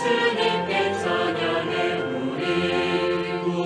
주님께 찬양을 우리.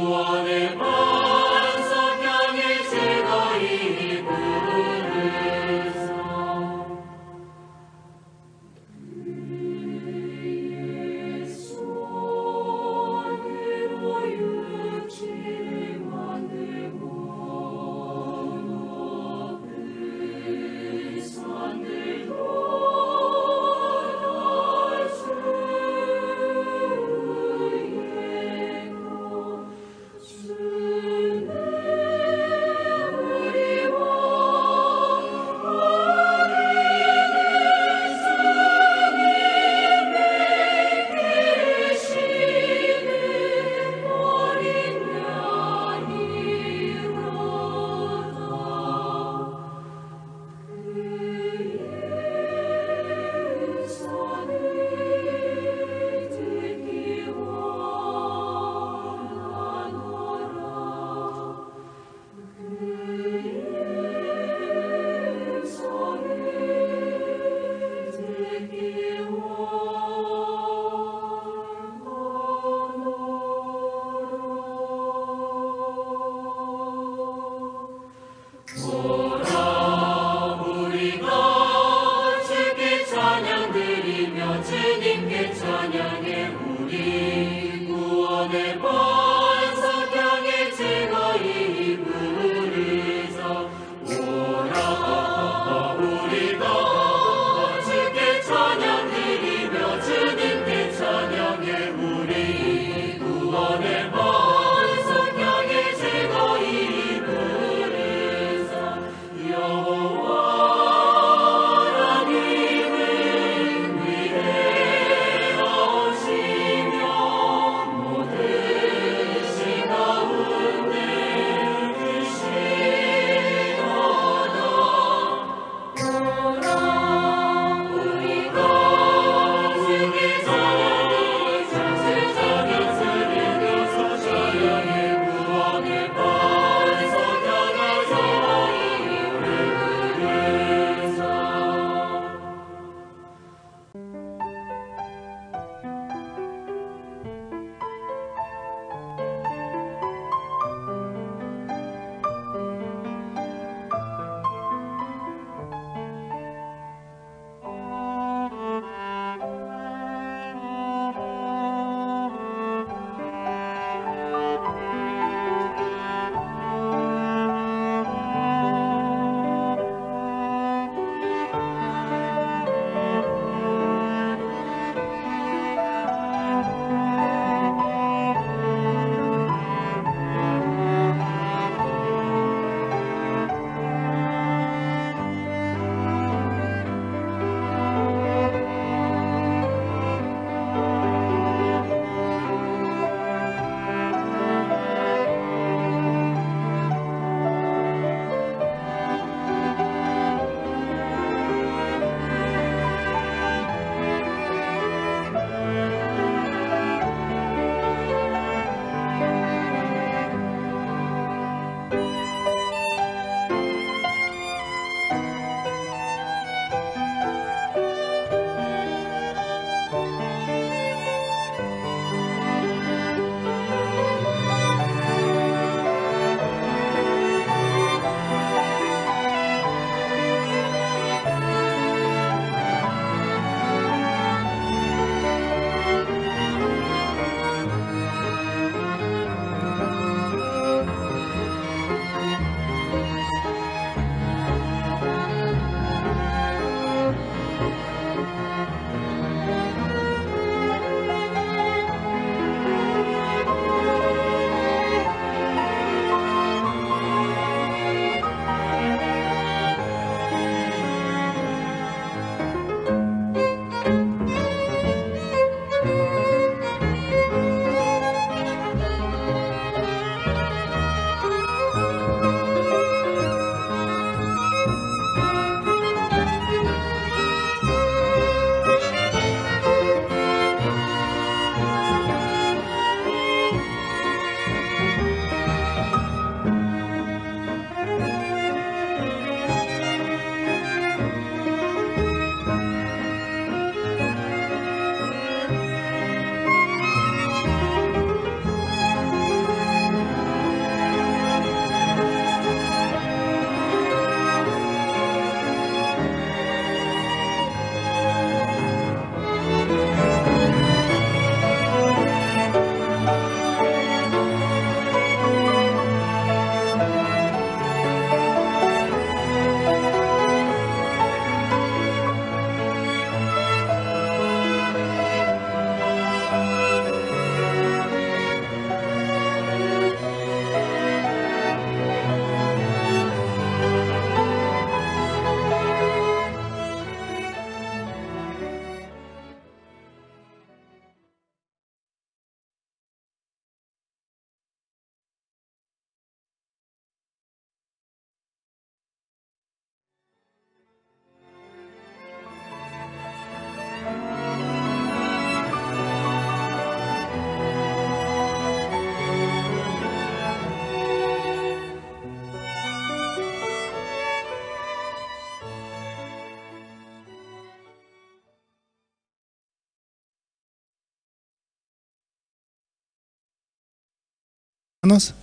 Hermanos?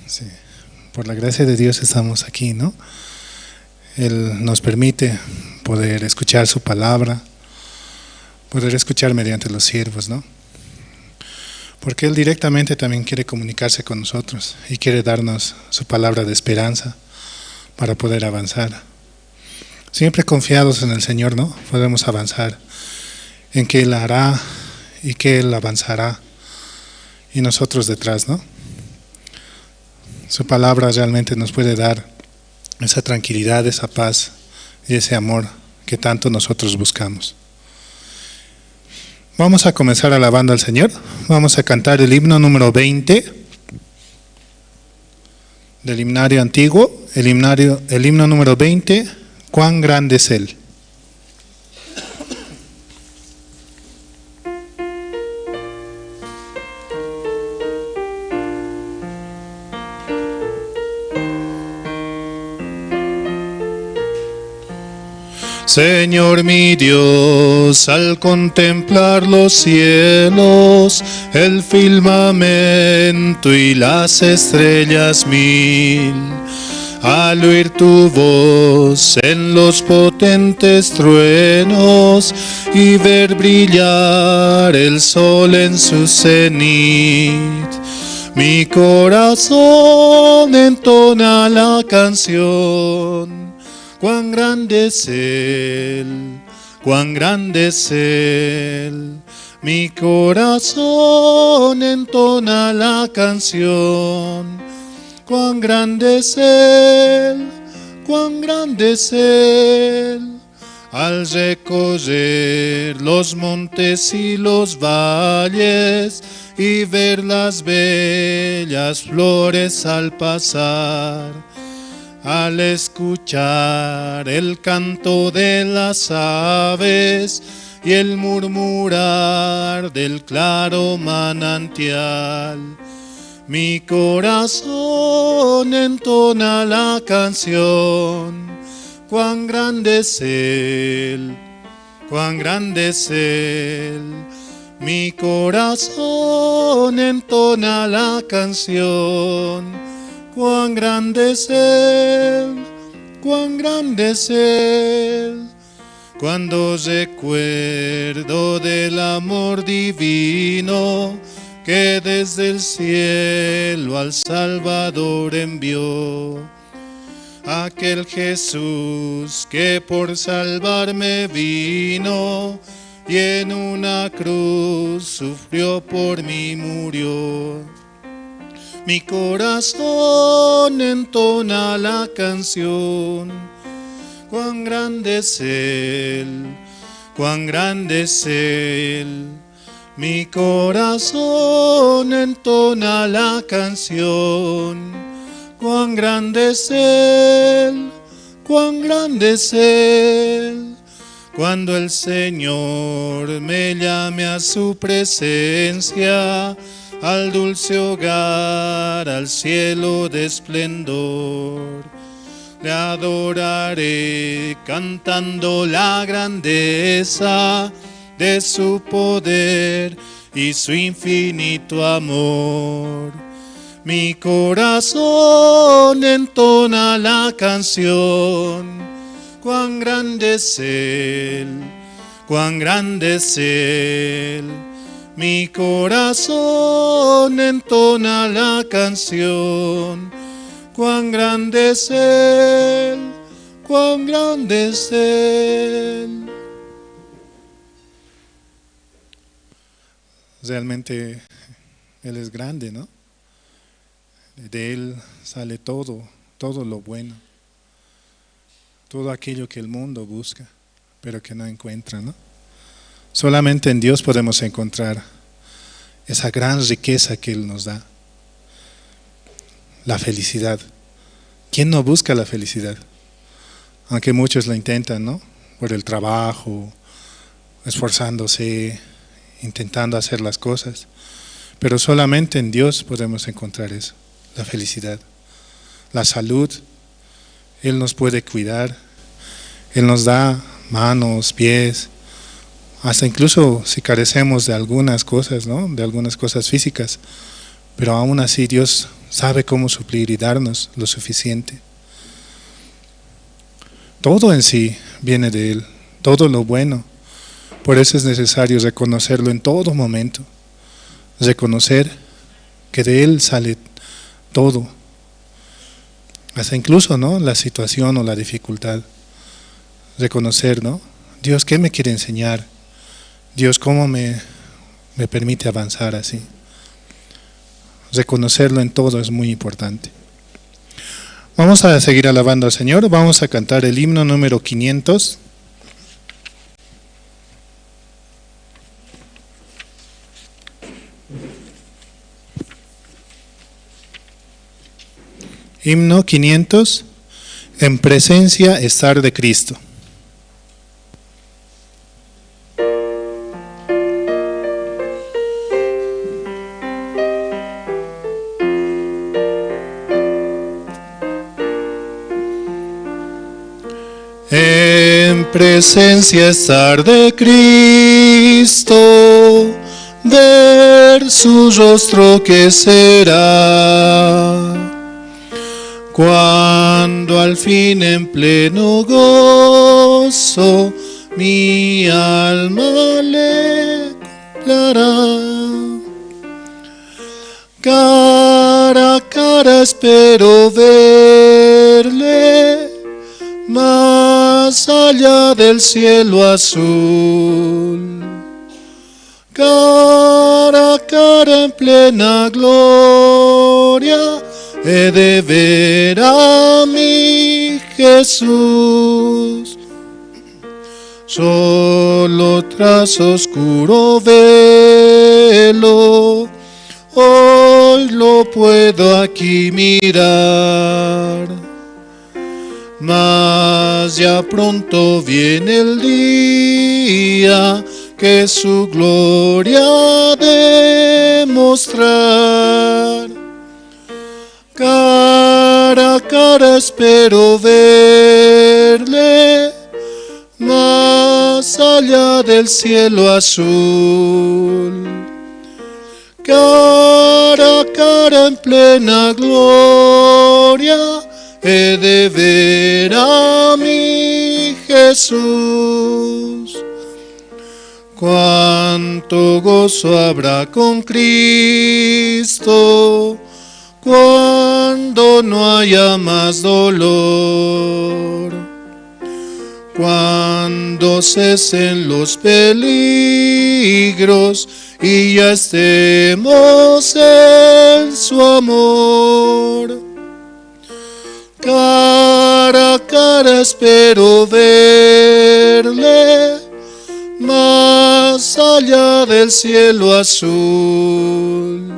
Sí, por la gracia de Dios estamos aquí, ¿no? Él nos permite poder escuchar su palabra, poder escuchar mediante los siervos, ¿no? Porque Él directamente también quiere comunicarse con nosotros y quiere darnos su palabra de esperanza para poder avanzar. Siempre confiados en el Señor, ¿no? Podemos avanzar en que Él hará y que Él avanzará y nosotros detrás, ¿no? Su palabra realmente nos puede dar esa tranquilidad, esa paz y ese amor que tanto nosotros buscamos. Vamos a comenzar alabando al Señor. Vamos a cantar el himno número 20 del himnario antiguo, el himno número 20, ¿Cuán grande es Él? Señor mi Dios, al contemplar los cielos, el firmamento y las estrellas mil, al oír tu voz en los potentes truenos y ver brillar el sol en su cenit, mi corazón entona la canción. Cuán grande es Él, cuán grande es Él. Mi corazón entona la canción. Cuán grande es Él, cuán grande es Él. Al recorrer los montes y los valles y ver las bellas flores al pasar, al escuchar el canto de las aves y el murmurar del claro manantial, mi corazón entona la canción. Cuán grande es Él, cuán grande es Él. Mi corazón entona la canción. Cuán grande es Él, cuán grande es Él. Cuando recuerdo del amor divino que desde el cielo al Salvador envió, aquel Jesús que por salvarme vino y en una cruz sufrió por mí murió. Mi corazón entona la canción. Cuán grande es Él, cuán grande es Él. Mi corazón entona la canción. Cuán grande es Él, cuán grande es Él. Cuando el Señor me llame a su presencia, al dulce hogar, al cielo de esplendor, le adoraré cantando la grandeza de su poder y su infinito amor. Mi corazón entona la canción. Cuán grande es Él, cuán grande es Él. Mi corazón entona la canción. Cuán grande es Él, cuán grande es Él. Realmente Él es grande, ¿no? De Él sale todo, todo lo bueno, todo aquello que el mundo busca, pero que no encuentra, ¿no? Solamente en Dios podemos encontrar esa gran riqueza que Él nos da, la felicidad. ¿Quién no busca la felicidad? Aunque muchos la intentan, ¿no? Por el trabajo, esforzándose, intentando hacer las cosas. Pero solamente en Dios podemos encontrar eso, la felicidad, la salud. Él nos puede cuidar, Él nos da manos, pies, hasta incluso si carecemos de algunas cosas, ¿no? De algunas cosas físicas, Pero aún así Dios sabe cómo suplir y darnos lo suficiente. Todo en sí viene de Él, todo lo bueno. Por eso es necesario reconocerlo en todo momento. Reconocer que de Él sale todo. Hasta incluso, ¿no?, la situación o la dificultad. Reconocer, ¿no? Dios, ¿qué me quiere enseñar? Dios, ¿cómo me permite avanzar así? Reconocerlo en todo es muy importante. Vamos a seguir alabando al Señor. Vamos a cantar el himno número 500. Himno 500, en presencia estar de Cristo. En presencia estar de Cristo, ver su rostro que será. Cuando al fin en pleno gozo mi alma le contemplará. Cara a cara espero verle, más allá del cielo azul. Cara a cara en plena gloria he de ver a mi Jesús. Solo tras oscuro velo, hoy lo puedo aquí mirar. Mas ya pronto viene el día que su gloria ha de mostrar. Cara a cara espero verle, más allá del cielo azul. Cara a cara en plena gloria he de ver a mi Jesús. Cuánto gozo habrá con Cristo cuando no haya más dolor, cuando cesen los peligros y ya estemos en su amor. Cara a cara espero verle, más allá del cielo azul.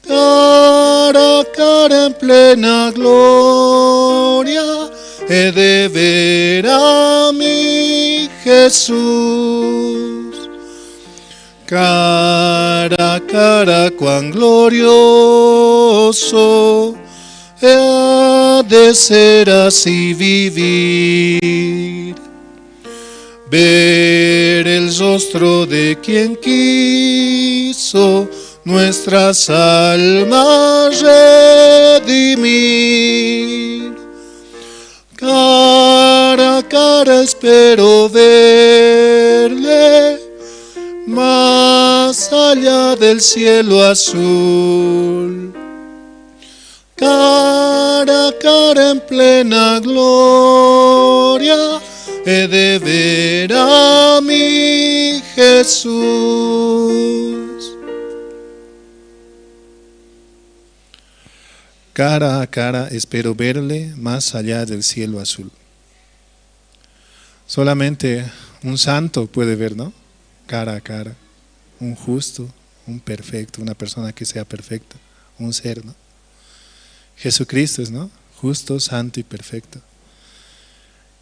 Cara a cara en plena gloria he de ver a mi Jesús. Cara a cara cuán glorioso ha de ser así vivir. Ver el rostro de quien quiso nuestras almas redimir. Cara a cara espero verle, más allá del cielo azul. Cara a cara en plena gloria he de ver a mi Jesús. Cara a cara espero verle más allá del cielo azul. Solamente un santo puede ver, ¿no? Cara a cara. Un justo, un perfecto, una persona que sea perfecta, un ser, ¿no? Jesucristo es, ¿no? Justo, santo y perfecto.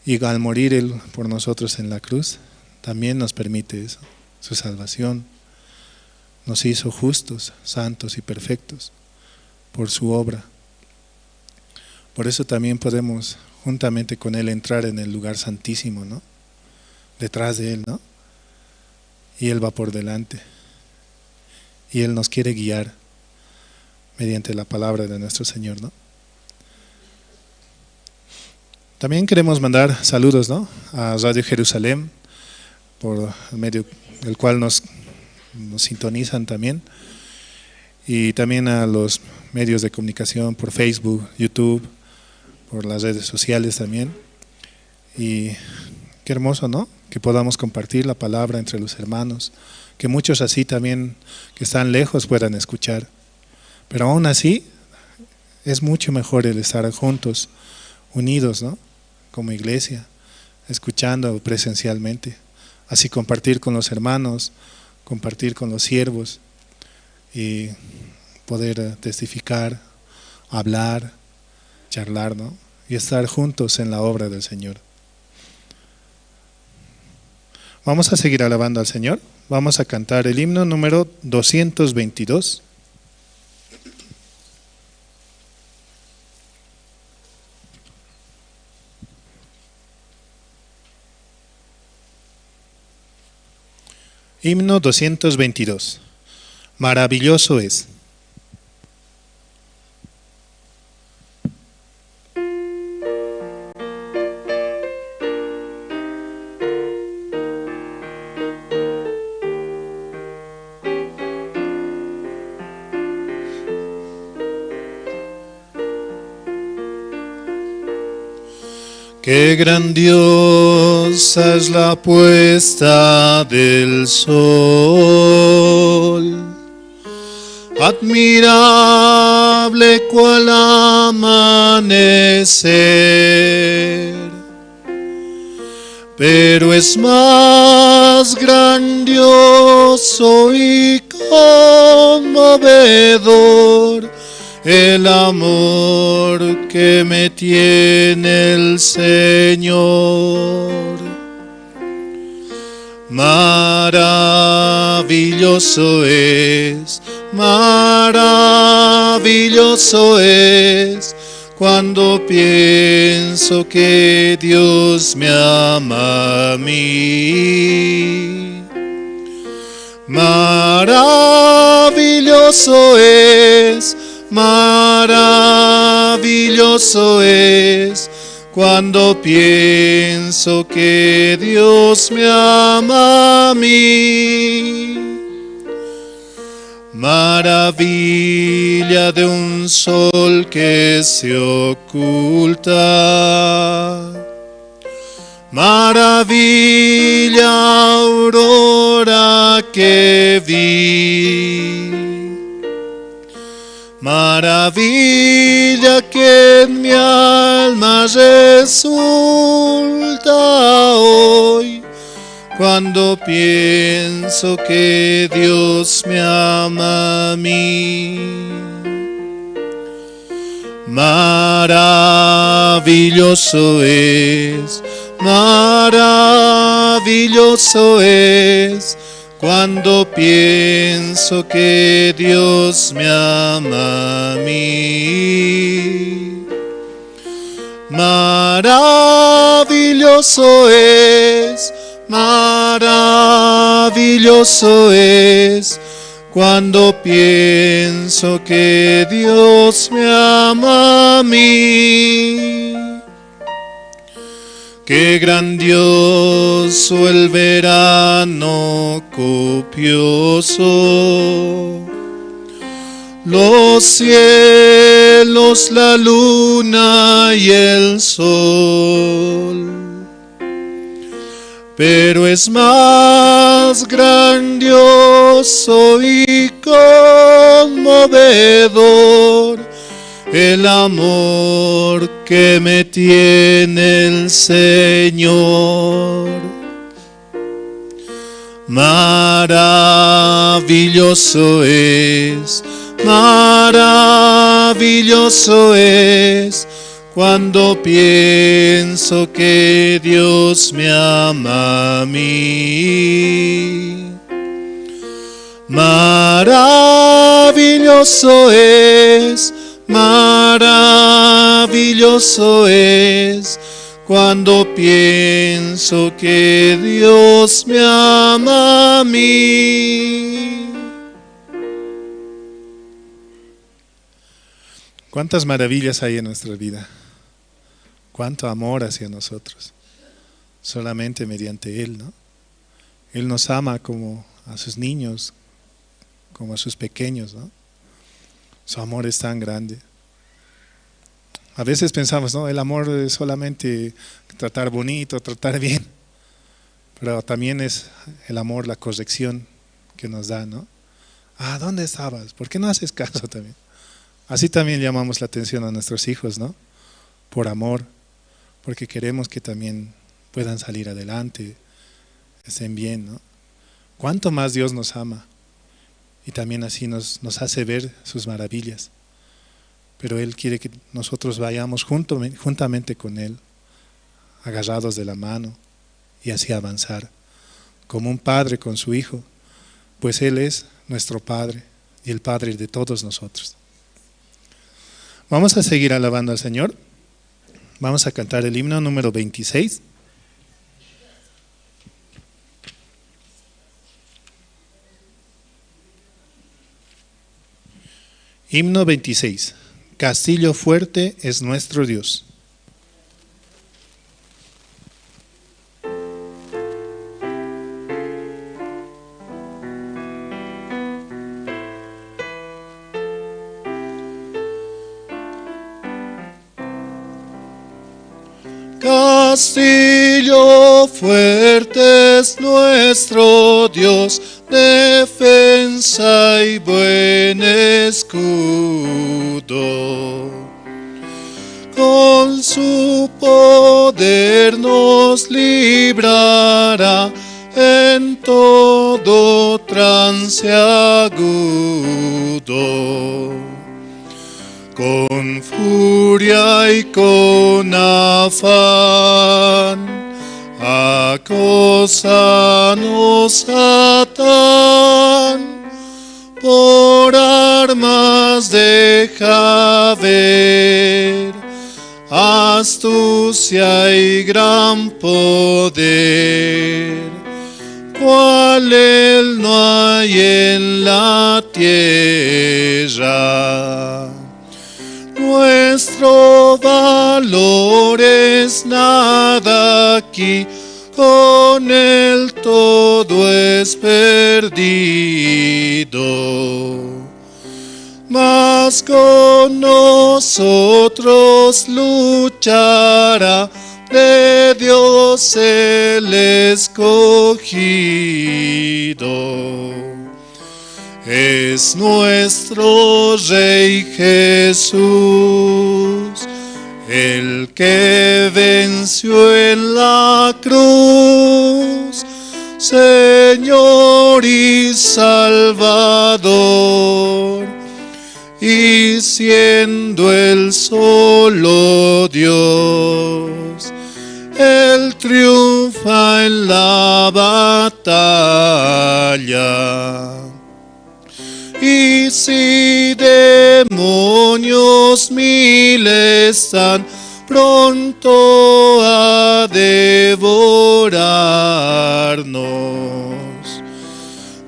Y al morir Él por nosotros en la cruz, también nos permite eso, su salvación. Nos hizo justos, santos y perfectos por su obra. Por eso también podemos, juntamente con Él, entrar en el lugar santísimo, ¿no? Detrás de Él, ¿no? Y Él va por delante. Y Él nos quiere guiar. mediante la palabra de nuestro Señor, ¿no? También queremos mandar saludos, ¿no?, a Radio Jerusalén, por el medio del cual nos sintonizan también, y también a los medios de comunicación por Facebook, YouTube, por las redes sociales también. Y qué hermoso, ¿no?, que podamos compartir la palabra entre los hermanos, que muchos así también que están lejos puedan escuchar. Pero aún así es mucho mejor el estar juntos, unidos, ¿no?, como iglesia, escuchando presencialmente. Así compartir con los hermanos, compartir con los siervos y poder testificar, hablar, charlar, ¿no?, y estar juntos en la obra del Señor. Vamos a seguir alabando al Señor. Vamos a cantar el himno número 222. Himno 222. Maravilloso es. Qué grandiosa es la puesta del sol, admirable cual amanecer, pero es más grandioso y conmovedor el amor que me tiene el Señor. Maravilloso es, maravilloso es, cuando pienso que Dios me ama a mí. Maravilloso es, maravilloso es, cuando pienso que Dios me ama a mí. Maravilla de un sol que se oculta, maravilla aurora que vi, maravilla que en mi alma resulta hoy, cuando pienso que Dios me ama a mí. Maravilloso es, maravilloso es, cuando pienso que Dios me ama a mí. Maravilloso es, maravilloso es, cuando pienso que Dios me ama a mí. Qué grandioso el verano copioso, los cielos, la luna y el sol. Pero es más grandioso y conmovedor el amor que me tiene el Señor. Maravilloso es, maravilloso es, cuando pienso que Dios me ama a mí. Maravilloso es, maravilloso es, cuando pienso que Dios me ama a mí. Cuántas maravillas hay en nuestra vida. Cuánto amor hacia nosotros. Solamente mediante Él, ¿no? Él nos ama como a sus niños, como a sus pequeños, ¿no? Su amor es tan grande. A veces pensamos, no, el amor es solamente tratar bonito, tratar bien. Pero también es el amor, la corrección que nos da, ¿no? Ah, ¿dónde estabas? ¿Por qué no haces caso también? Así también llamamos la atención a nuestros hijos, ¿no? Por amor, porque queremos que también puedan salir adelante, estén bien, ¿no? Cuánto más Dios nos ama y también así nos hace ver sus maravillas. Pero Él quiere que nosotros vayamos juntamente con Él, agarrados de la mano y así avanzar, como un padre con su hijo, pues Él es nuestro Padre y el Padre de todos nosotros. Vamos a seguir alabando al Señor. Vamos a cantar el himno número 26. Himno 26. Castillo fuerte es nuestro Dios. Castillo fuerte es nuestro Dios, defensa y buen escudo. Con su poder nos librará en todo trance agudo. Con furia y con afán, acósanos Satán, por armas deja ver astucia y gran poder, cual él no hay en la tierra. Nuestro valor es nada aquí, con él todo es perdido. Mas con nosotros luchará de Dios el escogido. Es nuestro Rey Jesús, el que venció en la cruz, Señor y Salvador, y siendo el solo Dios, Él triunfa en la batalla. Y si demonios miles están pronto a devorarnos,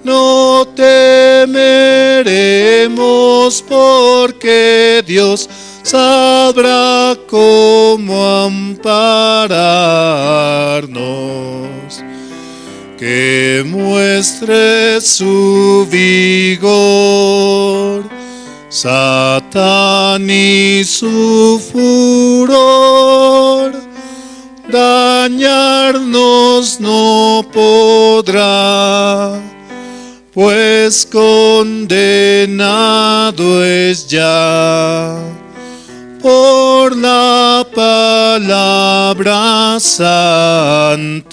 no temeremos porque Dios sabrá cómo ampararnos. Que muestre su vigor, Satán y su furor, dañarnos no podrá, pues condenado es ya por la palabra santa.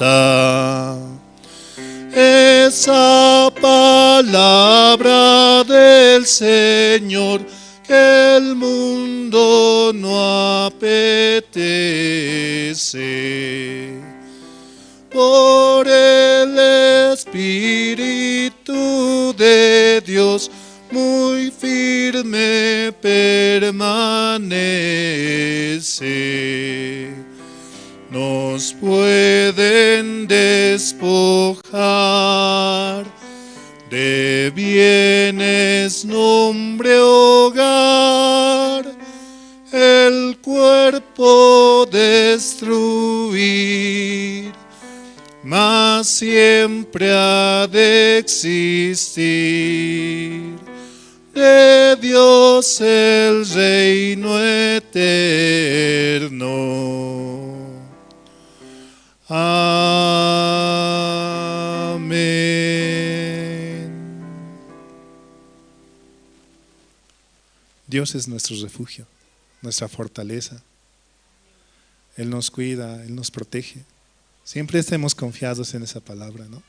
Esa palabra del Señor que el mundo no apetece. Por el Espíritu de Dios muy firme permanece. Nos pueden despojar de bienes, nombre, hogar, el cuerpo destruir, mas siempre ha de existir de Dios el reino eterno. Amén. Dios es nuestro refugio, nuestra fortaleza. Él nos cuida, Él nos protege. Siempre estemos confiados en esa palabra, ¿no?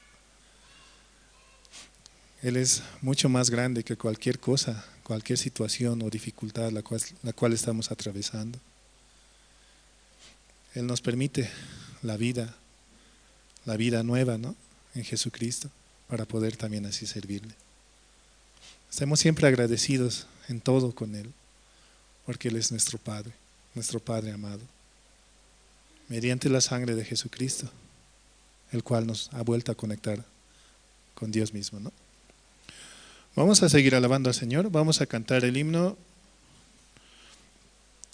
Él es mucho más grande que cualquier cosa, cualquier situación o dificultad la cual estamos atravesando. Él nos permite la vida nueva, ¿no? En Jesucristo, para poder también así servirle. Estemos siempre agradecidos en todo con Él, porque Él es nuestro Padre amado. Mediante la sangre de Jesucristo, el cual nos ha vuelto a conectar con Dios mismo, ¿no? Vamos a seguir alabando al Señor. Vamos a cantar el himno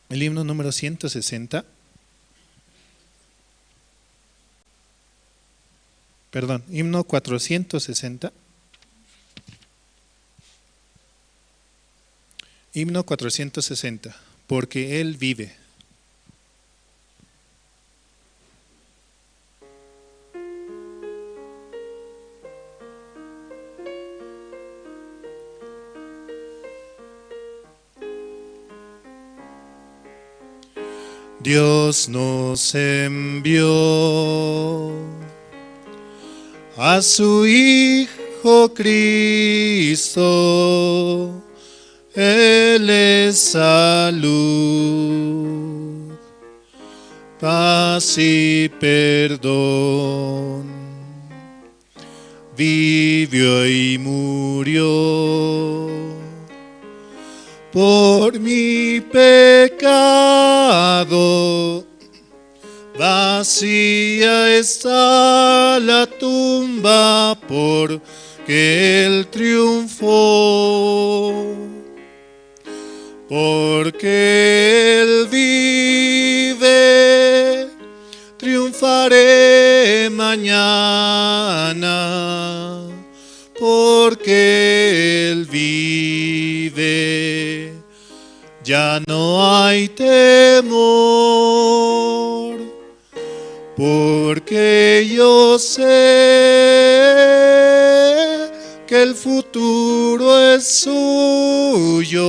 número 160. Perdón, himno 460. Himno 460, porque Él vive. Dios nos envió a su Hijo Cristo, Él es salud, paz y perdón. Vivió y murió por mi pecado, vacía está la tumba porque Él triunfó. Porque Él vive, triunfaré mañana. Porque Él vive, ya no hay temor. Porque yo sé que el futuro es suyo.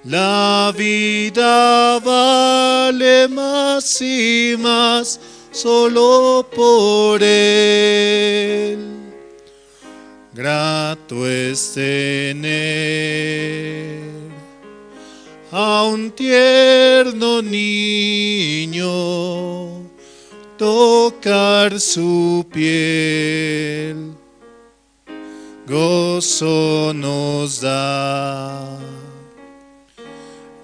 La vida vale más y más solo por Él. Grato es tener a un tierno niño, tocar su piel, gozo nos da,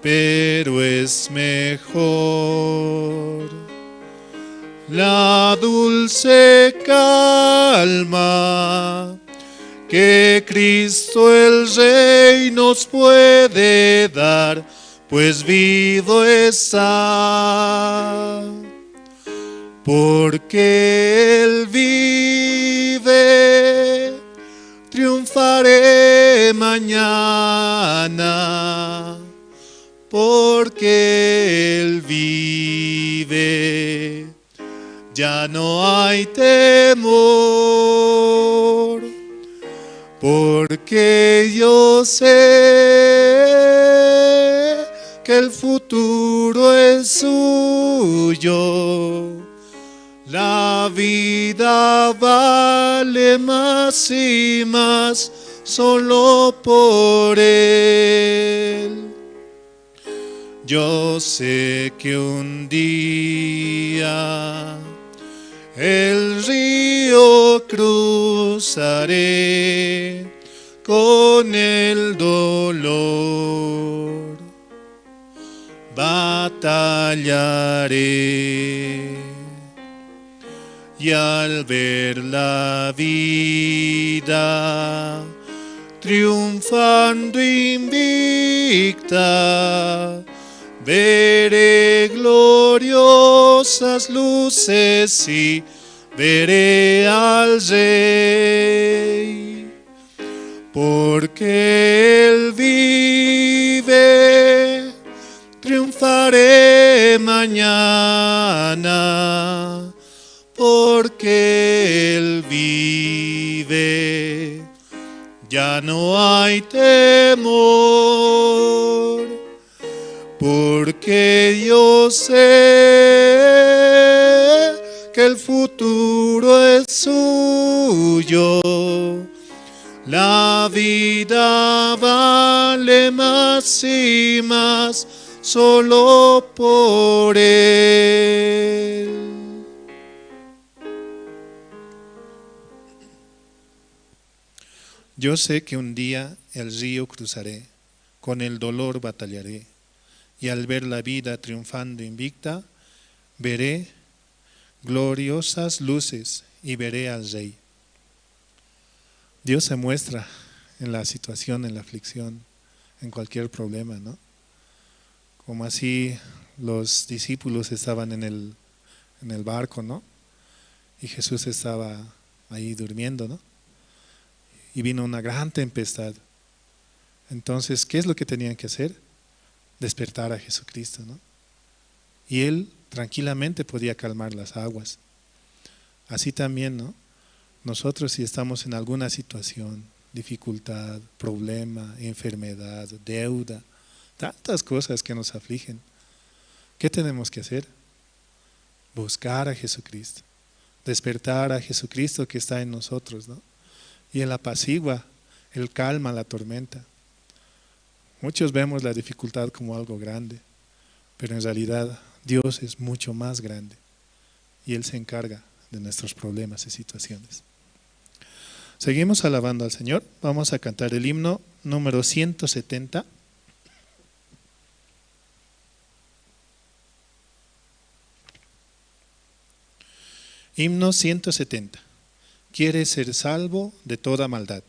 pero es mejor la dulce calma que Cristo el Rey nos puede dar, pues vivo está. Porque Él vive, triunfaré mañana. Porque Él vive, ya no hay temor. Porque yo sé que el futuro es suyo. La vida vale más y más solo por Él. Yo sé que un día el río cruzaré con el dolor, batallaré, y al ver la vida triunfando invicta, Veré gloriosas luces y veré al Rey. Porque Él vive, triunfaré mañana. Porque Él vive, ya no hay temor. Porque yo sé que el futuro es suyo. La vida vale más y más solo por Él. Yo sé que un día el río cruzaré, con el dolor batallaré, y al ver la vida triunfando invicta, veré gloriosas luces y veré al Rey. Dios se muestra en la situación, en la aflicción, en cualquier problema, ¿no? Como así los discípulos estaban en el barco, ¿no? Y Jesús estaba ahí durmiendo, ¿no? Y vino una gran tempestad. Entonces, ¿qué es lo que tenían que hacer? Despertar a Jesucristo, ¿no? Y Él tranquilamente podía calmar las aguas. Así también, ¿no? Nosotros, si estamos en alguna situación, dificultad, problema, enfermedad, deuda, tantas cosas que nos afligen, ¿qué tenemos que hacer? Buscar a Jesucristo, despertar a Jesucristo que está en nosotros, ¿no? Y Él apacigua, Él calma la tormenta. Muchos vemos la dificultad como algo grande, pero en realidad Dios es mucho más grande y Él se encarga de nuestros problemas y situaciones. Seguimos alabando al Señor. Vamos a cantar el himno número 170. Himno 170. Quieres ser salvo de toda maldad.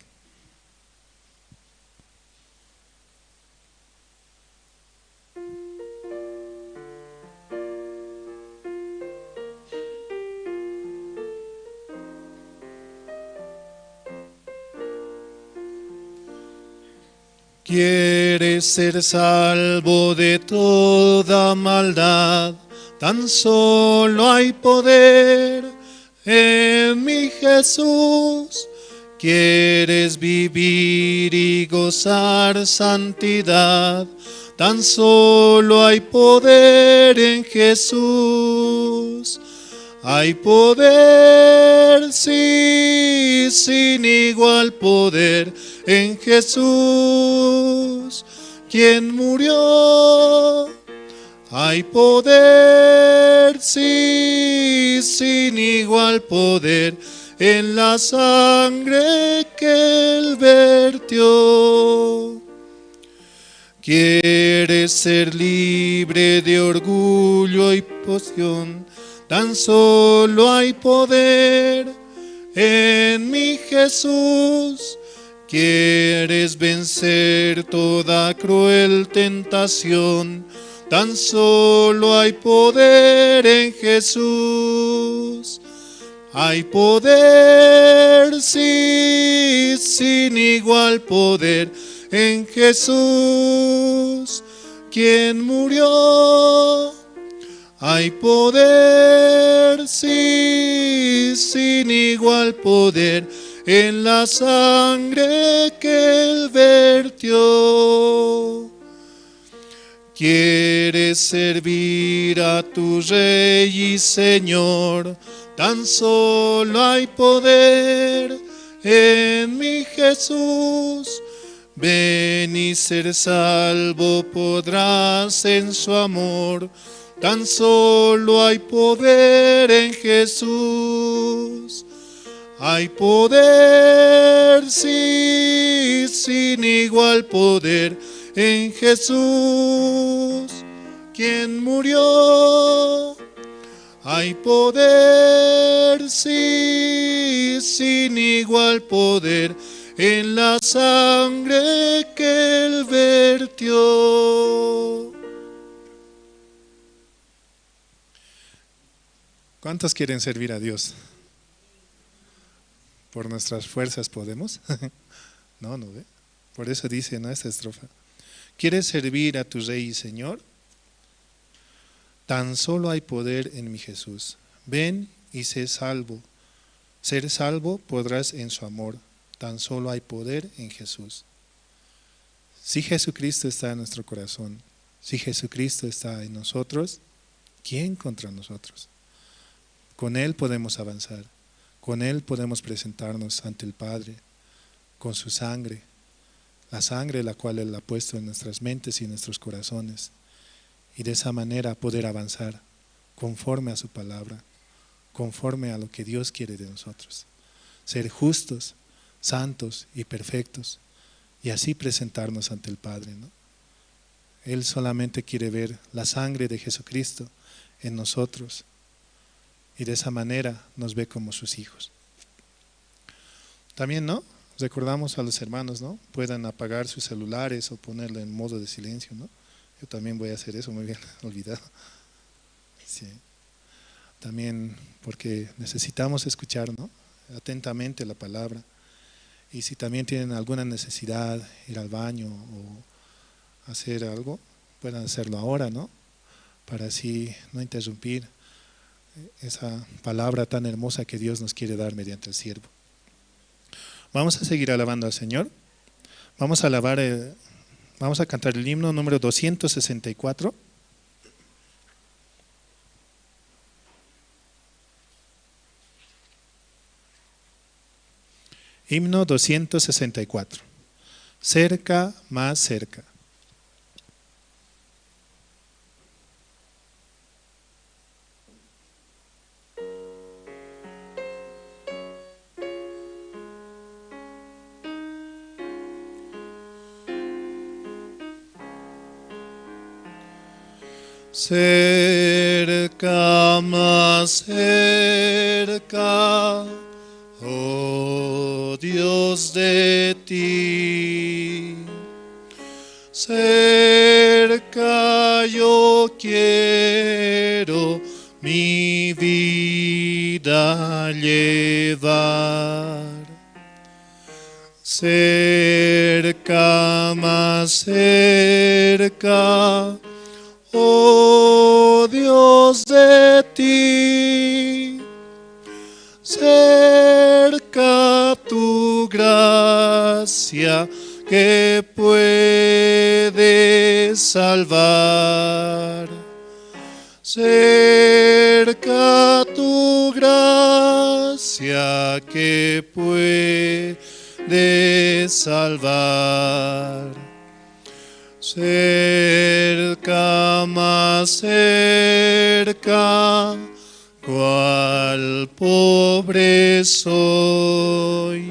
Quieres ser salvo de toda maldad, tan solo hay poder en mi Jesús. Quieres vivir y gozar santidad, tan solo hay poder en Jesús. Hay poder, sí, sin igual poder en Jesús, quien murió. Hay poder, sí, sin igual poder en la sangre que Él vertió. Quieres ser libre de orgullo y poción, tan solo hay poder en mi Jesús. Quieres vencer toda cruel tentación, tan solo hay poder en Jesús. Hay poder, sí, sin igual poder en Jesús, quien murió. Hay poder, sí, sin igual poder en la sangre que Él vertió. Quieres servir a tu Rey y Señor, tan solo hay poder en mi Jesús. Ven y ser salvo podrás en su amor, tan solo hay poder en Jesús. Hay poder, sí, sin igual poder en Jesús, quien murió. Hay poder, sí, sin igual poder en la sangre que Él vertió. ¿Cuántos quieren servir a Dios? ¿Por nuestras fuerzas podemos? No, no ve. Por eso dice, ¿no?, esta estrofa. ¿Quieres servir a tu Rey y Señor? Tan solo hay poder en mi Jesús. Ven y sé salvo. Ser salvo podrás en su amor. Tan solo hay poder en Jesús. Si Jesucristo está en nuestro corazón, si Jesucristo está en nosotros, ¿quién contra nosotros? Con Él podemos avanzar. Con Él podemos presentarnos ante el Padre, con su sangre, la sangre la cual Él ha puesto en nuestras mentes y en nuestros corazones, y de esa manera poder avanzar conforme a su palabra, conforme a lo que Dios quiere de nosotros. Ser justos, santos y perfectos, y así presentarnos ante el Padre, ¿no? Él solamente quiere ver la sangre de Jesucristo en nosotros, y de esa manera nos ve como sus hijos. También, ¿no?, recordamos a los hermanos, ¿no?, puedan apagar sus celulares o ponerlo en modo de silencio, ¿no? Yo también voy a hacer eso, me había olvidado. Sí. También porque necesitamos escuchar, ¿no?, atentamente la palabra. Y si también tienen alguna necesidad, ir al baño o hacer algo, puedan hacerlo ahora, ¿no?, para así no interrumpir esa palabra tan hermosa que Dios nos quiere dar mediante el siervo. Vamos a seguir alabando al Señor. Vamos a alabar, vamos a cantar el himno número 264. Himno 264. Cerca, más cerca. Cerca, más cerca, oh Dios, de ti. Cerca yo quiero mi vida llevar. Cerca, más cerca, oh Dios, de ti. Cerca tu gracia que puede salvar. Cerca tu gracia que puede salvar. Cerca, más cerca, cual pobre soy.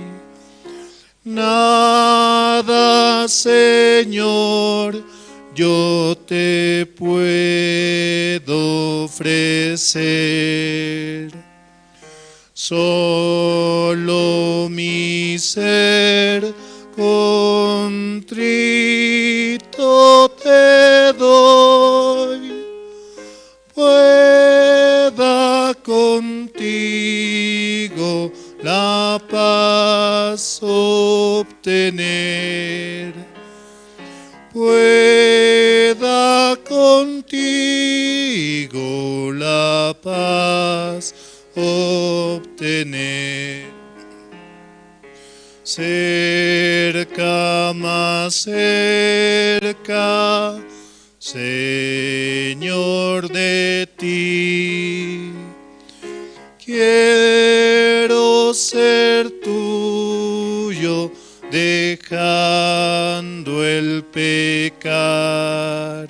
Nada, Señor, yo te puedo ofrecer. Solo mi ser contrito te doy, pueda contigo la paz obtener, pueda contigo la paz obtener. Cerca, más cerca, Señor, de ti. Quiero ser tuyo, dejando el pecar.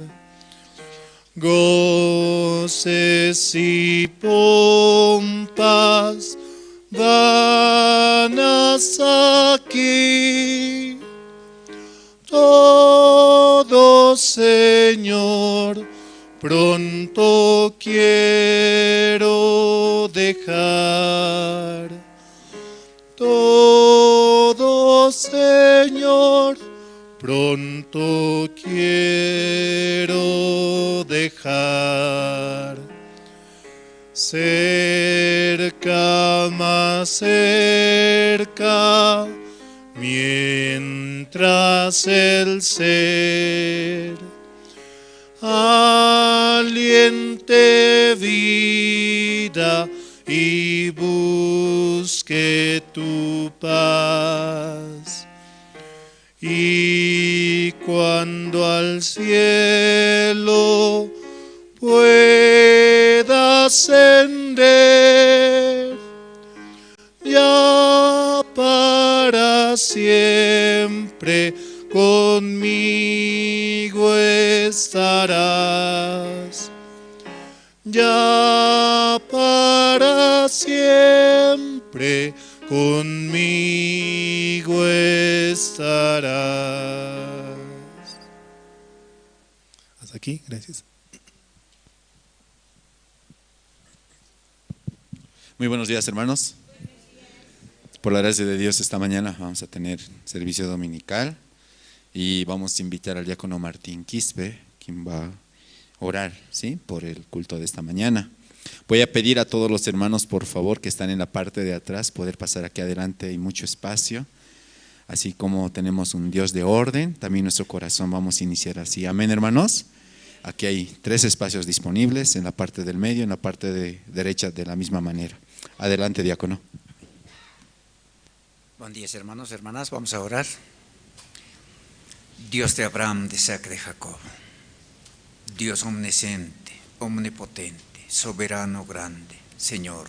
Goces y pompas vanas aquí. Todo, Señor, pronto quiero dejar. Todo, Señor, pronto quiero dejar. Cerca, Cerca, más cerca, mientras el ser aliente vida y busque tu paz. Y cuando al cielo pueda ascender, ya para siempre conmigo estarás, ya para siempre conmigo estarás. Hasta aquí, gracias. Muy buenos días, hermanos. Por la gracia de Dios, esta mañana vamos a tener servicio dominical y vamos a invitar al diácono Martín Quispe, quien va a orar, ¿sí?, por el culto de esta mañana. Voy a pedir a todos los hermanos, por favor, que están en la parte de atrás, poder pasar aquí adelante, hay mucho espacio. Así como tenemos un Dios de orden, también nuestro corazón vamos a iniciar así. Amén, hermanos. Aquí hay 3 espacios disponibles, en la parte del medio, en la parte de derecha, de la misma manera. Adelante, diácono. Buen día, hermanos, hermanas. Vamos a orar. Dios de Abraham, de Isaac, de Jacob, Dios omnisciente, omnipotente, soberano grande, Señor,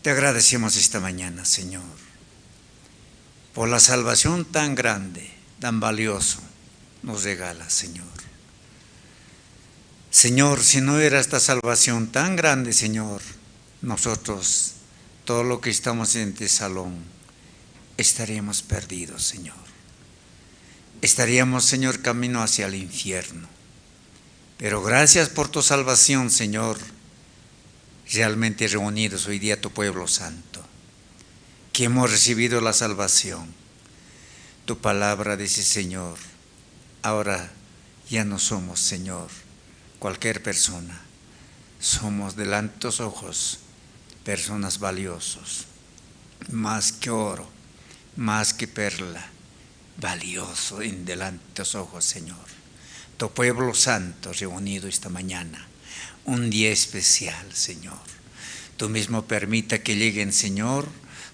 te agradecemos esta mañana, Señor, por la salvación tan grande, tan valioso nos regala, Señor. Señor, si no era esta salvación tan grande, Señor, nosotros, todo lo que estamos en este salón, estaríamos perdidos, Señor. Estaríamos, Señor, camino hacia el infierno. Pero gracias por tu salvación, Señor, realmente reunidos hoy día tu pueblo santo, que hemos recibido la salvación. Tu palabra dice, Señor, ahora ya no somos, Señor, cualquier persona. Somos delante de tus ojos personas valiosos, más que oro, más que perla, valioso en delante de tus ojos, Señor. Tu pueblo santo reunido esta mañana, un día especial, Señor. Tú mismo permita que lleguen, Señor.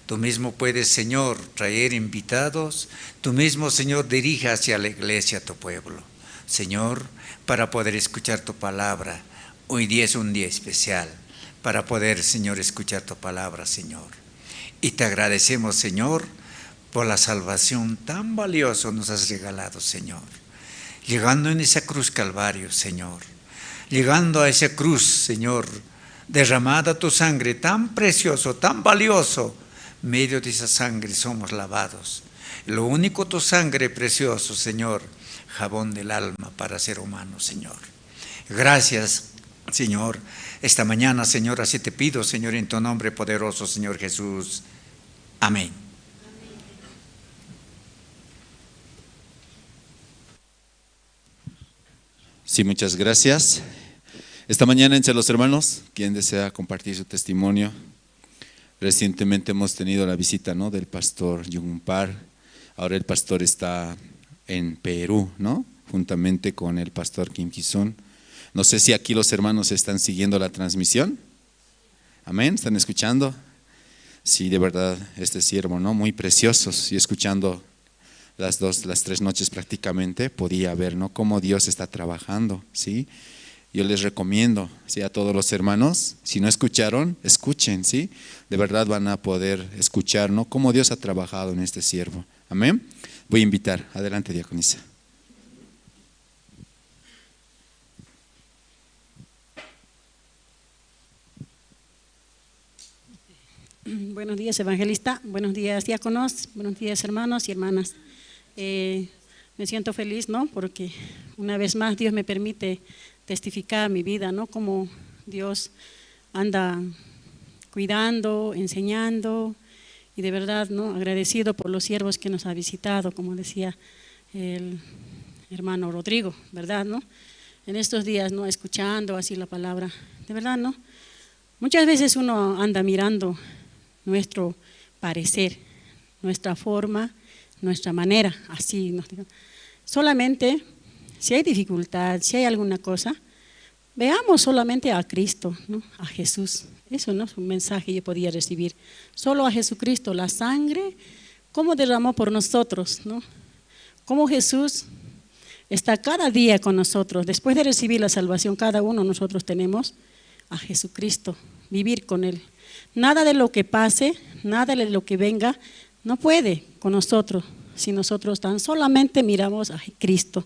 Tú mismo puedes, Señor, traer invitados. Tú mismo, Señor, dirija hacia la iglesia a tu pueblo, Señor, para poder escuchar tu palabra. Hoy día es un día especial para poder, Señor, escuchar tu palabra, Señor. Y te agradecemos, Señor, por la salvación tan valiosa nos has regalado, Señor. Llegando en esa cruz Calvario, Señor. Llegando a esa cruz, Señor, derramada tu sangre tan precioso, tan valioso. Medio de esa sangre somos lavados. Lo único tu sangre precioso, Señor, jabón del alma para ser humano, Señor. Gracias, Señor. Esta mañana, Señor, así te pido, Señor, en tu nombre poderoso, Señor Jesús. Amén. Sí, muchas gracias. Esta mañana entre los hermanos, quien desea compartir su testimonio. Recientemente hemos tenido la visita, ¿no?, del pastor Jung Par. Ahora el pastor está en Perú, ¿no?, juntamente con el pastor Kim Ki-sun. No sé si aquí los hermanos están siguiendo la transmisión. Amén, ¿están escuchando? Sí, de verdad, este siervo, ¿no?, muy precioso. Y escuchando las 3 noches prácticamente, podía ver, ¿no?, cómo Dios está trabajando, ¿sí? Yo les recomiendo, ¿sí?, a todos los hermanos, si no escucharon, escuchen, ¿sí? De verdad van a poder escuchar, ¿no?, cómo Dios ha trabajado en este siervo. Amén. Voy a invitar. Adelante, diaconisa. Buenos días, evangelista. Buenos días, diáconos. Buenos días, hermanos y hermanas. Me siento feliz, ¿no?, porque una vez más Dios me permite testificar mi vida, ¿no?, como Dios anda cuidando, enseñando, y de verdad, ¿no?, agradecido por los siervos que nos ha visitado, como decía el hermano Rodrigo, ¿verdad?, ¿no? En estos días, ¿no?, escuchando así la palabra, de verdad, ¿no?, Muchas veces uno anda mirando nuestro parecer, nuestra forma, nuestra manera, así. ¿No? Solamente, si hay dificultad, si hay alguna cosa, veamos solamente a Cristo, ¿no? A Jesús. Eso no es un mensaje que yo podía recibir. Solo a Jesucristo, la sangre, cómo derramó por nosotros, ¿no? Cómo Jesús está cada día con nosotros. Después de recibir la salvación, cada uno de nosotros tenemos a Jesucristo, vivir con Él. Nada de lo que pase, nada de lo que venga, no puede con nosotros si nosotros tan solamente miramos a Cristo,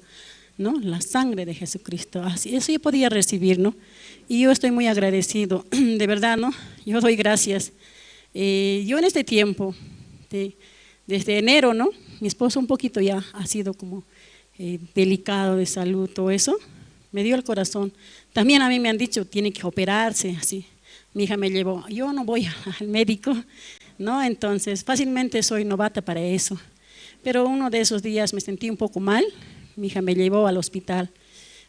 ¿no? La sangre de Jesucristo. Así, eso yo podía recibir, ¿no? Y yo estoy muy agradecido, de verdad, ¿no? Yo doy gracias. Yo en este tiempo, desde enero, ¿no? Mi esposo un poquito ya ha sido como delicado de salud, todo eso, me dio el corazón. También a mí me han dicho, tiene que operarse, así. Mi hija me llevó, yo no voy al médico, ¿no? Entonces, fácilmente soy novata para eso. Pero uno de esos días me sentí un poco mal, mi hija me llevó al hospital,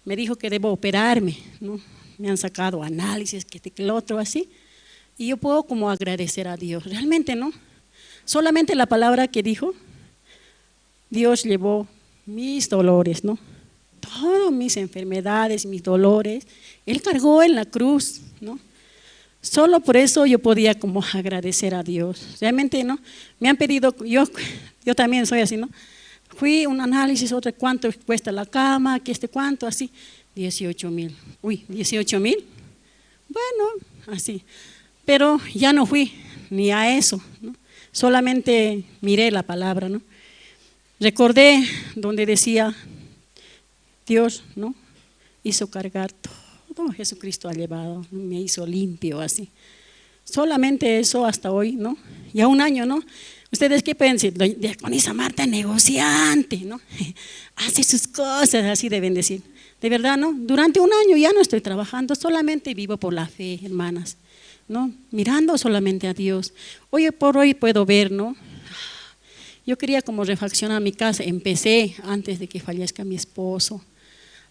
me dijo que debo operarme, ¿no? Me han sacado análisis, que el otro, así. Y yo puedo como agradecer a Dios, realmente, ¿no? Solamente la palabra que dijo, Dios llevó mis dolores, ¿no? Todas mis enfermedades, mis dolores, Él cargó en la cruz, ¿no? Solo por eso yo podía como agradecer a Dios. Realmente, ¿no? Me han pedido, yo también soy así, ¿no? Fui un análisis, otro, cuánto cuesta la cama, que este cuánto, así, 18,000. Uy, 18,000. Bueno, así. Pero ya no fui ni a eso, ¿no? Solamente miré la palabra, ¿no? Recordé donde decía, Dios, ¿no? Hizo cargar todo, Jesucristo ha llevado, me hizo limpio, así. Solamente eso hasta hoy, ¿no? Ya un año, ¿no? ¿Ustedes qué pueden decir? Diaconisa Marta, negociante, ¿no? Hace sus cosas, así deben decir. De verdad, ¿no? Durante un año ya no estoy trabajando, solamente vivo por la fe, hermanas, ¿no? Mirando solamente a Dios. Hoy por hoy puedo ver, ¿no? Yo quería como refaccionar mi casa, empecé antes de que fallezca mi esposo.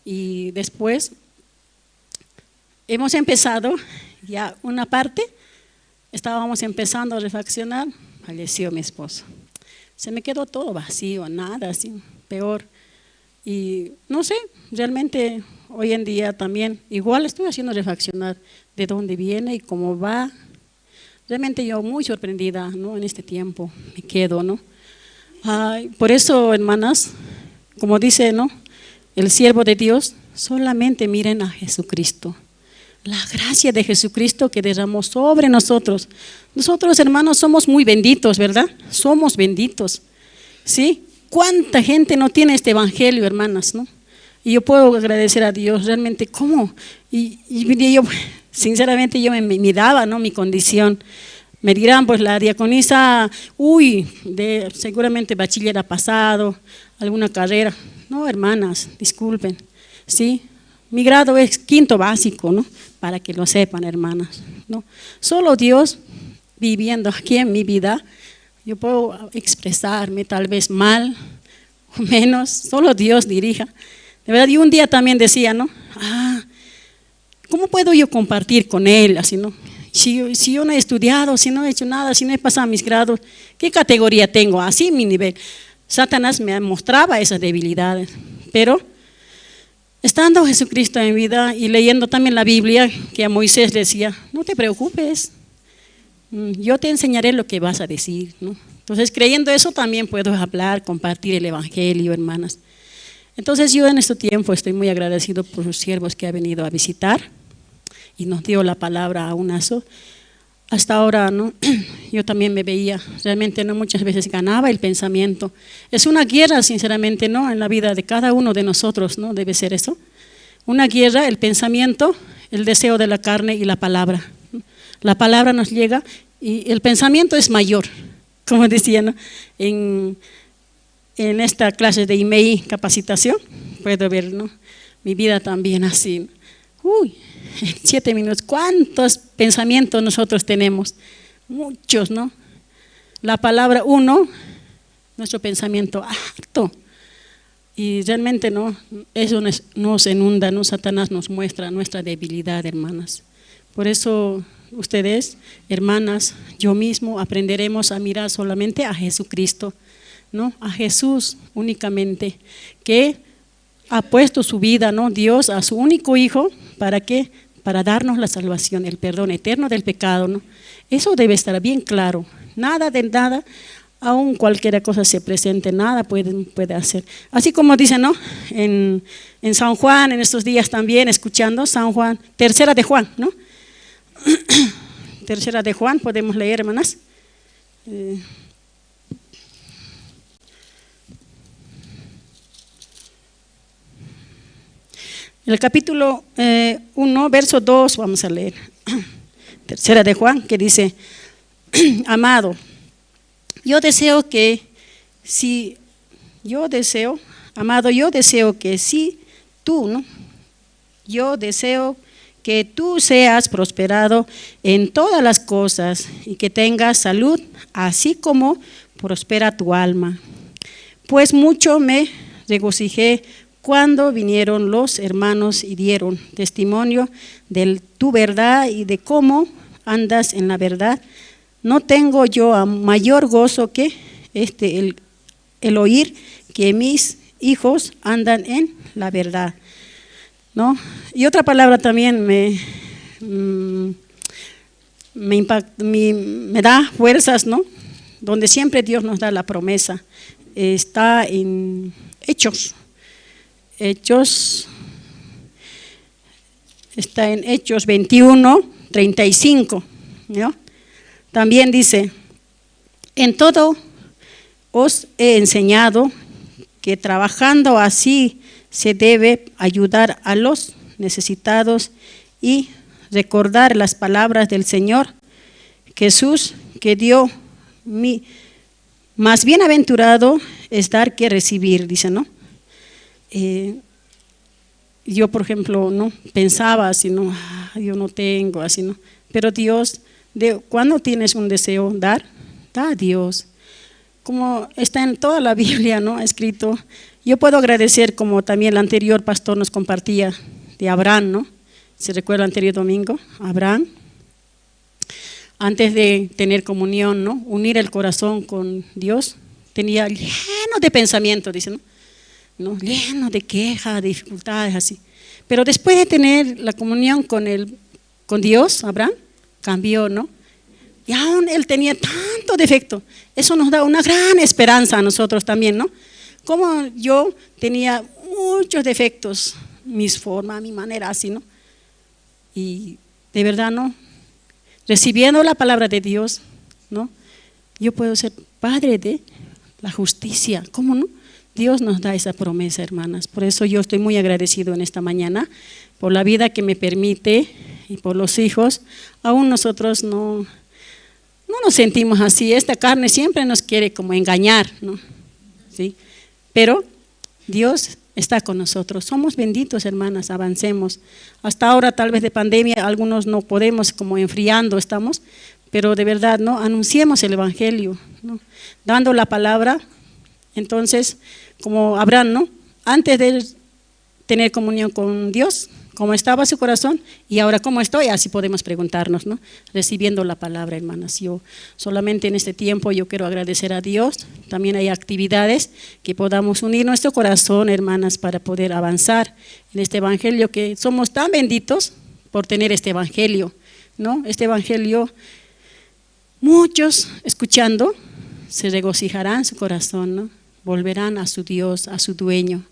Y después hemos empezado ya una parte, estábamos empezando a refaccionar, falleció mi esposo. Se me quedó todo vacío, nada así, peor. Y no sé, realmente hoy en día también, igual estoy haciendo refaccionar de dónde viene y cómo va. Realmente yo muy sorprendida, ¿no? En este tiempo me quedo, ¿no? Ay, por eso, hermanas, como dice, ¿no? El siervo de Dios, solamente miren a Jesucristo. La gracia de Jesucristo que derramó sobre nosotros. Nosotros, hermanos, somos muy benditos, ¿verdad? Somos benditos, ¿sí? ¿Cuánta gente no tiene este evangelio, hermanas, no? Y yo puedo agradecer a Dios realmente, ¿cómo? Y yo, sinceramente, yo me miraba, ¿no? Mi condición. Me dirán, pues la diaconisa, uy, seguramente bachiller ha pasado, alguna carrera. No, hermanas, disculpen, ¿sí? Mi grado es quinto básico, ¿no? Para que lo sepan, hermanas, ¿no? Solo Dios viviendo aquí en mi vida, yo puedo expresarme tal vez mal o menos, solo Dios dirija. De verdad, y un día también decía, ¿no? Ah, ¿cómo puedo yo compartir con Él? Así, ¿no? Si yo no he estudiado, si no he hecho nada, si no he pasado mis grados, ¿qué categoría tengo? Así mi nivel. Satanás me mostraba esas debilidades, pero estando Jesucristo en vida y leyendo también la Biblia, que a Moisés le decía, no te preocupes, yo te enseñaré lo que vas a decir, ¿no? Entonces, creyendo eso también puedo hablar, compartir el evangelio, hermanas. Entonces, yo en este tiempo estoy muy agradecido por sus siervos que ha venido a visitar y nos dio la palabra a unazo. Hasta ahora, ¿no? Yo también me veía, realmente no muchas veces ganaba el pensamiento. Es una guerra, sinceramente, ¿no? En la vida de cada uno de nosotros, ¿no? Debe ser eso. Una guerra, el pensamiento, el deseo de la carne y la palabra. La palabra nos llega y el pensamiento es mayor, como decía, ¿no? En esta clase de IMEI capacitación, puedo ver, ¿no? Mi vida también así. Uy, en 7 minutos, ¿cuántos pensamientos nosotros tenemos? Muchos, ¿no? La palabra uno, nuestro pensamiento alto. Y realmente, ¿no? Eso nos inunda, ¿no? Satanás nos muestra nuestra debilidad, hermanas. Por eso Ustedes, hermanas, yo mismo aprenderemos a mirar solamente a Jesucristo, ¿no? A Jesús únicamente, que ha puesto su vida, ¿no? Dios a su único Hijo, ¿para qué? Para darnos la salvación, el perdón eterno del pecado, ¿no? Eso debe estar bien claro. Nada de nada, aún cualquier cosa se presente, nada puede hacer. Así como dice, ¿no? En San Juan, en estos días también, escuchando San Juan, tercera de Juan, ¿no? Tercera de Juan, podemos leer, hermanas. El capítulo 1, verso 2, vamos a leer. Tercera de Juan, que dice, amado, yo deseo que si, yo deseo, amado, yo deseo que si tú, ¿no? Yo deseo que tú seas prosperado en todas las cosas y que tengas salud, así como prospera tu alma. Pues mucho me regocijé cuando vinieron los hermanos y dieron testimonio de tu verdad y de cómo andas en la verdad. No tengo yo a mayor gozo que el oír que mis hijos andan en la verdad, ¿no? Y otra palabra también me da fuerzas, ¿no? Donde siempre Dios nos da la promesa. Está en Hechos. Hechos, está en Hechos 21, 35, ¿no? También dice, en todo os he enseñado que trabajando así se debe ayudar a los necesitados y recordar las palabras del Señor Jesús, que dio mi más bienaventurado es dar que recibir, dice, ¿no? Yo, por ejemplo, no pensaba así, no, yo no tengo, así, no. Pero Dios, cuando tienes un deseo, dar, da a Dios. Como está en toda la Biblia, ¿no? Escrito. Yo puedo agradecer, como también el anterior pastor nos compartía de Abraham, ¿no? ¿Se recuerda el anterior domingo? Abraham, antes de tener comunión, ¿no? Unir el corazón con Dios, tenía lleno de pensamientos, dice, ¿no? ¿No? Lleno de quejas, de dificultades, así. Pero después de tener la comunión con Dios, Abraham cambió, ¿no? Y aún él tenía tanto defecto. Eso nos da una gran esperanza a nosotros también, ¿no? Como yo tenía muchos defectos, mis formas, mi manera, así, ¿no? Y de verdad, ¿no? Recibiendo la palabra de Dios, ¿no? Yo puedo ser padre de la justicia, ¿cómo no? Dios nos da esa promesa, hermanas. Por eso yo estoy muy agradecido en esta mañana por la vida que me permite y por los hijos. Aún nosotros no nos sentimos así. Esta carne siempre nos quiere como engañar, ¿no? ¿Sí? Pero Dios está con nosotros. Somos benditos, hermanas, avancemos. Hasta ahora, tal vez de pandemia, algunos no podemos, como enfriando estamos, pero de verdad, ¿no? Anunciemos el Evangelio, ¿no? Dando la palabra. Entonces, como Abraham, ¿no? Antes de tener comunión con Dios, cómo estaba su corazón y ahora cómo estoy, así podemos preguntarnos, ¿no? Recibiendo la palabra, hermanas. Yo solamente en este tiempo yo quiero agradecer a Dios. También hay actividades que podamos unir nuestro corazón, hermanas, para poder avanzar en este evangelio, que somos tan benditos por tener este evangelio, ¿no? Este evangelio, muchos escuchando se regocijarán su corazón, ¿no? Volverán a su Dios, a su dueño.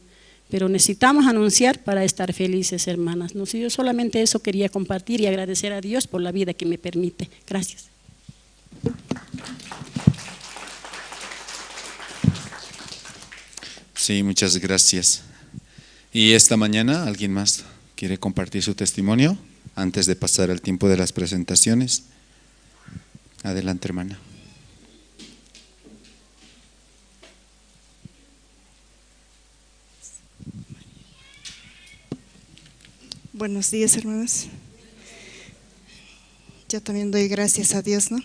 Pero necesitamos anunciar para estar felices, hermanas. No, yo solamente eso quería compartir y agradecer a Dios por la vida que me permite. Gracias. Sí, muchas gracias. Y esta mañana, ¿alguien más quiere compartir su testimonio antes de pasar al tiempo de las presentaciones? Adelante, hermana. Buenos días, hermanos. Yo también doy gracias a Dios, ¿no?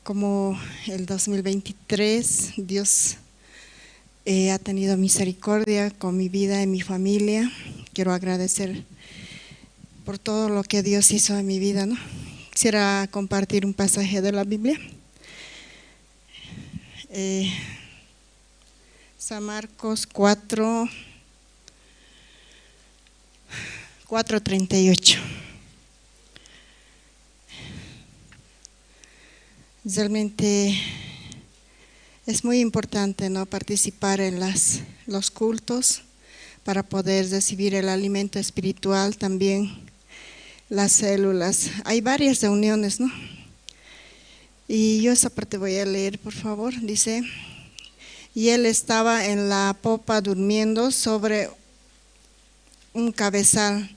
Como el 2023, Dios ha tenido misericordia con mi vida y mi familia. Quiero agradecer por todo lo que Dios hizo en mi vida, ¿no? Quisiera compartir un pasaje de la Biblia. San Marcos 4, 4:38. Realmente es muy importante, ¿no?, participar en los cultos para poder recibir el alimento espiritual también, las células. Hay varias reuniones, ¿no? Y yo esa parte voy a leer, por favor. Dice, y él estaba en la popa durmiendo sobre un cabezal,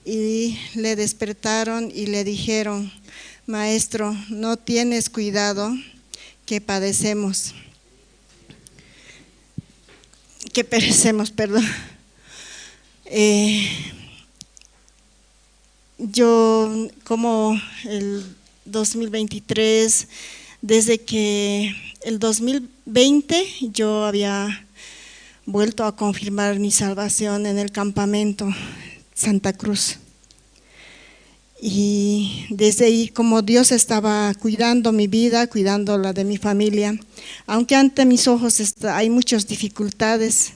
y le despertaron y le dijeron, Maestro, ¿no tienes cuidado que padecemos? Que perecemos, perdón. Yo, como el 2023, desde que el 2020 yo había vuelto a confirmar mi salvación en el campamento Santa Cruz. Y desde ahí, como Dios estaba cuidando mi vida, cuidando la de mi familia, aunque ante mis ojos hay muchas dificultades,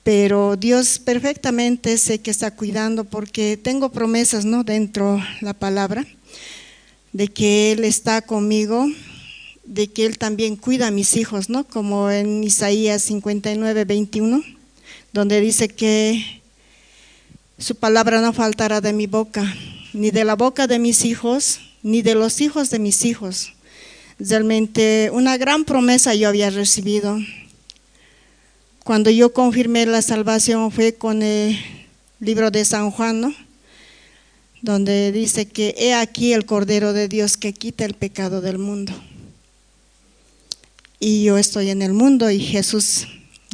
pero Dios perfectamente sé que está cuidando, porque tengo promesas, ¿no?, dentro la palabra, de que Él está conmigo, de que Él también cuida a mis hijos, ¿no?, como en Isaías 59, 21, donde dice que su palabra no faltará de mi boca, ni de la boca de mis hijos, ni de los hijos de mis hijos. Realmente una gran promesa yo había recibido. Cuando yo confirmé la salvación fue con el libro de San Juan, ¿no?, donde dice que he aquí el Cordero de Dios que quita el pecado del mundo. Y yo estoy en el mundo y Jesús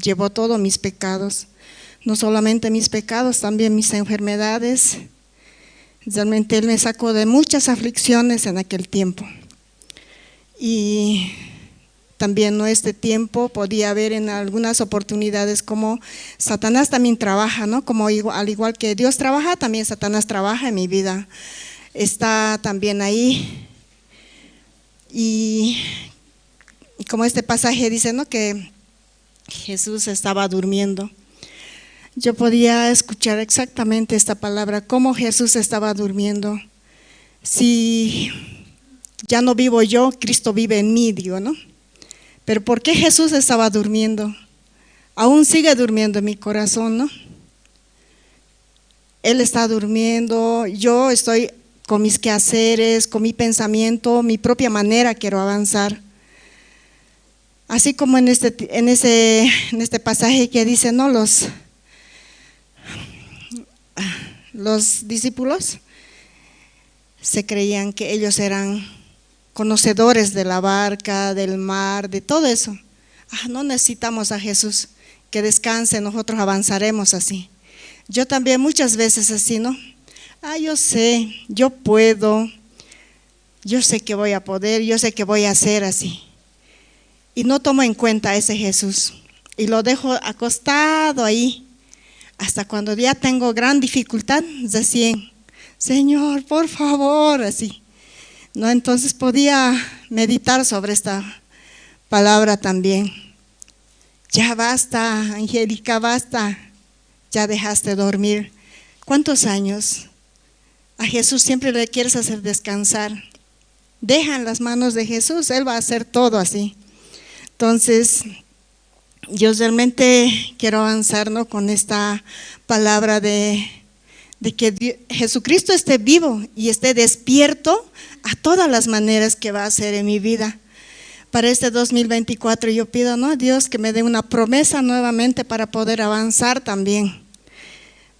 llevó todos mis pecados, no solamente mis pecados, también mis enfermedades. Realmente Él me sacó de muchas aflicciones en aquel tiempo. Y también, ¿no?, este tiempo podía ver en algunas oportunidades como Satanás también trabaja, ¿no? Como al igual que Dios trabaja, también Satanás trabaja en mi vida. Está también ahí. Y como este pasaje dice, ¿no?, que Jesús estaba durmiendo. Yo podía escuchar exactamente esta palabra, cómo Jesús estaba durmiendo. Si ya no vivo yo, Cristo vive en mí, digo, ¿no? Pero ¿por qué Jesús estaba durmiendo? Aún sigue durmiendo en mi corazón, ¿no? Él está durmiendo, yo estoy con mis quehaceres, con mi pensamiento, mi propia manera quiero avanzar. Así como en este pasaje que dice, ¿no?, los discípulos se creían que ellos eran conocedores de la barca, del mar, de todo eso. No necesitamos a Jesús, que descanse, nosotros avanzaremos así. Yo también muchas veces así, ¿no? Yo sé, yo puedo, yo sé que voy a poder, yo sé que voy a hacer así. Y no tomo en cuenta a ese Jesús y lo dejo acostado ahí. Hasta cuando ya tengo gran dificultad, recién, Señor, por favor, así. ¿No? Entonces podía meditar sobre esta palabra también. Ya basta, Angélica, basta. Ya dejaste dormir. ¿Cuántos años? A Jesús siempre le quieres hacer descansar. Deja en las manos de Jesús, Él va a hacer todo así. Entonces, yo realmente quiero avanzar, ¿no?, con esta palabra de que Jesucristo esté vivo y esté despierto a todas las maneras que va a hacer en mi vida. Para este 2024 yo pido, ¿no?, a Dios que me dé una promesa nuevamente para poder avanzar también,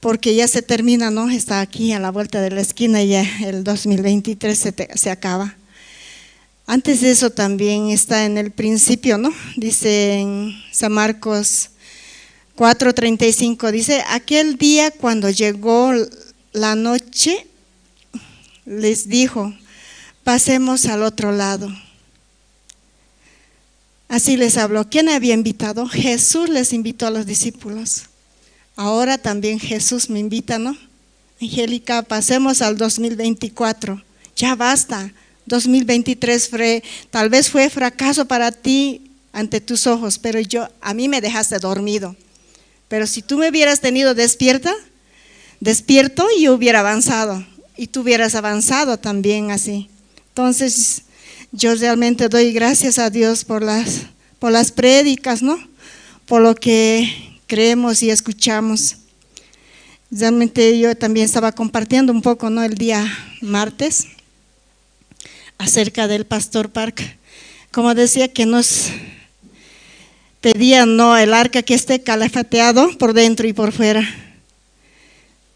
porque ya se termina, ¿no?, está aquí a la vuelta de la esquina y ya el 2023 se acaba. Antes de eso también está en el principio, ¿no? Dice en San Marcos 4:35, dice, aquel día cuando llegó la noche, les dijo, pasemos al otro lado. Así les habló. ¿Quién había invitado? Jesús les invitó a los discípulos. Ahora también Jesús me invita, ¿no? Angélica, pasemos al 2024. Ya basta. 2023 fue, tal vez fue fracaso para ti ante tus ojos, pero yo, a mí me dejaste dormido. Pero si tú me hubieras tenido despierta, despierto, yo hubiera avanzado. Y tú hubieras avanzado también así. Entonces, yo realmente doy gracias a Dios por las prédicas, ¿no? Por lo que creemos y escuchamos. Realmente yo también estaba compartiendo un poco, ¿no? El día martes, acerca del pastor Park. Como decía, que nos pedía, ¿no?, el arca que esté calafateado por dentro y por fuera.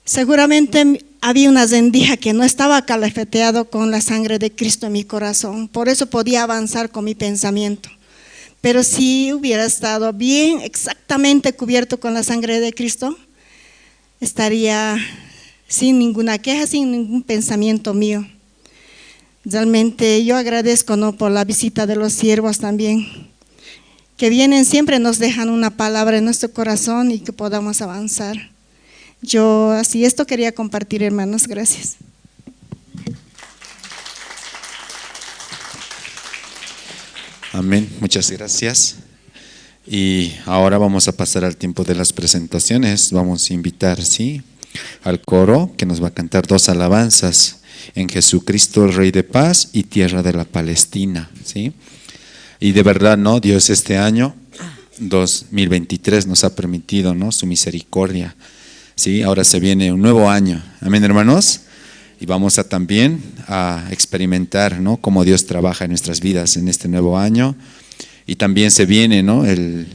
Seguramente había una rendija que no estaba calafeteado con la sangre de Cristo en mi corazón, por eso podía avanzar con mi pensamiento. Pero si hubiera estado bien exactamente cubierto con la sangre de Cristo, estaría sin ninguna queja, sin ningún pensamiento mío. Realmente yo agradezco, ¿no?, por la visita de los siervos también, que vienen siempre, nos dejan una palabra en nuestro corazón y que podamos avanzar. Yo así esto quería compartir, hermanos, gracias. Amén, muchas gracias. Y ahora vamos a pasar al tiempo de las presentaciones. Vamos a invitar, sí, al coro que nos va a cantar dos alabanzas: en Jesucristo, el Rey de Paz, y Tierra de la Palestina, ¿sí? Y de verdad, ¿no?, Dios este año 2023 nos ha permitido, ¿no?, su misericordia, ¿sí? Ahora se viene un nuevo año, amén, hermanos, y vamos a también a experimentar, ¿no?, cómo Dios trabaja en nuestras vidas en este nuevo año. Y también se viene, ¿no?, el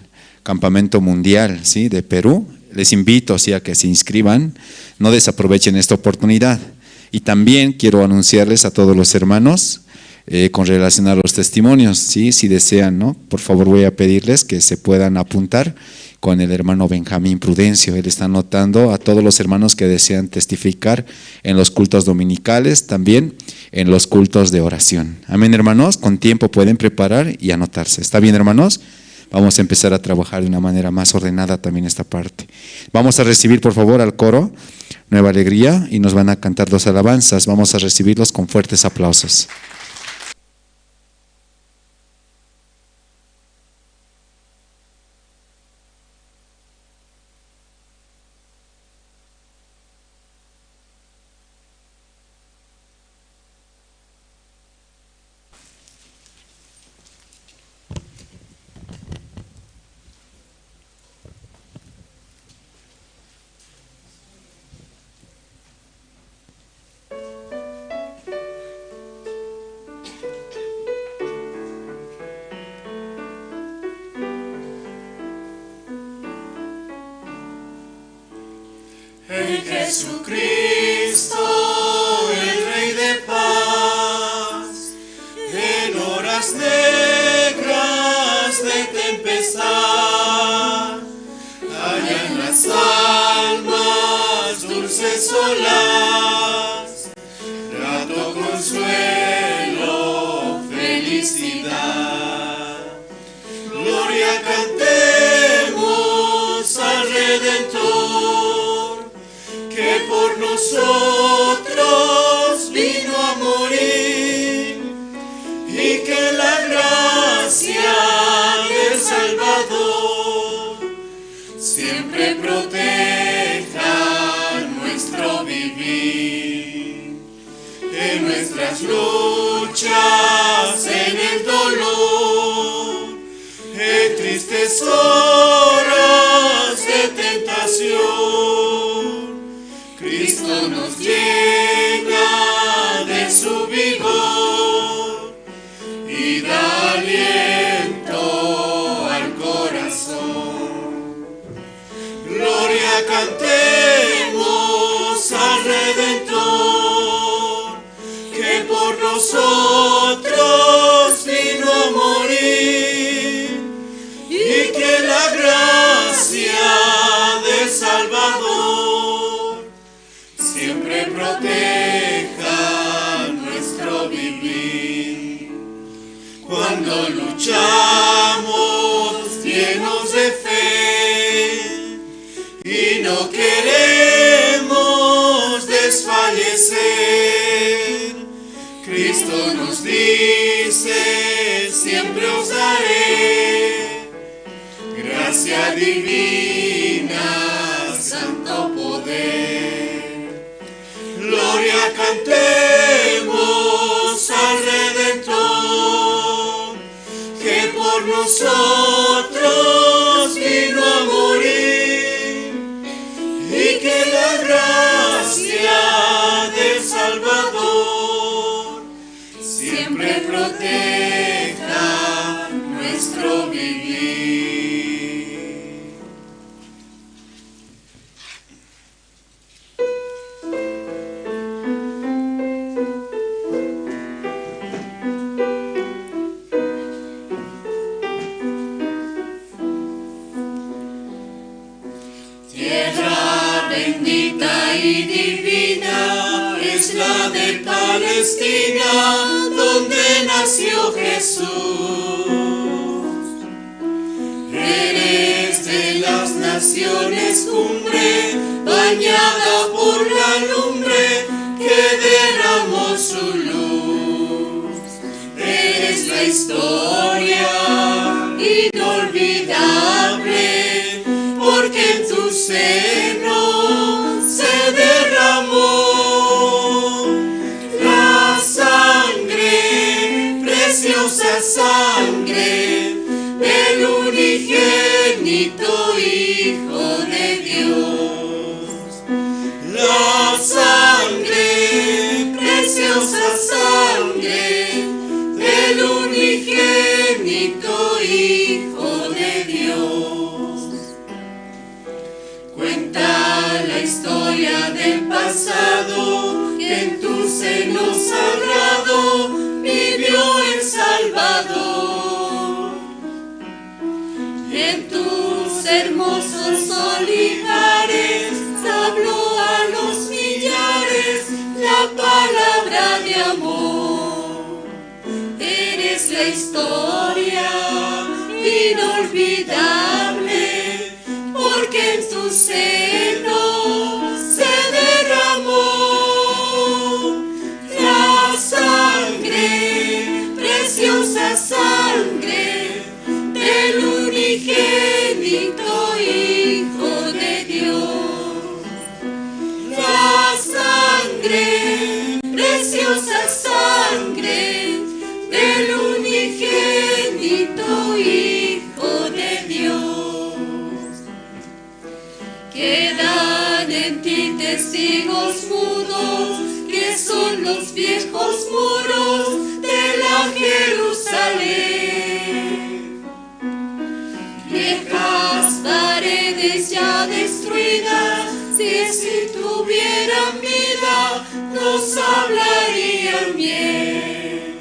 campamento mundial, ¿sí?, de Perú. Les invito, ¿sí?, a que se inscriban, no desaprovechen esta oportunidad. Y también quiero anunciarles a todos los hermanos con relación a los testimonios, ¿sí?, si desean, ¿no?, por favor voy a pedirles que se puedan apuntar con el hermano Benjamín Prudencio. Él está anotando a todos los hermanos que desean testificar en los cultos dominicales, también en los cultos de oración. Amén, hermanos, con tiempo pueden preparar y anotarse. ¿Está bien, hermanos? Vamos a empezar a trabajar de una manera más ordenada también esta parte. Vamos a recibir, por favor, al coro Nueva Alegría, y nos van a cantar dos alabanzas. Vamos a recibirlos con fuertes aplausos. En Jesucristo, el Rey de Paz, en horas negras de tempestad, hallan las almas dulces solas, grato consuelo, felicidad. Gloria cantemos al Redentor, que por nosotros vino a morir, y que la gracia del Salvador siempre proteja nuestro vivir. En nuestras luchas, en el dolor, en tristes horas de tentación, Cristo nos llena de su vigor y da aliento al corazón. Gloria cantemos al Redentor, que por nosotros vino a morir, y que la gracia del Salvador siempre proteja nuestro vivir. Cuando luchamos llenos de fe y no queremos desfallecer, Cristo nos dice, siempre os daré gracia divina, santo poder. Gloria cantemos al Redentor, que por nosotros vino a morir, y que la gracia del Salvador siempre proteja nuestro vivir. Tierra bendita y divina es la de Palestina, donde nació Jesús. Eres de las naciones cumbre, bañada por la lumbre que derramó su luz. Eres la historia inolvidable, porque en tu seno se derramó la sangre, preciosa sangre del unigénito Hijo de Dios. La sangre, preciosa sangre del unigénito Hijo de Dios. Cuenta la historia del pasado, que en tu seno sagrado vivió el Salvador. En tus hermosos olivares habló a los millares la palabra de amor. Eres la historia inolvidable, porque en tu seno se derramó la sangre, preciosa sangre del unigénito Hijo de Dios. La sangre, preciosa sangre del unigénito Hijo de Dios. Quedan en ti testigos mudos, que son los viejos muros de la Jerusalén. Viejas paredes ya destruidas, si tuvieran vida, nos hablarían bien.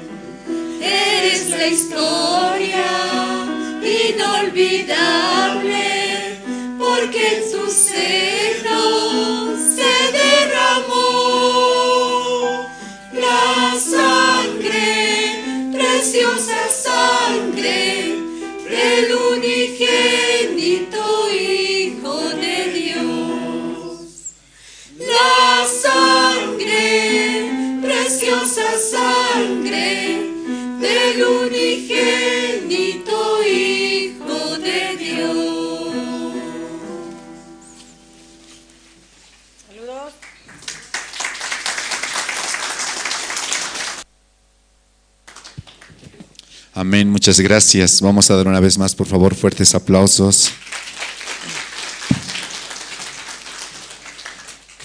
Eres la historia inolvidable, porque en tu seno se derramó la sangre, preciosa sangre del unigénito Hijo de Dios. La sangre, preciosa sangre del unigénito Hijo de Dios. Saludos. Amén, muchas gracias. Vamos a dar una vez más, por favor, fuertes aplausos.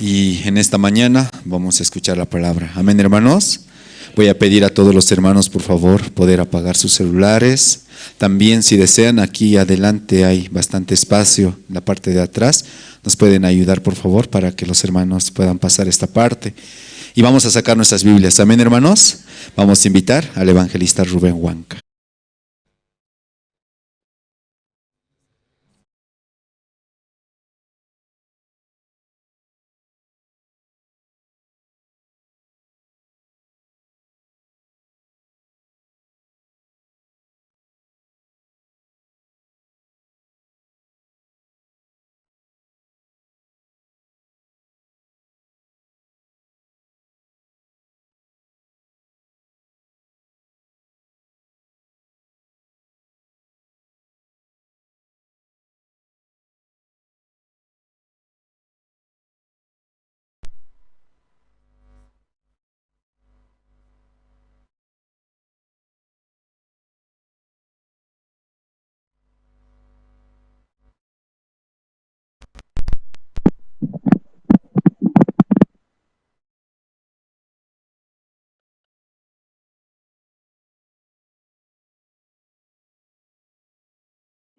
Y en esta mañana vamos a escuchar la palabra. Amén, hermanos. Voy a pedir a todos los hermanos, por favor, poder apagar sus celulares. También, si desean, aquí adelante hay bastante espacio en la parte de atrás. Nos pueden ayudar, por favor, para que los hermanos puedan pasar esta parte. Y vamos a sacar nuestras Biblias. Amén, hermanos. Vamos a invitar al evangelista Rubén Huanca.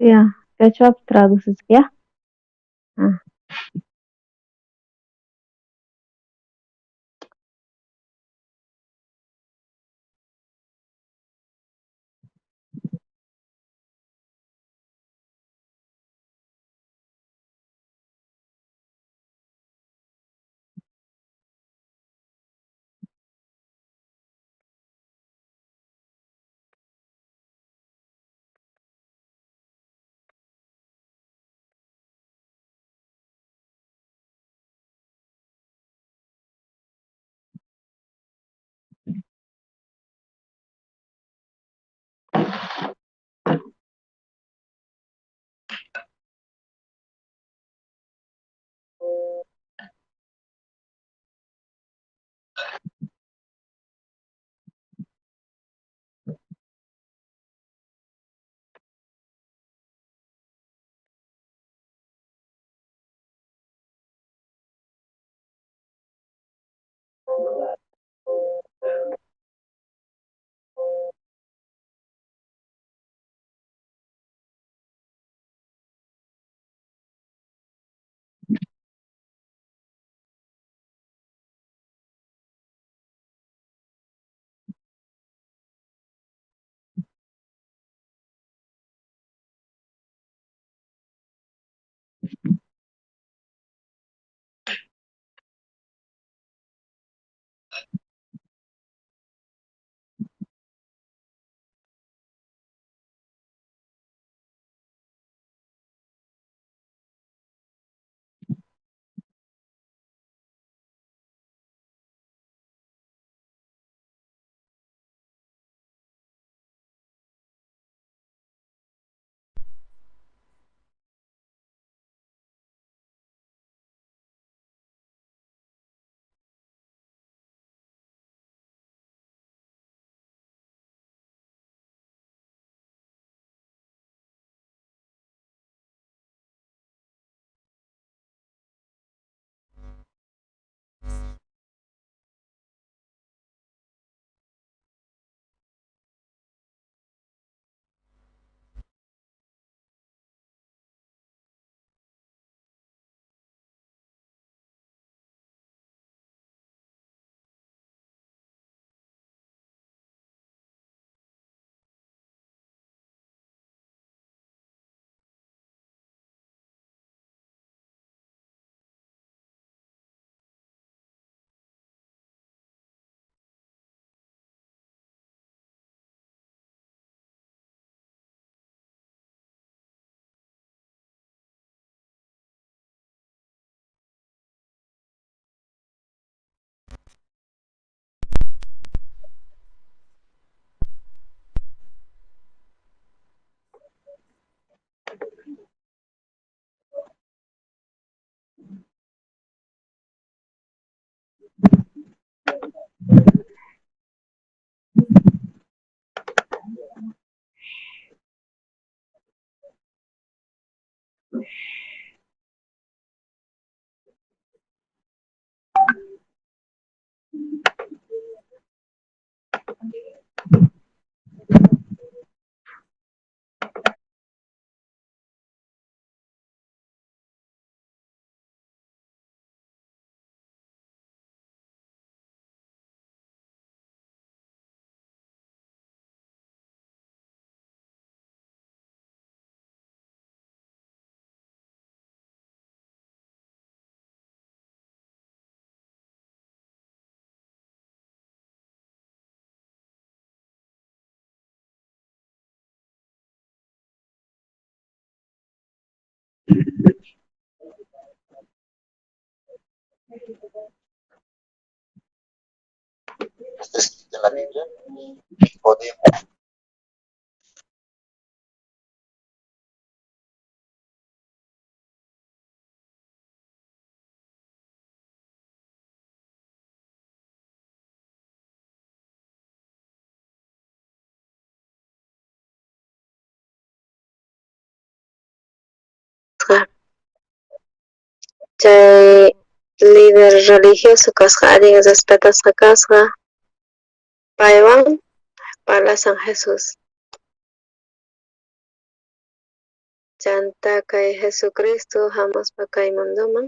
Ya, quechuapi traducisqa, ya. Ah. Está escrito en la Biblia, Nicodemo. Chay líder religioso kasqa, allin respetasqa kasqa, paywan parlasan Jesús. Chantá kay Jesucristo jamuspa kay mundoman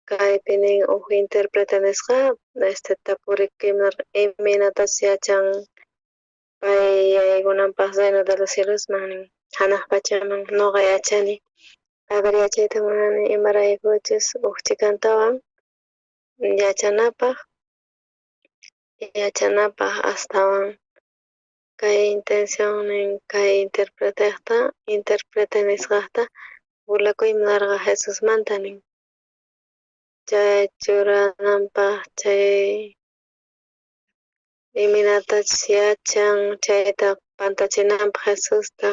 kaypi nin uj intérprete nisqa tapurikuymunarqa imaynatachus yachan pay yaykunanpaj reino de los cielosman nin janaj pachaman noqa yachani. A ver yachayta munani imaraykuchus uj chhikantawan yachanapaj astawan kay intención nin kay interpretejta intérprete nisqajta burlakuy munarqa Jesusmanta nin chay churananpaj chay imaynatachus yachan chayta pantachinanpaj Jesusta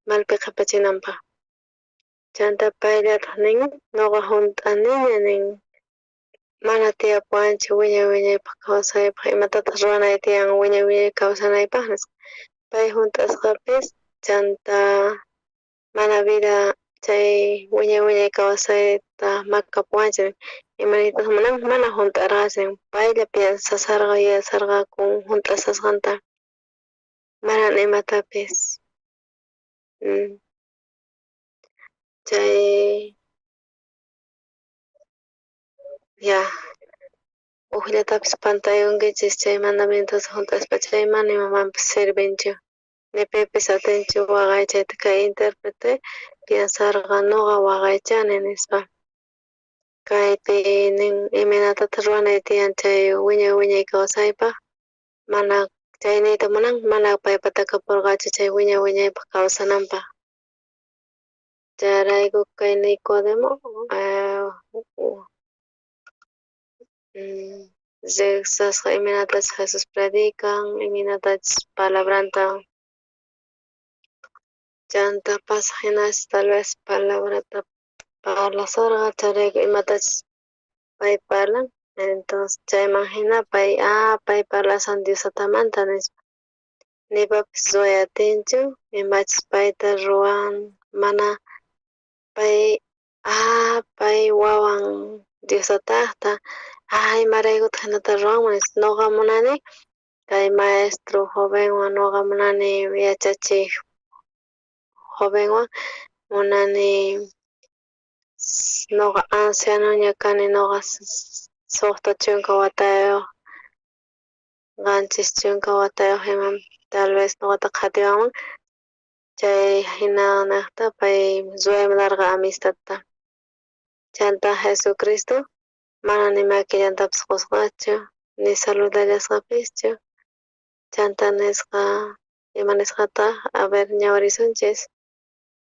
malpi qhapachinanpaj. Chantá payllataj nin noqa junt'aniña nin mana tiyapuwanchu wiñay wiñaypaj kawsaypaj imatataj ruwanay tiyan wiñay wiñay kawsanaypaj nispa. Pay junt'asqapis chantá mana vida chay wiñay wiñay kawsayta makapuwanchu imaniytaj munan mana junt'arqachu paylla piensasarqa yuyasarqa junt'asasqanta mana imatapis chay ya ujllatapis pantayunkichis chay mandamientosta junt'aspa chay mana imamanpis sirvinchu ni pipis atinchu waqaychayta kay intérprete piensarqa noqa waqaychani nispa kaypi nin imaynatataq ruwanay tiyan chay wiñay wiñay kawsaypaj mana chay niyta munan mana paypata kapurqachu chay wiñay wiñaypaj kawsananpaj chayrayku kay Nicodemo riqsasqa imaynatachus Jesús predican imaynatachus palabranta chanta pasaj jinas tal vez palabrata parlasarqa chayrayku imatachus pay parlan entonces chayman jina pay pay parlasan Diosatamanta nispa nipapis ruway atinchu imachus payta ruwan mana pay pay wawan Diosatajta imaraykutaq jinata ruwanman nispa noqa munani kay maestro jovenwan noqa munani yachachej jovenwan munani noqa ancianoña kani noqa 60 watayoj 70 watayoj ima tal vez noqata qhatiwanman chay jinanejta pay ruwaymunarqa amistadta chanta Jesucristo mana ni makillantapis qosqachu ni saludallasqapischu chanta nisqa ima nisqataq a ver ñawirisunchis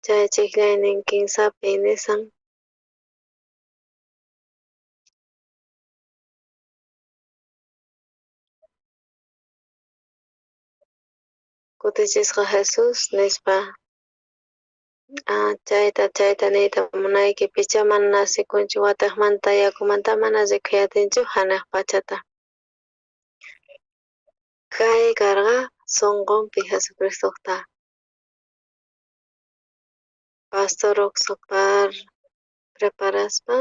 chay chijllaynin 15pi nisan kutichisqa Jesús nispa chayta niyta munayki pichá mana nacikunchu watejmanta yakumanta mana rikuy atinchu janaj pachata kay karqa sonqonpi Jesucristota pastor uksupar preparaspa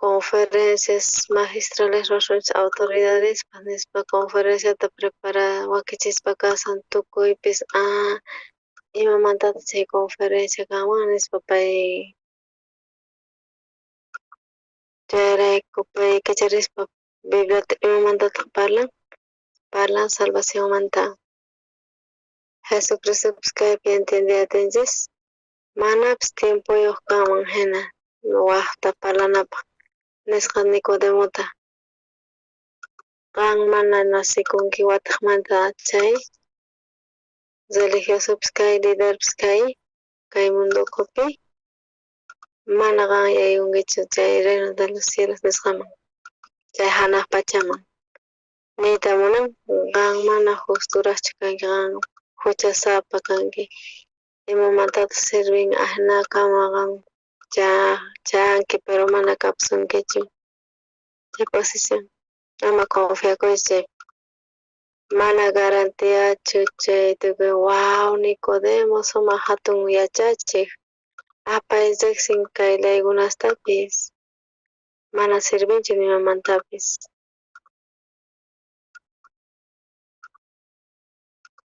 conferencias magistrales ruwasunchis autoridades nispa conferenciata prepara wakichispa kasan tukuypis imamantataq chay conferencia kanman nispa pay chayrayku pay kicharispa Bibliata imamantataq parlan parlan salvacionmanta Jesucristopis kaypi entiende atinchis manapis tiempoyoj kanman jina wajta parlanapaj nisqa Nicodemota qan mana nacikunki watejmanta chay religiosopis kay liderpis kay mundo ukhupi mana qan yaykunkichu chay reino de los cielos nisqaman chay janaj pachaman niyta munan qan mana justurajchu kanki qan juchasapa kanki imamantataq sirvin ajinakama qan chanki pero mana kapusunkichu chay posición ama confiakuychu chay mana garantiachu chay tukuy waw Nicodemo sumaq jatun yachachej pay riqsin kay leykunastapis mana sirvinchu nimamantapis.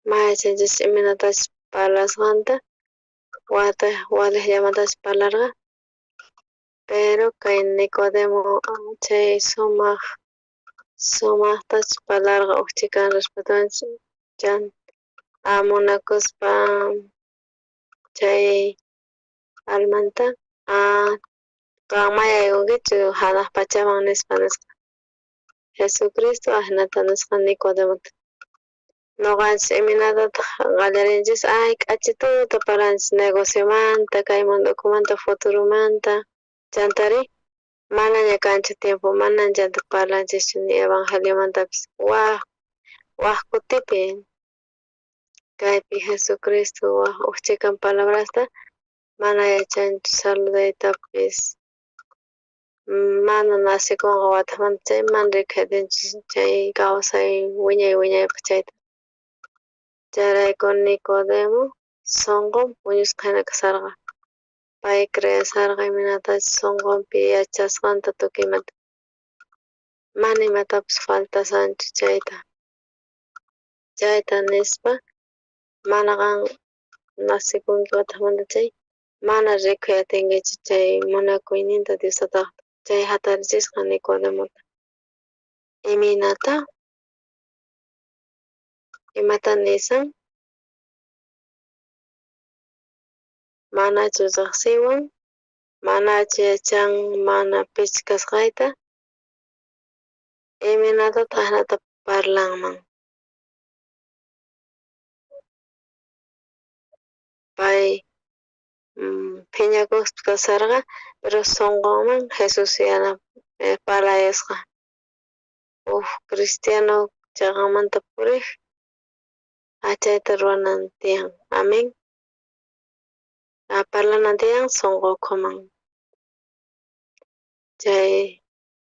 Mayachanchis imaynatachus parlasqanta, wata walejllamantachus parlarqa. Pero kay Nicodemo chay sumaq sumaqtachus parlarqa uj chhikan respetuwanchis chan munakuspa chay almanta qan mayaykunkichu hanaq pachaman nispa nisqa. Jesucristo ajinata nisqa Nicodemota. Noqanchis imaynatataq qallarinchis ay k'achituta parlanchis negociomanta, kay mundo ukhumanta, futuromanta, chantari manaña kanchu tiempo, mana chanta parlanchikchu ni evangeliomantapis waj waj kutipi kaypi Jesucristo waj uj chikan palabrasta mana yachanchu saludaytapis mana nacikunqa watejmanta chay mana rikhuyatinchu chay kawsay wiñay wiñaypaj chayta. Chayrayku Nicodemo sonqon puñusqa jina kasarqa. Pay creesarqa imaynatachus sonqonpi yachasqanta tukuy imata. Mana imatapis faltasanchu chayta. Chayta nispa mana qan nacikunki watejmanta chay mana rikuy atinkichu chay munakuyninta Dios Tatajta. Chay jatarichisqa Nicodemota. Imaynata? Imata nisan? Manachu riqsiwan? Manachu yachan mana pich kasqayta? Imaynatataq ajinata parlanman? Pay phiñakuspa kasarqa, pero sonqonman Jesús yana parlayasqa. Uj cristiano chaqanmanta purej chayta ruwanan tiyan. Amén. Parlanan tiyan sonqo ukhuman. Chay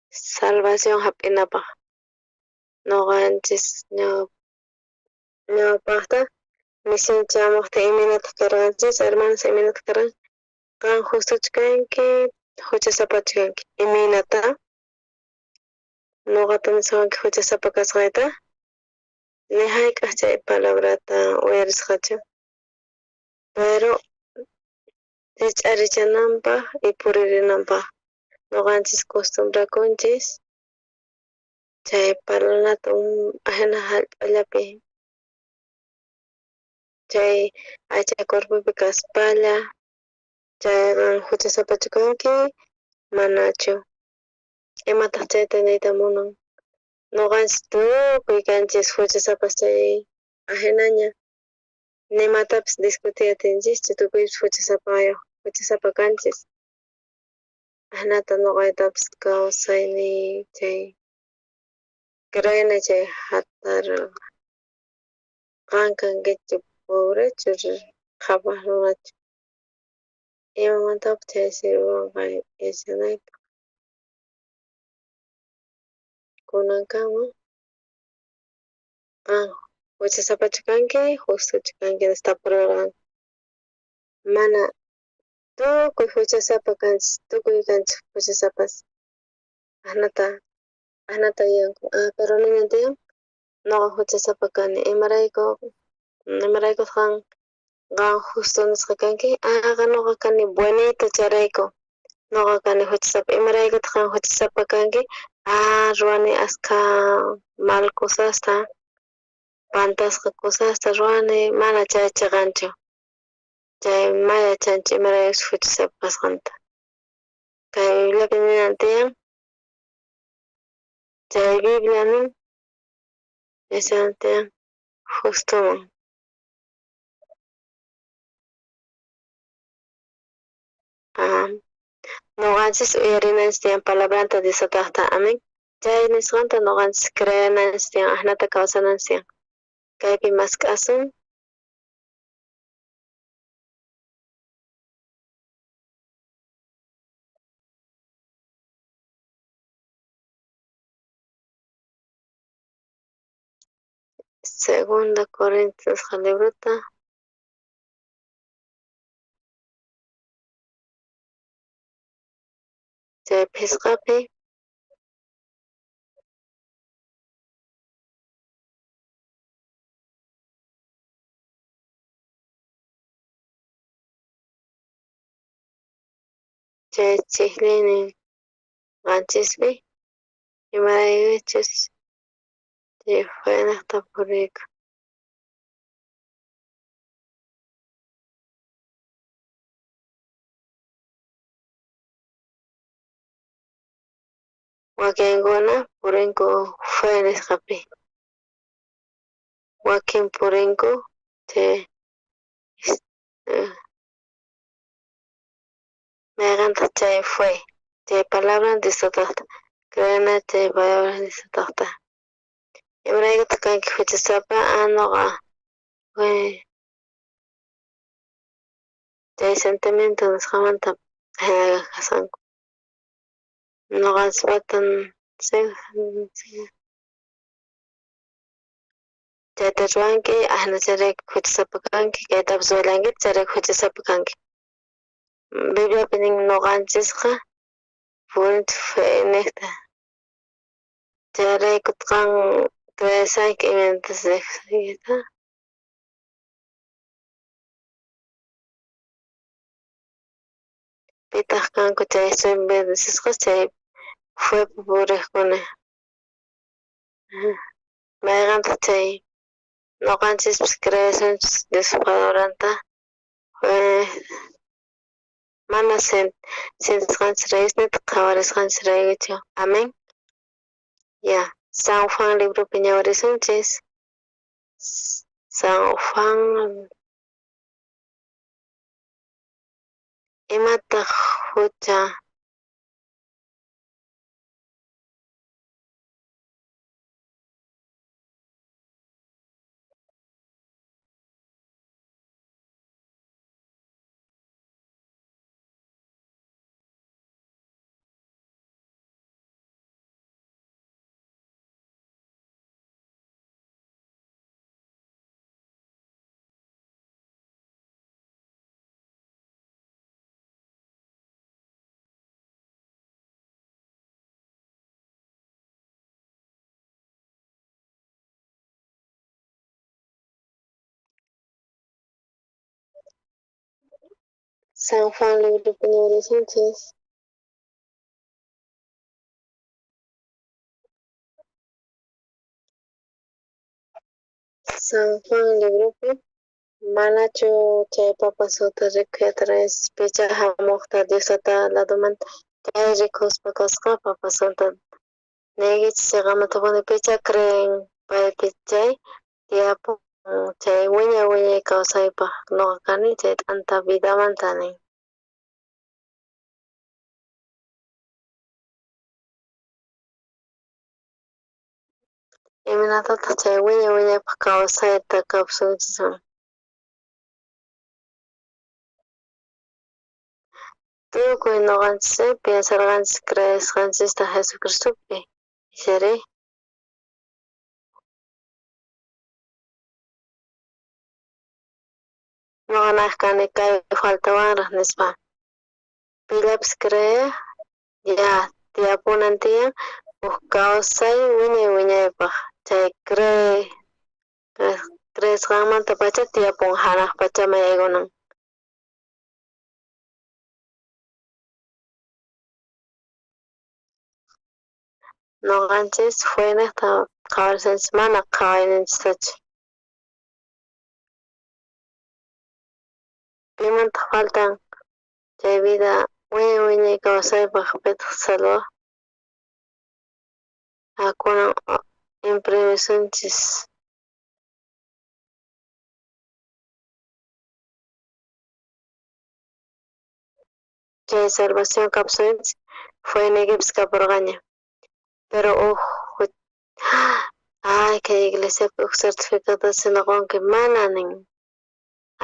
salvación hap'inapaj. Noqanchis ñawpajta misión chamuqtin imaynataq karqanchis, hermanos imaynataq karqan? Qan justochu kanki, huchasapachu kanki? Imaynata? Noqata niswanki huchasapa kasqayta? Ni hayk'aq chay palabrata uyarisqachu. Pero rich'arichananpaj y puririnanpaj noqanchis costumbrakunchis chay parlanata ajina hallp'allapi chay aycha cuerpopi kaspalla chayqa huchasapachu kanki manachu imataq chayta niyta munan noqanchis tukuy kanchis huchasapas chay ajinaña nimatapis discutiy atinchischu tukuypis huchasapayuq huchasapa kanchis ajinata noqaytapis kawsayniy chay creena chay jatar qan kankichu pobrechu qhapaq runachu imamantapis chay sirviwanqa yachanaypaq kunankama qan huchasapachu kanki justochu kanki nispa tapuriwarqanku mana tukuy huchasapa kanchis tukuy kanchis huchasapas ajnata ajnata yuyanku pero ninan tiyan noqa huchasapa kani imarayku imaraykutaq qan qan justo nisqa kanki noqa kani buenito chayrayku noqa kani huchasapa imaraykutaq qan huchasapa kanki ruwani askha mal cosasta pantasqa cosasta ruwani mana chay chiqanchu chay ma yachanchu imaraykuchus huchasapa kasqanta kay Bibliapi ninan tiyan chay Biblia nin yachanan tiyan justoman. Noqanchis uyarinanchis tiyan palabranta Dios Tatajta amén. Chay nisqanta noqanchis creenanchis tiyan ajnata kawsananchis tiyan. Kaypi mask'asun. Segunda Corintios librota. Chay phisqapi. Chay chijliynin qanchispi imaraykuchus chay fenejta puriyku. Wakinkuna purinku fe nisqapi. Wakin purinku chay mayqentaq chay fe chay palabra nisqatajta creena chay palabra nisqatajta. Imaraykutaq kanki huchasapa? Ah, noqa chay sentimiento nisqamanta kasqanku. Noqanchikpatan chayta ruwanki, ahina chayrayku huchasapa kanki, kaytapas ruwallankitaq chayrayku huchasapa kanki. Bibliapi nin noqanchisqa purinchik fenejta. Chayrayku qan creeshanki imaynatas riqsiykita. Pitaq kanku chay bendecisqas chay fepi puriqkuna. Mayqantaq chay noqanchispas creesunchis Diospa palabranta mana sintisqanchisraykuchu nitaq qhawarisqanchisraykuchu. Amén. Ya, San Juan libropi ñawirisunchis. San Juan imataq hucha? San Juan libropi ñawirisunchis. San Juan libropi manachu chay papasuta rikuyata picha hamuqta Dios tata ladomanta chay rikuspa kasqa papasunta niykichis chiqamantapuni picha creen paypi chay tiyapun chay wiñay wiñay kawsaypaq noqa kani chay t'anta vidamanta nin. Imaynatataq chay wiñay wiñaypaq kawsayta kawsanchisman? Tukuy noqanchis piensarqanchis creesqanchista Jesucristopi, ¿seri? Noqa naq kani kay faltawanraq nispa. Pillapis cree ya tiyapunan tiyan huk kawsay wiñay wiñaypaq chay cree creesqanmanta pacha tiyapun hanaq pachaman yaykunan. Noqanchis fuenejta qhawarishanchis mana qhawayninchistachu. Pimantaq faltan chay vida wiñay wiñay kawsaypaq pitaq salvaq? Kunan imprimisunchis. Chay salvación kapsunchis fuenekipis kapurqaña. Pero uj ay kay iglesiapi uj certificado qonki mana nin.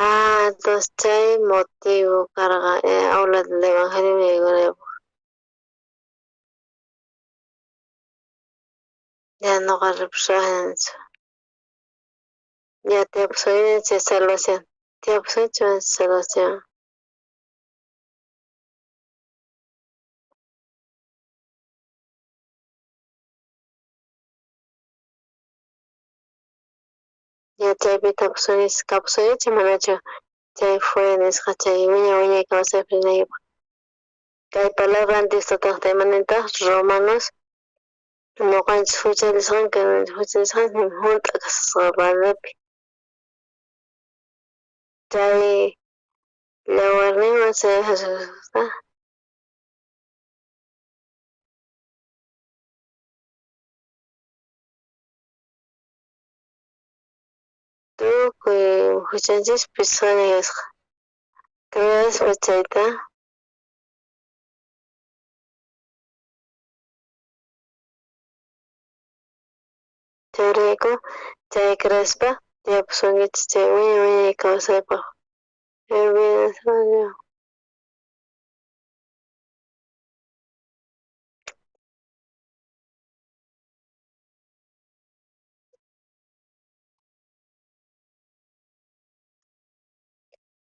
Ah, entonces chay motivo karqa aula del evangelio yaykunaypaq. Ya noqa ripusaqña. Ya tiyapusunña chay salvación. Tiyapusunchu salvación. Ya chaypi tapusunchis kapusunñachu manachu chay fue nisqa chay wiñay wiñay kawsaypi rinaypaq. Kay palabra Diostataqta imanintaj Romanos noqanchis huchallisqanka huchallisqanchis hunt'a kasasqa valdepi. Chay yawarninwan chay Jesucrista tukuy huchanchis pisqaña kasqa. Creaspa chayta chayrayku chay creaspa tiyapusunkichis chay wiñay wiñay kawsaypaq.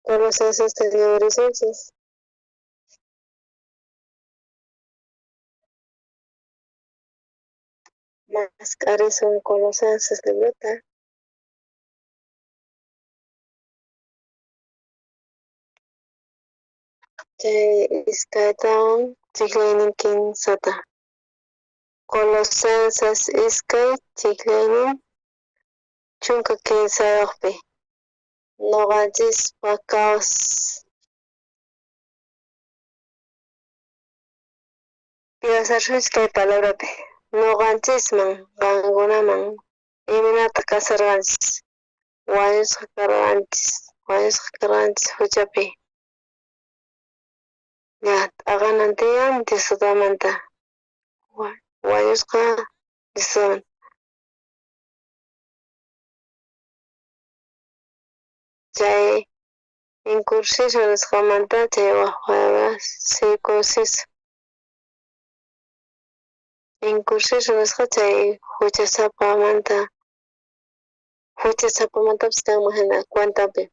Colosenses ñawirisunchis. Mask'arisun Colosenses librota. Chay iskaytawan chiklaynin kinsata. Colosenses iskay chiklaynin 13. Noqanchispa kaws Piensarsunchis kay palabrapi. Noqanchisman qankunaman imaynata kasarqanchis wañusqa karqanchis wañusqa karqanchis huchapi. Ña t'aqanan tiyan Diosmanta wañusqa Diosmanta. Chay incursiso nisqamanta chay waj palabra circunciso. Incursiso nisqa chay huchasapamanta huchasapamantapis kanman hina cuentapi.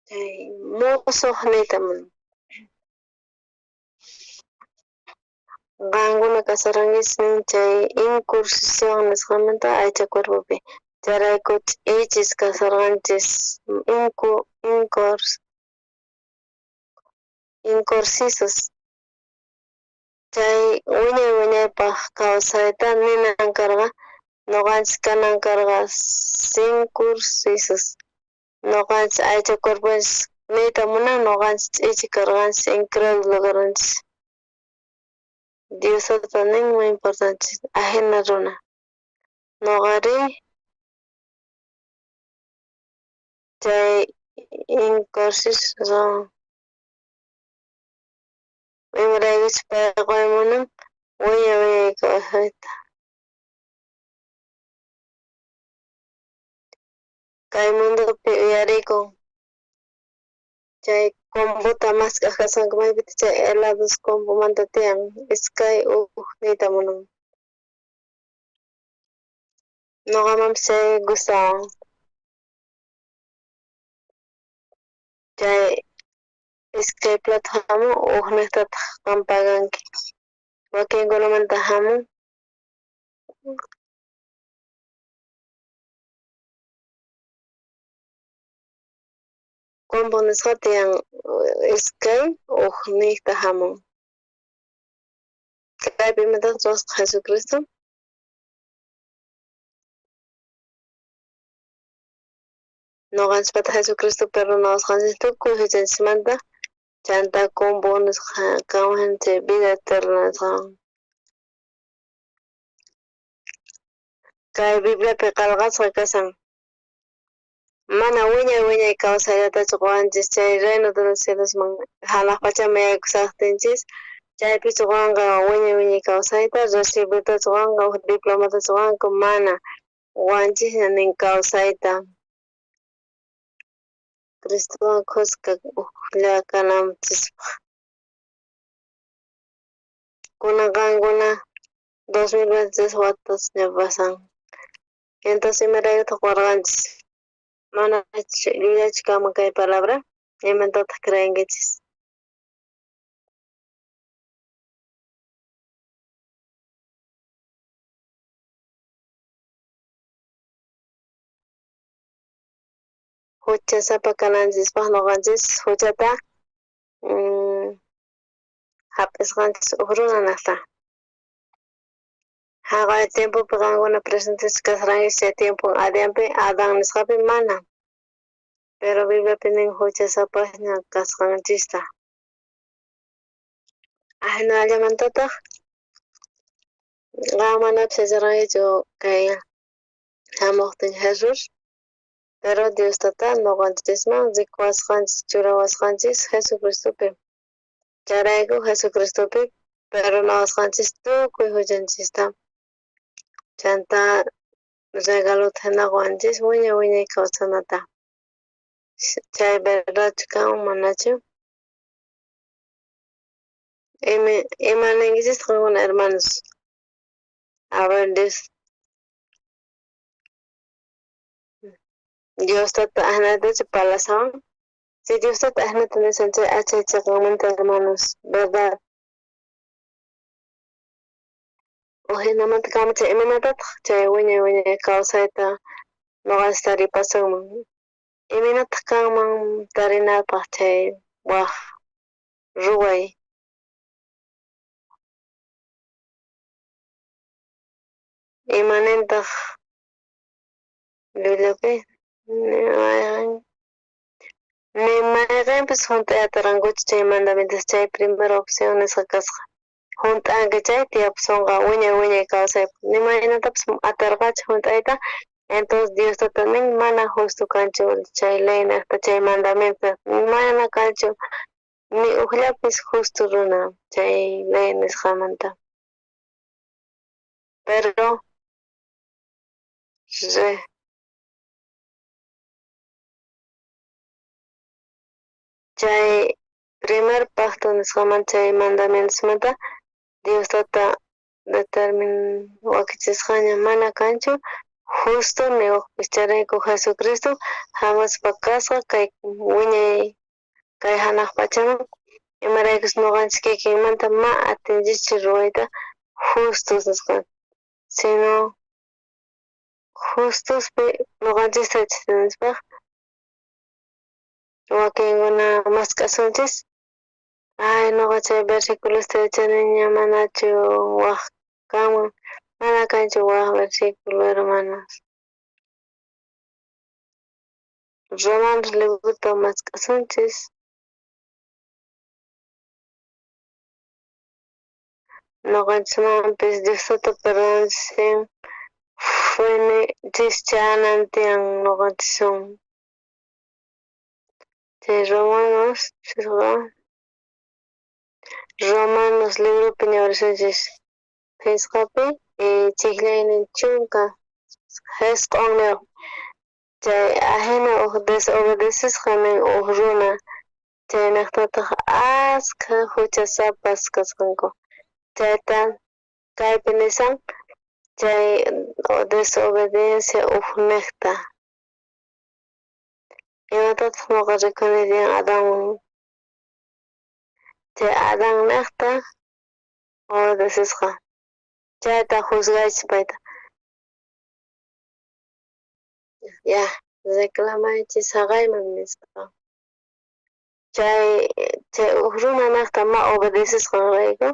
Chay musuq niyta munan. Qankuna kasarankichis nin chay incursión nisqamanta aycha cuerpopi. Chayrayku ch'ichis kasarqanchis incursisos. Chay wiñay wiñaypaq kawsayta ninan karqa noqanchis kanan karqa circuncisos. Noqanchis aycha cuerponchis niyta munan noqanchis ch'ichi karqanchis incrédulo karqanchis. Diosata nin muy importante ajena runa. Noqari chay incursiso imaraykuchus payqa munan wiñay wiñay kawsayta. Kay mundopi uyarikun chay combota mask'aj kasqanku maypitaq chay helados combomanta tiyan iskay uj niyta munan. Noqamanpis chay gustawan. Chay iskay plato hamun ujniqtataq qan paganki. Wakinkunamanta hamun combo nisqa tiyan iskay ujniqta hamun. Kaypi imataq ruwasqa Jesucristo? Noqanchispata Jesucristo perdonawasqanchis tukuy huchanchismanta chanta combo nisqa kanman chay vida eterna nisqawan. Kay Bibliapi qelqasqa kashan. Mana wiñay wiñay kawsayllatachu qowanchis chay reino de los cielosman hanaq pachaman yaykusaqtinchis chaypichu qowanqa wiñay wiñay kawsayta recibitachu qowanqa uj diplomatachu qowanqa mana qowanchisña nin kawsayta. Cristowan khuska ujlla kananchispaq. Kunan qankuna 2023 watasña pasan. Entonces imaraykutaq qowarqanchis? Mana llullachu kanman kay palabra? Imatataq creenkichis? Huchasapa kananchispaq noqanchis huchata Jap'isqanchis uj runanajta. Jaqay tiempopi qankuna presentes kasqanchis chay tiempo Adánpi, Adán nisqapi mana. Pero Bibliapi nin huchasapasña kasqanchista. Ajinallamantataq qan manapis yacharqankichu kay hamuqtin Jesús, pero Dios tata noqanchisman rikuwasqanchis churawasqanchis Jesucristopi. Chayrayku Jesucristopi perdonawasqanchis tukuy huchanchista. Chanta regalota hina qowanchis wiñay wiñay kawsanata. Chay verdadchu kanman manachu? Ima ninkichistaq qankuna hermanos? A ver, Dios tata ajinatachu palasawan? Si Dios tata ajinata nisan chay achay chiqanmanta hermanos, verdad. Ujinamanta kanman chay imaynatataq chay wiñay wiñay kawsayta noqanchis taripasunman? Imaynataq kanman tarinapaq chay waj ruway? Imanintaq Bibliapi? Ni mayqenpis junt'ay atirqankuchu chay mandamientos chay primera opción nisqa kasqa. Junt'anki chay tiyapusonqa wiñay wiñay kawsaypaq. Ni maynatapis atirqachu junt'ayta, entonces Dios tata nin mana justo kanchu chay ley nejta chay mandamiento mana kanchu ni ujllapis justo runa chay ley nisqamanta. Pero chay primer pacto nisqamanta chay mandamientosmanta Dios tata determin wakichisqaña mana kanchu justo ni ujpis. Chayrayku Jesucristo hamuspa kasqa kay wiñay kay hanaq pachaman imaraykus noqanchis kikinmanta ma atinchischu ruwayta justos nisqa, sino justospi noqanchista yachachinanchispaq wakinkuna mask'asunchis. Ay, noqa chay versículosta yachaniña manachu waj kanman, mana kanchu waj versículo, hermanos. Romanos librota mask'asunchis. Noqanchismanpis Dios tata perdonanchis fue chanan tiyan noqanchiswan. Chay Romanos, Romanos libropi ñawirisunchis phisqapi chijllaynin chunka jisq'unniyuq. Chay ajina uj desobedecesqa nin uj runa chaynaqtataq askha huchasapas kasqanku. Chayta kaypi nisan chay desobediencia ujnejta. Imatataq noqa rikuni tiyan Adán chay Adán nejta obedecesqa. Chayta juzgaychis payta. Ya, reclamaychis haqayman nispa. Chay uj runa nejta ma obedecesqanrayku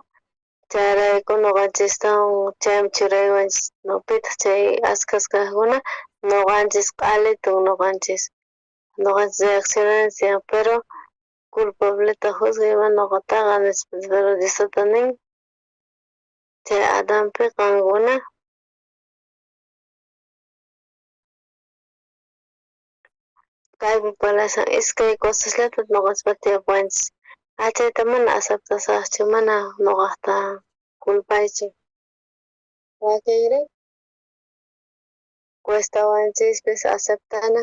chayrayku noqanchistawan chayman churaywanchis pitaq chay askhas kaqkuna noqanchis q'alitun noqanchis reaccionanchis pero culpableta juzgay mana noqataqa nispa pero Dios tata nin chay Adanpi qankuna kaypi palasan iskay cosasllata noqanchispata tiyapuwanchis. Chayta mana aceptasaqchu, mana noqaqta culpaychu. Wakinri cuestawanchispis aceptana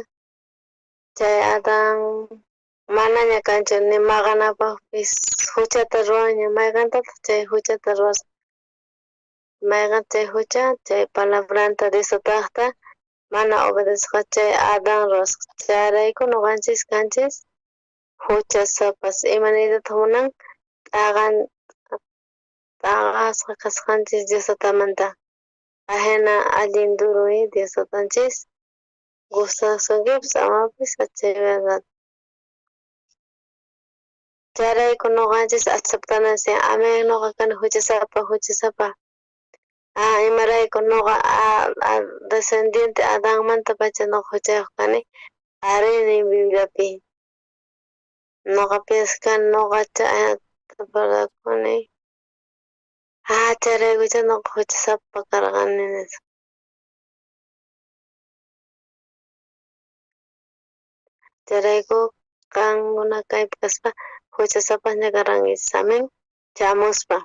chay Adán manaña kanchu ni maqanapaqpis huchata ruwanña mayqantataq chay huchata ruwasqa. Mayqan chay hucha chay palabranta Dios tataqta mana obedecesqa chay Adán ruwasqa. Chayrayku noqanchis kanchis huchasapas. Ima niytataq munan t'aqasqa kasqanchis Dios tatamanta. Ajina allin duro Dios tatanchis gustasunkipas amapis chay verdad. Chayrayku noqanchis aceptananchis, amén, noqa kani huchasapa, huchasapa. Ah, imarayku noqa descendiente Adanmantapacha noqa huchayuq kani, arí nin Bibliapi. Noqa pienso noqa parlakuni. Ah, chayraykucha noqa huchasapa karqani nispa. Chayrayku qankuna kaypi kaspa huchasapasña karqankichis, amén. Chamuspa.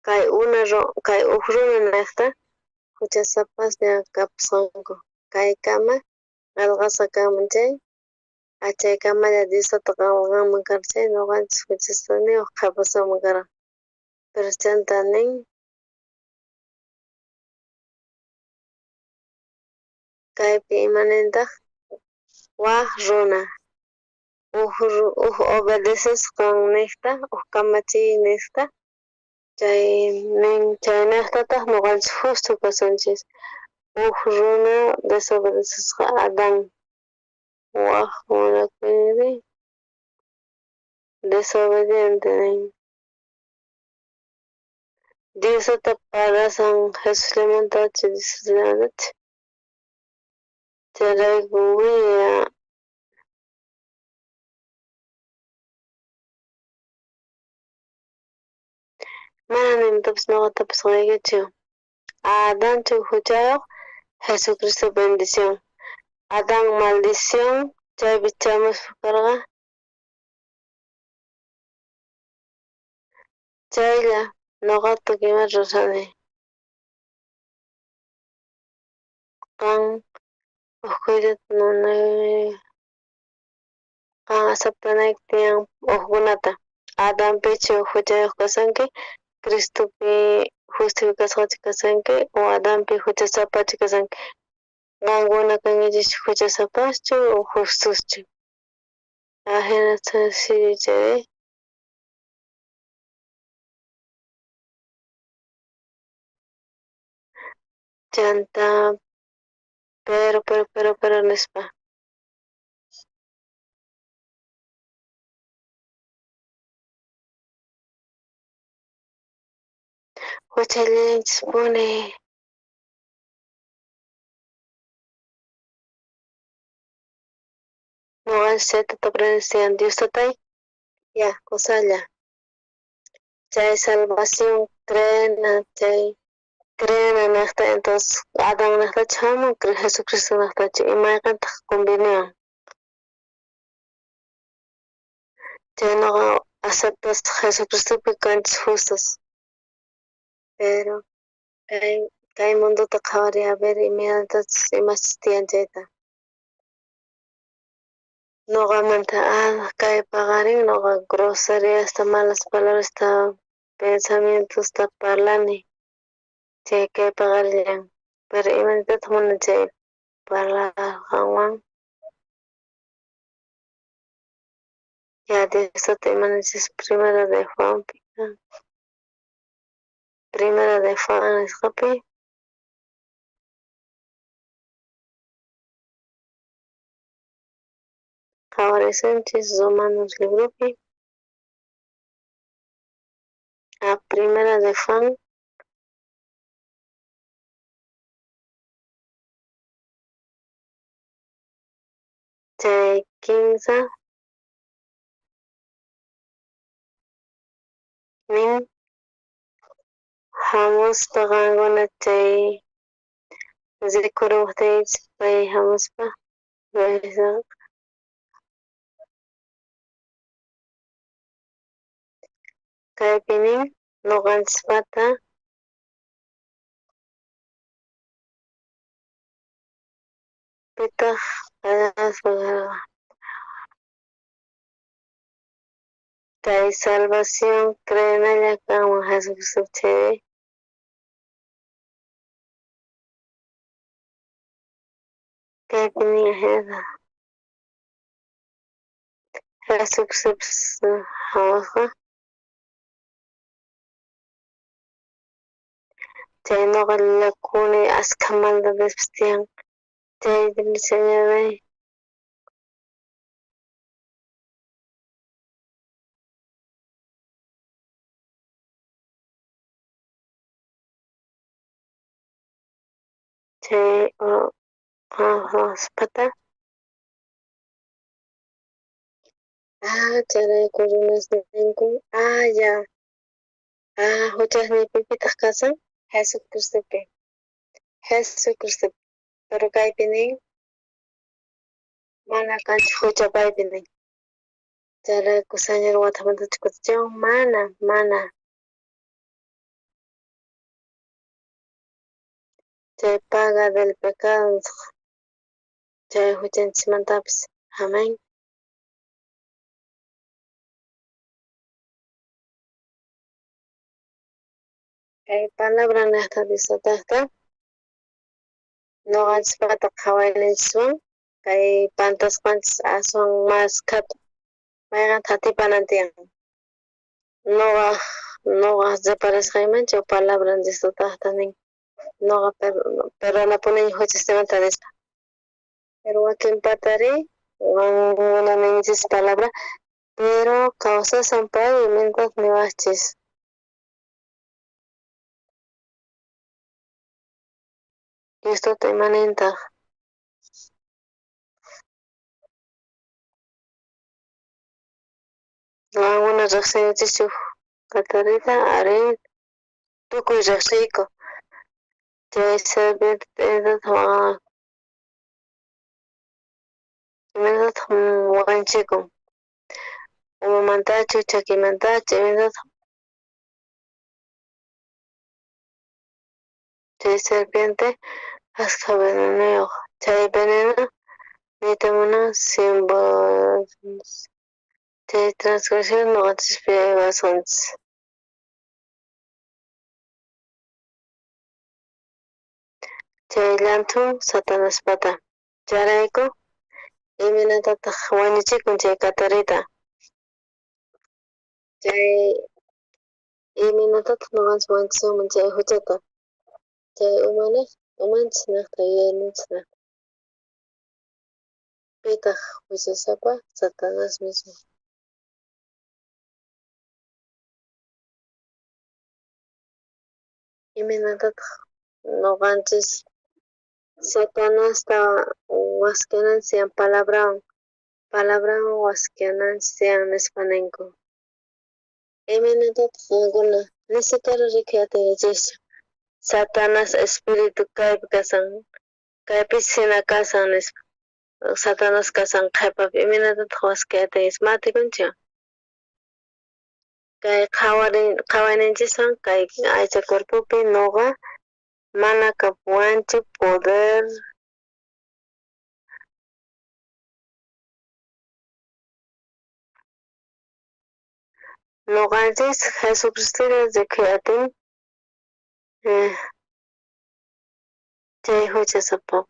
Kay una kay uj runa nejta huchasapasña kapusqanku. Kaykama qelqasqa kanman chay, achaykamalla Diosata qelqanman karqa chay noqanchis huchasniyuq qhapasunman karqa. Pero chanta nin kaypi imanintaq waj runa uj obedecesqan nejta uj kamachiy nejta chay nin chaynejtataq noqanchis justo kasunchis. Uj runa desobedecesqa Adán waj munakuyri desobediente nin. Diosata parlasan Jesusllamanta Diosllamantachu. Chayrayku wiña mana nimatapis noqa tapusqaykichu. Adanchu huchayuq, Jesucristo bendición. Adán maldición, chaypi chamuspa karqa. Chaylla noqa tukuy imata rurani. Qan ujkuyllata qan aceptanayki tiyan ujkunata. Adanpichu huchayuq kasanki, Cristopi justificasqachu kasanki, o Adanpi huchasapachu kasanki. Qankuna kankichis huchasapaschu o justuschu. Ajina sencillo chay. Chanta pero pero pero pero nispa. Huchallinchispuni. Noqanchis chayta tapurayninchis Dios tatay, ya, kusalla. Chay salvación creena, chay creena nejta, entonces Adán nejtachu hamun, Jesucristo nejtachu, imayqantaq conveniwan. Chay noqa aceptasqa Jesucristopi kanchis justos. Pero kay mundota qhawariy a ver imaynatachus imaschus tiyan chayta. Noqamanta kay paqarin noqa groseríasta, malas palabrasta, pensamientosta parlani. Chay kay paqarillan. Pero imaynatataq mana chay parlasqanwan. Ya Diosata imanachis Primera de Juan. Primera de Juan nisqapi. Qhawarisunchis Romanos libropi. A Primera de Juan. Chay 15. Nin hamuspa qankuna chay rikurimuqtiykichis pay hamuspa kaypi nin noqanchispata pitaq qallaspa karqa. Kay salvación creenalla kanman Jesucristo chay. Kaypi nin ajinata. Jesucristopis hamusqa. Chay noqa llullakuni askha maldadespis tiyan. Chay señoray. Chay pata. Ah, chayrayku runas ninku. Ah, ya. Ah, huchasniypipitaq kasan Jesucristopi. Jesucristopi. Pero kaypi nin mana kanchu hucha paypi nin. Chayrayku Señor watamantachu kutichiwan mana, mana. Chay paga del pecado chay huchanchismantapis. Amén. Kay palabra nejta Diostajta noqanchispata qhawayninchiswan kay pantasqanchis aswan mas khatu mayqanta atipanan tiyan. Noqa noqa reparasqaymanchu palabra Diostajta nin noqa perdonapuniña huchasninmanta nispa. Pero wakin patari qankuna ninchis palabra pero kawsasan pay imaynataq niwaqchis. Diostata imanintaq. Qankuna riqsinchischu katarita ari tukuy riqsiyku. Chay serpiente imaynataq wanchikun umamantachu chakimantachu imaynataq chay serpiente askha venenoyuq chay veneno niyta munan símbolo chay transgresión noqanchispi aywasqanchis. Chay llanthun Satanaspata. Chayrayku imaynatataq wañuchikun chay katarita. Chay imaynatataq noqanchis wañuchisunman chay huchata. Chay umanej umanchis nejta yuyayninchis nejta. Pitaq huchasapa Satanás mismo. Imaynatataq noqanchis Satanasta waskiananchis tiyan palabrawan palabrawan waskiananchis tiyan nispa ninku. Imaynatataq qankuna ni siquiera rikuy atinkichischu Satanás espíritu kaypi kasan kaypis hina kasan nispa Satanás kasan qhepapi imaynatataq waskiy atinkichis ma atikunchu. Kay qhawayninchiswan kay aycha cuerpopi noqa mana kapuwanchu poder noqanchis Jesucristolla rikuy atin chay huchasapapaq.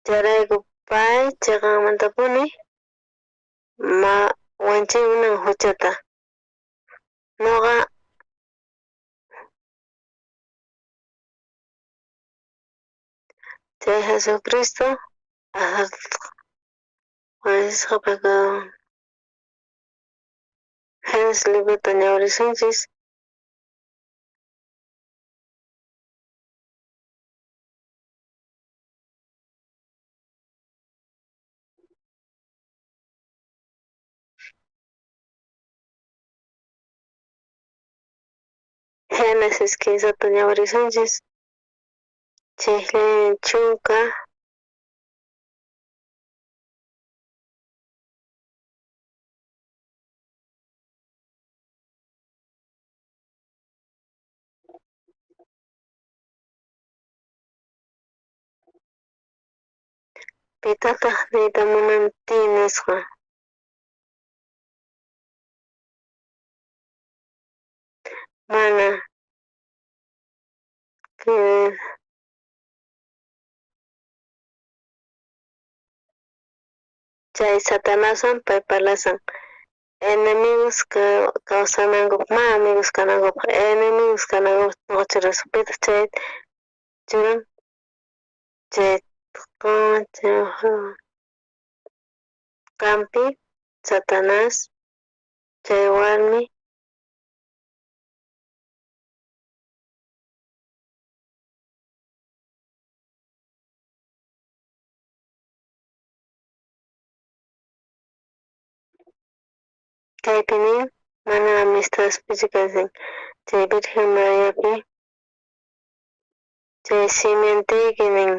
Chayrayku pay chiqanmantapuni ma wanchay munan huchata. Noqa chay Jesucristo wañusqa payqa Génesis librota ñawirisunchis. Génesis 15ta ñawirisunchis. Chijlin chunka pitataq niyta munan ti nisqa. Mana chay Satanaswan pay parlasan enemigos kawsanankupaq ma amigos kanankupaq enemigos kanankupaq noqa churasqa pitaq chay churan chay qampi Satanás chay warmi Kaypi nin mana amistadpichu kashan chay Virgen Mariapi chay simienteyki nin.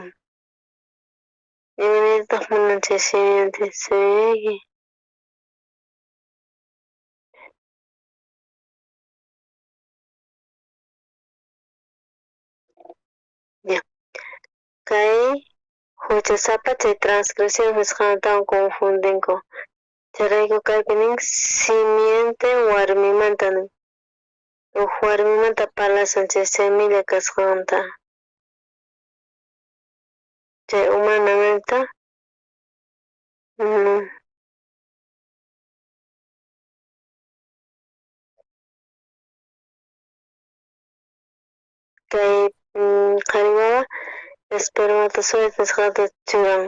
Imaniytataq munan chay simiente semillayki? Ya. Kay huchasapa chay transgresión nisqantawan confundinku. Chayrayku kaypi nin simiente warmimanta nin. Uj warmimanta parlashan chay semilla kasqanta. Chay humanamanta Kay qhari wawa espermatozoide nisqata churan.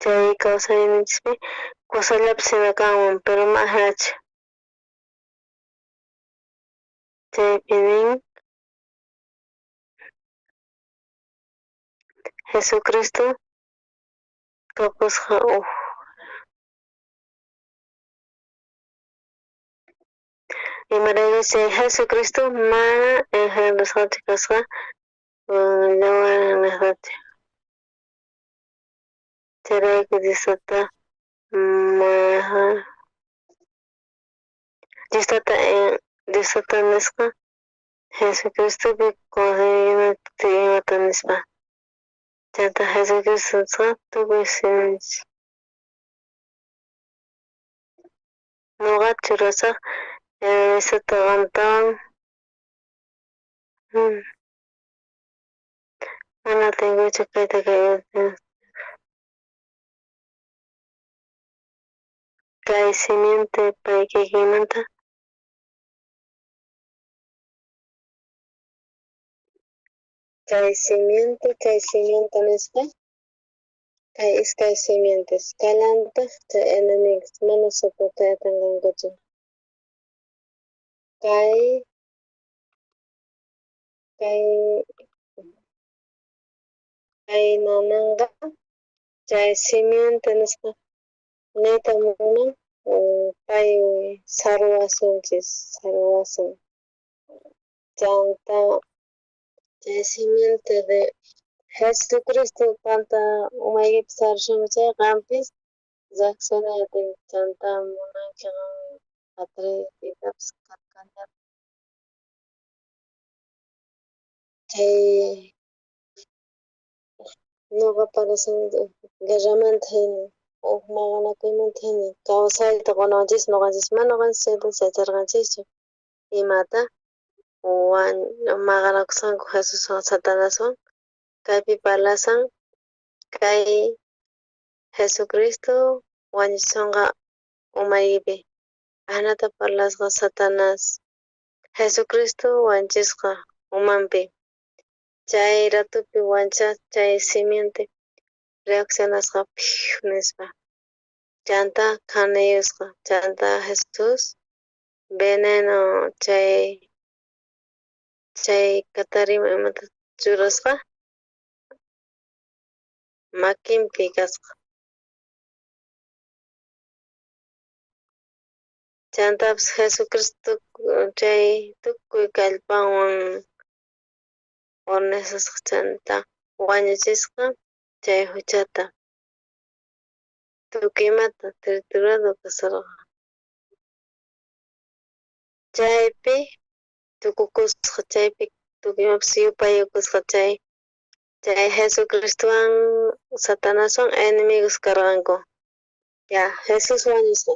Chay kawsayninchispi kusallapis hina kanman, pero ma ajinachu. Chaypi nin Jesucristo kapusqa uj imaraykuchus chay Jesucristo mana engendrasqachu kasqa yawarnejtachu. Chayrayku Diostata Diostata Diostata nisqa Jesucristopi conseguinata imata nispa. Chanta Jesucristo nisqa tukuy sinchis. Noqa churasaj enemistata qantawan. Mana atinkuchu kayta kay kay simiente pay kikinmanta. Kay simiente nisqa kay iskay simientes kallantaj chay enemigos mana soportay atinqankuchu. Kay kay kay nananqa chay simiente nisqa niyta munan pay saruwasunchis saruwasun. Chanta chay simiente de Jesucristo qanta umaykipi sarusunki chay qampis reaccionay atinki chanta munanki qan atreytapis karkalla. Chay noqa parece guerramanta hina uj maqanakuymanta hina kawsayta qunawanchis noqanchis mana noqanchis chayta yacharqanchischu imata maqanakusqanku Jesuswan Satanaswan kaypi parlasan kay Jesucristo wañuchisonqa umaykipi ajinata parlasqa Satanás Jesucristo wañuchisqa umanpi chay ratupi wancha chay simiente reaccionasqa nispa chanta khaniyusqa chanta Jesús veneno chay chay katarima imata churasqa makinpi kasqa. Chantapis Jesucristo chay tukuy kallpanwan ornesasqa chanta wañuchisqa chay huchata tukuy imata triturado kasarqa. Chaypi tukukusqa chaypi tukuy imapis yupayukusqa chay chay Jesucristowan Satanaswan enemigos karqanku. Ya Jesús wañusqa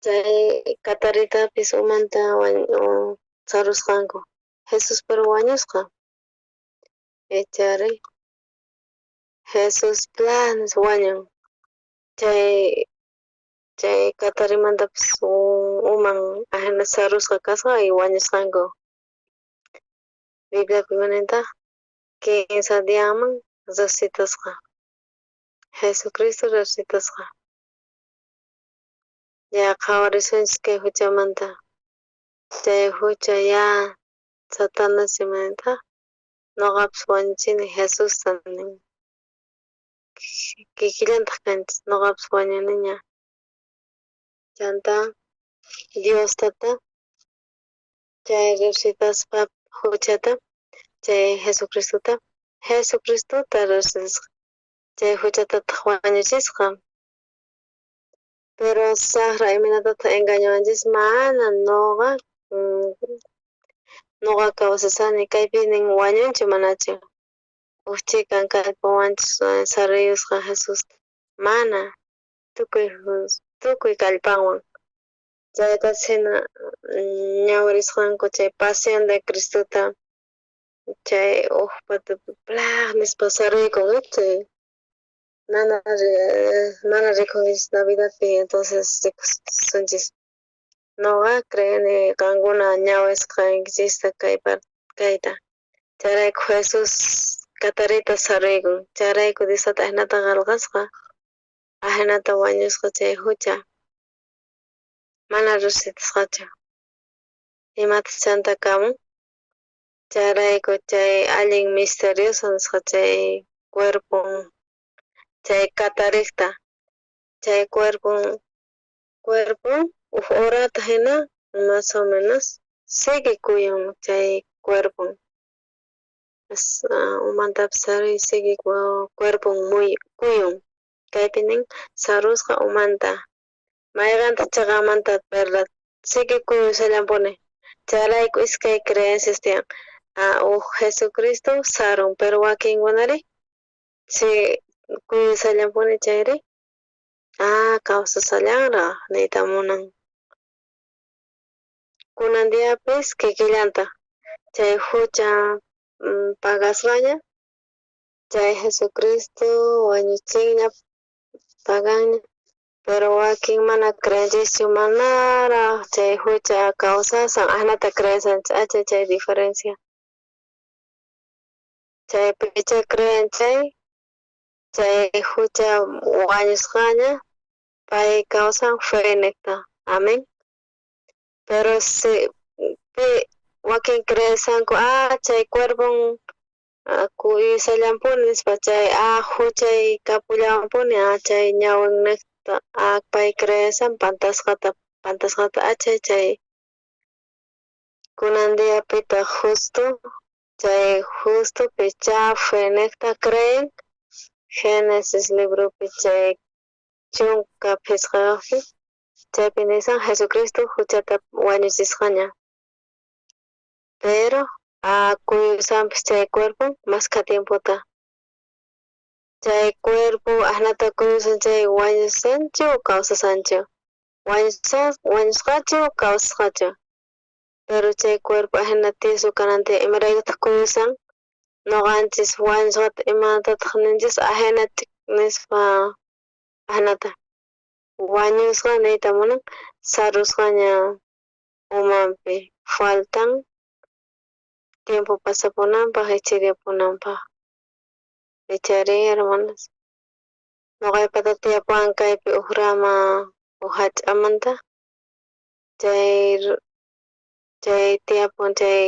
chay kataritapis umanta sarusqanku Jesús pero wañusqa. Ichari Jesús planes wañun chay chay katarimantapis uman ajina sarusqa kasqa y wañusqanku. Bibliapi imanintaq kinsa diaman resucitasqa Jesucristo resucitasqa. Ya qhawarisunchis kay huchamanta chay hucha ya Satanás imanintaq Noqapis wañuchini Jesusta nin. Kikillantaj kanchis, noqapis wañuniña. Chantá Dios Tata chay resucitaspa huchata chay Jesucristota Jesucristota resucitasqa chay huchatataj wañuchisqa. Pero saqra imaynatataq engañawanchis mana noqa noqa kawsasani kaypi nin wañunchu manachu uj chikan kallpawanchus sariyusqa Jesús mana tukuy tukuy kallpanwan chayta hina ñawirisqanku chay pasión de Cristota chay uj patapi plaq nispa saruykun chay mana mana rikunkichis Navidadpi entonces rikusunchis noqa creeni qankuna ñawisqaykichista kay kayta chayrayku Jesús katarita saruykun chayrayku Diosata ajinata qelqasqa ajinata wañusqa chay hucha mana resucitasqachu imataq chanta kamun chayrayku chay allin misterioso nisqa chay cuerpon chay katariqta chay cuerpon cuerpon uj horata hina más o menos sigue kuyun chay cuerpon umantapis saruy sigue cuerpon muy kuyun kaypi nin sarusqa umanta mayqantaq chaqamanta verdad sigue kuyushallanpuni chayrayku iskay creencias tiyan uj Jesucristo sarun pero wakinkunari si kuyushallanpuni chayri kawsashallanraq niyta munan kunan diapis kikillantaq chay hucha pagasqaña chay Jesucristo wañuchinña paganña pero wakin mana creenchischu manaraq chay hucha kawsasan ajnata creensanchis acha chay diferencia chaypicha creen chay chay hucha wañusqaña pay kawsan fe niqta amén pero si pi wakin creesanku chay cuerpon kuyushallanpuni nispa chay huchay kapullanpuni chay ñawinniqta pay creesan pantasqata pantasqata achay chay kunan diapitaq justo chay justo picha fe niqta creen Génesis libropi chay 15 chaypi nisan Jesucristo huchata wañuchisqaña pero kuyusanpis chay cuerpo maskha tiempota chay cuerpo ajnata kuyusan chay wañusanchu o kawsasanchu wañusqachu o kawsasqachu pero chay cuerpo ajina tieso kanan tiyan imaraykutaq kuyusan noqanchis wañusqata imatataq ninchis ajina nispa ajnata wañusqa niyta munan sarusqaña umanpi faltan tiempo pasapunanpaq ichiriapunanpaq ichari hermanas noqaypata tiyapuwan kaypi uj rama uj hach'amanta chay chay tiyapun chay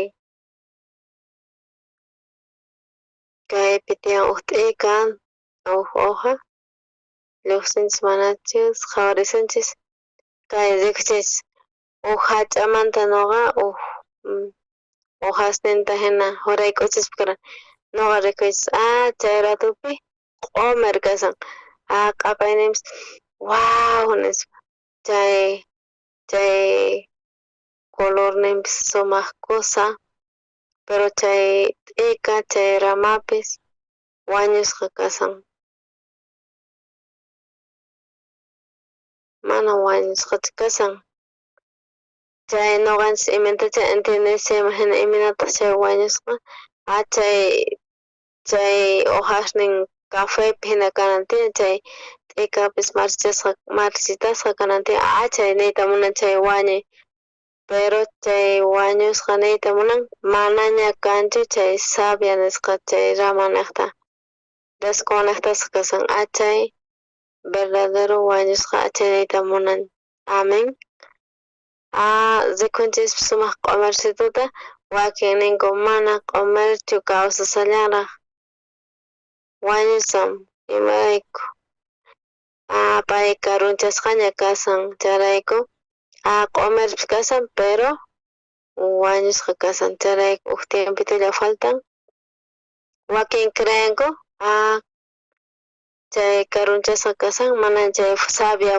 kaypi tiyan uj t'ika uj hoja lluqsinchis manachus qhawarisunchis kay rikuchinchis uj hach'amanta noqa uj hojasninta hina jurayk'uchispa karani noqa rikuychis chay ratupi q'omer kasan q'apayninpis waw nispa chay chay colorninpis sumaq kusa pero chay t'ika chay ramapis wañusqa kasan mana wañusqachu kasan chay noqanchis imaynatacha entiendes chayman hina imaynataq chay wañusqa chay chay hojasnin cafepi hina kanan tiyan chay t'ikapis marchisqa marchitasqa kanan tiyan chay niyta munan chay wañuy pero chay wañusqa niyta munan manaña kanchu chay savia nisqa chay rama niqta desconectasqa kasan chay verdadero wañusqa chay niyta munan amén rikunchis sumaq q'omercituta Wakin ninku mana q'omerchu kawsasallanraj wañusan imarayku pay karunchasqaña kasan chayrayku q'omerpis kasan pero wañusqa kasan chayrayku uj tiempitolla faltan. Wakin creenku chay karunchasqa kasan mana chay sabia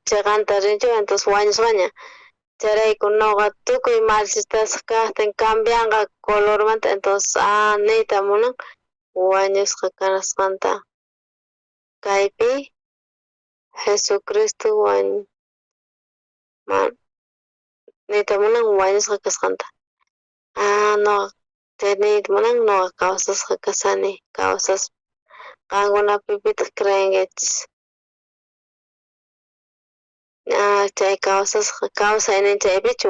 cheqanta rinchu entonces wañusqaña chayrayku noqa tukuy marchitasqa kajtin cambianqa colormanta entonces niyta munan wañusqa kasqanta. Kaypi Jesucristo niyta munan wañusqa kasqanta. Noqa chay niyta munan noqa kawsasqa kasani kawsaspa qankunapi pitaq creenkichis. Chay kawsasqa kawsaynin chaypichu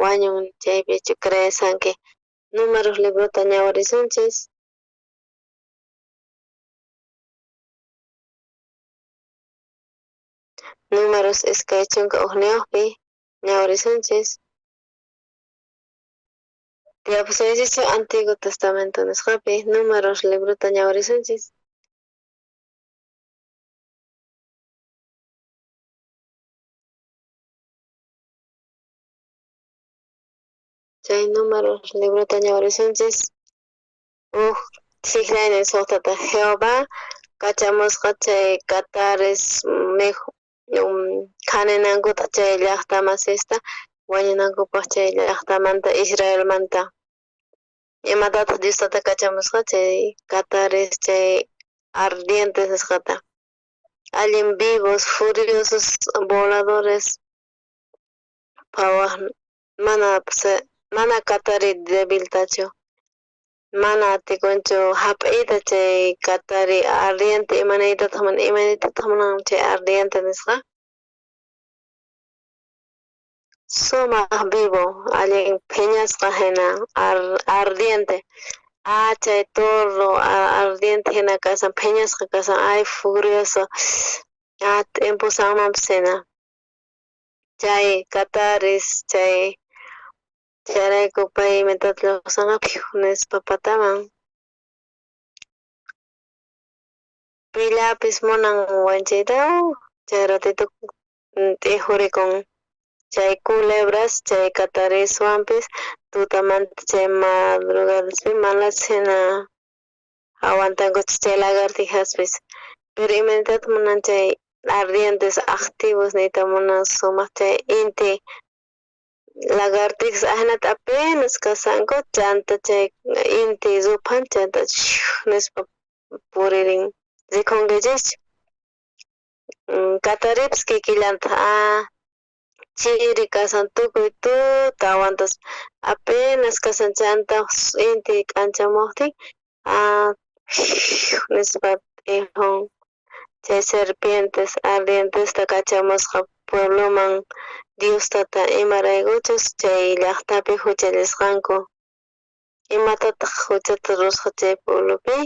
wañun chaypichu creesanki. Números librota ñawirisunchis. Números 21pi ñawirisunchis. Tiyapusunchis Antiguo Testamento nisqapi Números librota ñawirisunchis. Chay Números librota ñawirisunchis. Uj chijlaynin suqtata Jehová kachamusqa chay kataris khaninankuta chay llaqtamasista wañunankupaq chay llaqtamanta Israelmanta. Imatataq Dios tata kachamusqa chay kataris chay ardientes nisqata. Allin vivos, furiosos, voladores, phawaj mana katari debiltachu. Mana atikunchu hap'iyta chay katari ardiente imanaytataq munan chay ardiente nisqa. Sumaq vivo, allin phiñasqa hina ardiente. Chay tordo ardiente hina kasan, phiñasqa kasan, ay furioso. T'impusanmanpis hina. Chay kataris chay chayrayku pay imatata lluqsanqa nispa pataman. Pillapis munan wanchiyta chay ratito t'ijurikun. Chay culebras chay katariswanpis tutamanta chay madrugadaspi manachus hina aguantankuchu chay lagartijaspis. Pero imaynatata munan chay ardientes activos niyta munan sumaq chay inti lagartijas ajinata apenas kasanku chanta chay inti ruphan chanta nispa puririn rikunkichikchu. Kataripis kikillantaq chiri kasan tukuy tuta aguantas apenas kasan chanta inti k'anchamuqtin nispa t'ijun chay serpientes ardientesta kachamusqa puebloman Dios tata imaraykuchus chay llaqtapi huchallisqanku. Imatataq huchata rurasqa chay pueblopi?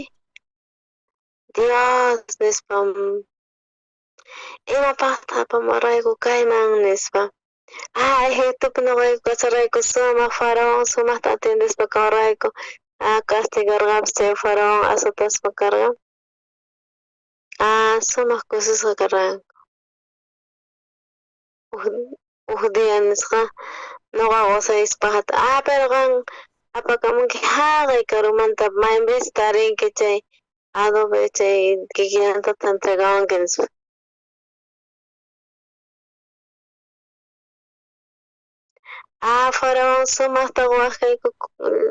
Dios nispa imapaqtaq apamuwarqayku kayman nispa. Egiptopi noqayku kasharayku sumaq faraón sumaqta atiendespa kawarqayku. Castigarqapis chay faraón azotaspa karqa. Sumaq kusisqa karqanku. Uj día nisqa noqa qosayspaqta pero qan apakamunki haqay karumanta maypis tarinki chay adobe chay kikillantata entregawanki nispa. Faraón sumaqta quwaqkayku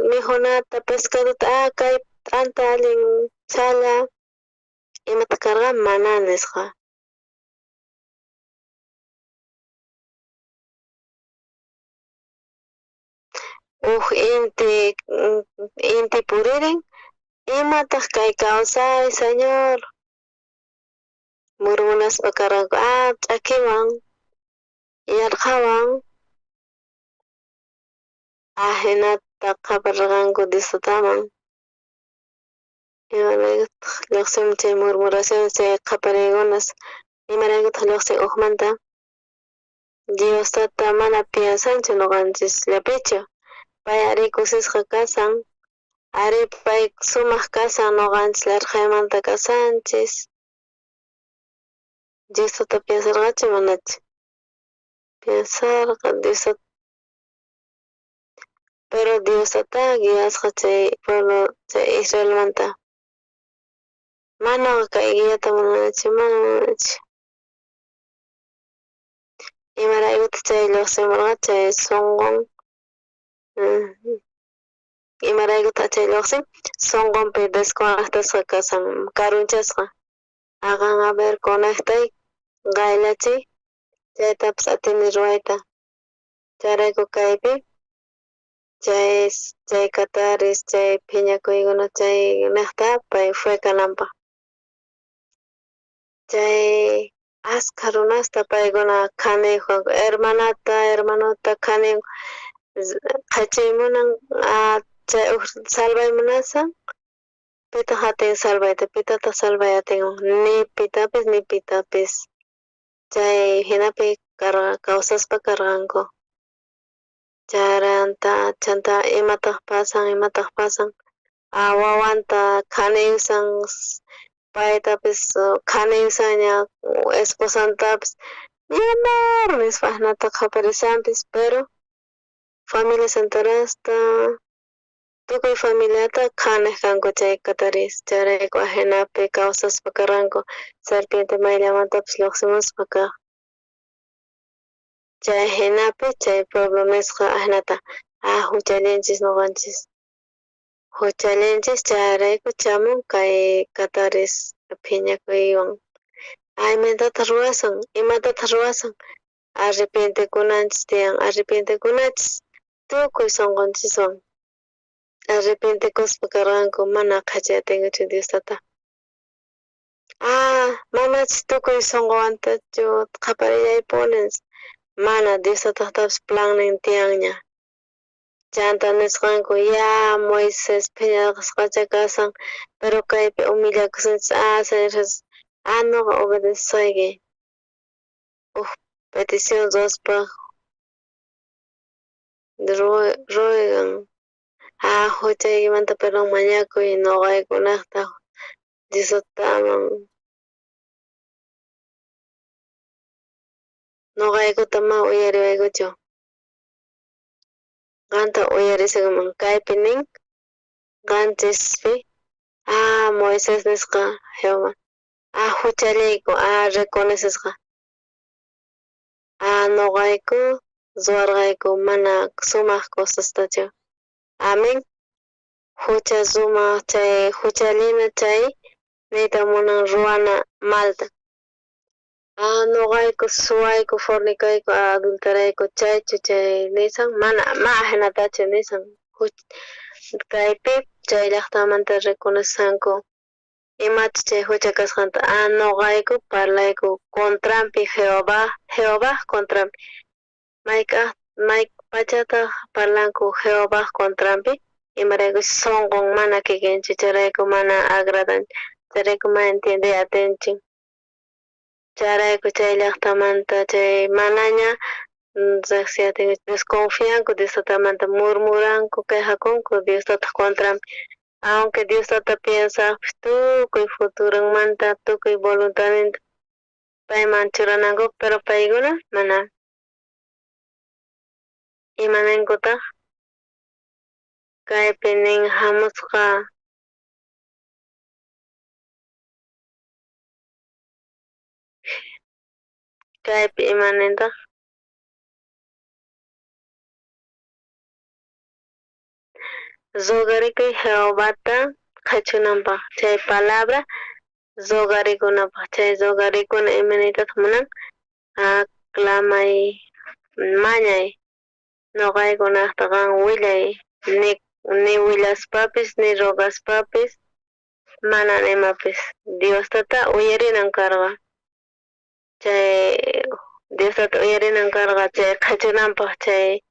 mikhunata pescadota kay t'anta allin chhala imataq karqa mana nisqa. Uj inti puririn imataq kay kawsay señor murmunaspa karqanku ch'akiwan yarqhawan ajinata qhaparqanku Diosataman. Imaraykutaq lluqsimun chay murmuraciones chay qhapariykunas imaraykutaq lluqsin ujmanta. Dios tata mana piensanchu noqanchisllapichu. Pay ari kusisqa kasan, ari pay sumaq kasan, noqanchis larqhaymanta kasanchis. Diosta piensarqachu manachu? Piensarqa Dios, pero Diostata guiasqa chay pueblo chay Israelmanta. Mana kay guiata munanachu, mana munanachu. Imaraykutaq chay lluqsimurqa chay sunqun imaraykutaq chay lluqsin sunqunpi desconectasqa kasan, karunchasqa. Hagan a ver conectay, qayllachiy, chaytapas atini ruwayta. Chayrayku kaypi chay chay kataris, chay phiñakuykuna chay niqta pay fue kananpaq. Chay askha runasta paykuna khaniykunku, hermanata, hermanota khaninku, qhachiy munan chay uj salvay munasan, pitaq atin salvayta, pitataq salvay atinman, ni pitapis, ni pitapis. Chay hinapi kawsaspa karqanku. Charanta chanta imataq pasan, imataq pasan, wawanta khaniysan, paytapis khaniysanña, esposantapis, mi amor nispa jinata qhaparisanpis, pero familia santarasta, tukuy familiata khanej kanku chay kataris, chayrayku ajinapi kawsaspa karqanku, serpiente mayllamantapis lluqsimuspa kaq. Chay jinapi chay pueblo nisqa ajinata, huchallinchis noqanchis, huchallinchis chayrayku chamun kay kataris phiñakuywan. Imatataq ruwasun, imatataq ruwasun, arrepientekunanchis tiyan, arrepientekunachis tukuy sunqunchiswan. Arrepientekuspa karqanku, mana qhachay atinkuchu Dios tata. Manachus tukuy sunquwantachu qhaparillaypuni, mana Dios tataqtapis plannin tiyanña. Chanta nisqanku, ya Moisés phiñasqacha kasan, pero kaypi humillakusunchis, Señor Jesús, noqa obedecesayki. Uj petición ruwaspa ruegan, huchaykimanta perdón mañakuy, noqaykunaqta Dios tataman. Noqaykuta ma uyariwaykuchu. Qanta uyarisunman kaypi nin qanchispi, Moisés nisqa Jehová, huchallayku, reconocisqa, noqayku ruwarqayku mana sumaq cosastachu. Amén. Hucha sumaq chay huchallina chay niyta munan ruwana malta. Noqayku suwayku, fornicayku, adulterayku, chaychu chay nisan, mana ma ajinatachu nisan. Kaypi chay llaqtamanta reconocesanku imachus chay hucha kasqanta. Noqayku parlayku contranpi Jehová, Jehová contranpi. Mayk'aj may pachataq parlanku Jehová contranpi, imarayku sunqun mana kikinchu, chayrayku mana agradan, chayrayku mana entiende atinchik. Chayrayku chay llaqtamanta chay manaña riqsiy atinkuchu, desconfianku Dios tatamanta, murmuranku, quejakunku Dios tataq contranpi. Aunque Dios tata piensaqpis tukuy futuronmanta, tukuy voluntadninta payman churananku, pero paykuna mana. Imaninkutaq kaypi nin hamusqa kaypi imanintaq rogarikuy Jehovata qhachunanpaq, chay palabra rogarikunapaq, chay rogarikuna imaniytataq munan, clamay, mañay, noqaykunaqta qan willay, ni willaspapis, ni rogaspapis, mana imapis Dios tata uyarinan karqa. Chay Dios tata uyarinan karqa chay qhachunanpaq chay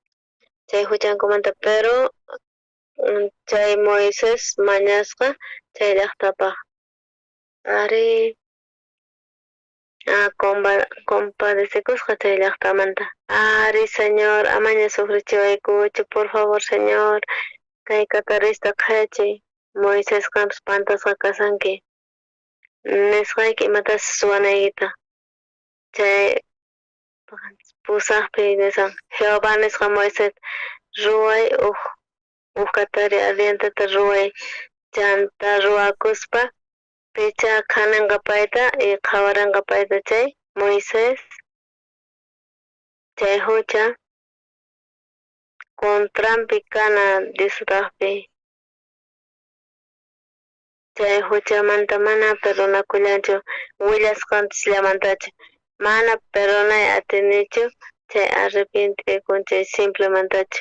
chay huchankumanta, pero chay Moisés mañasqa chay llaqtapaq. Ari Compadecekusqa chay llajtamanta. Ari, Señor, amaña sufrichiwaykuchu, por favor, Señor, kay katarista qhachiy. Moisés, qanpis pantasqa kasanki. Nisqayki imatas ruwanaykita. Chay pusajpi nisan, Jehová nisqa Moisés, ruway uj katari ardienteta ruway, chanta ruwakuspa picha khanenqa payta y qhawarenqa payta chay Moisés, chay hucha contranpi kana Diostajpi. Chay huchamanta mana perdonakullanchu, willasqanchikllamantachu, mana perdonay atinichu chay arrepientekun chay simplemantachu.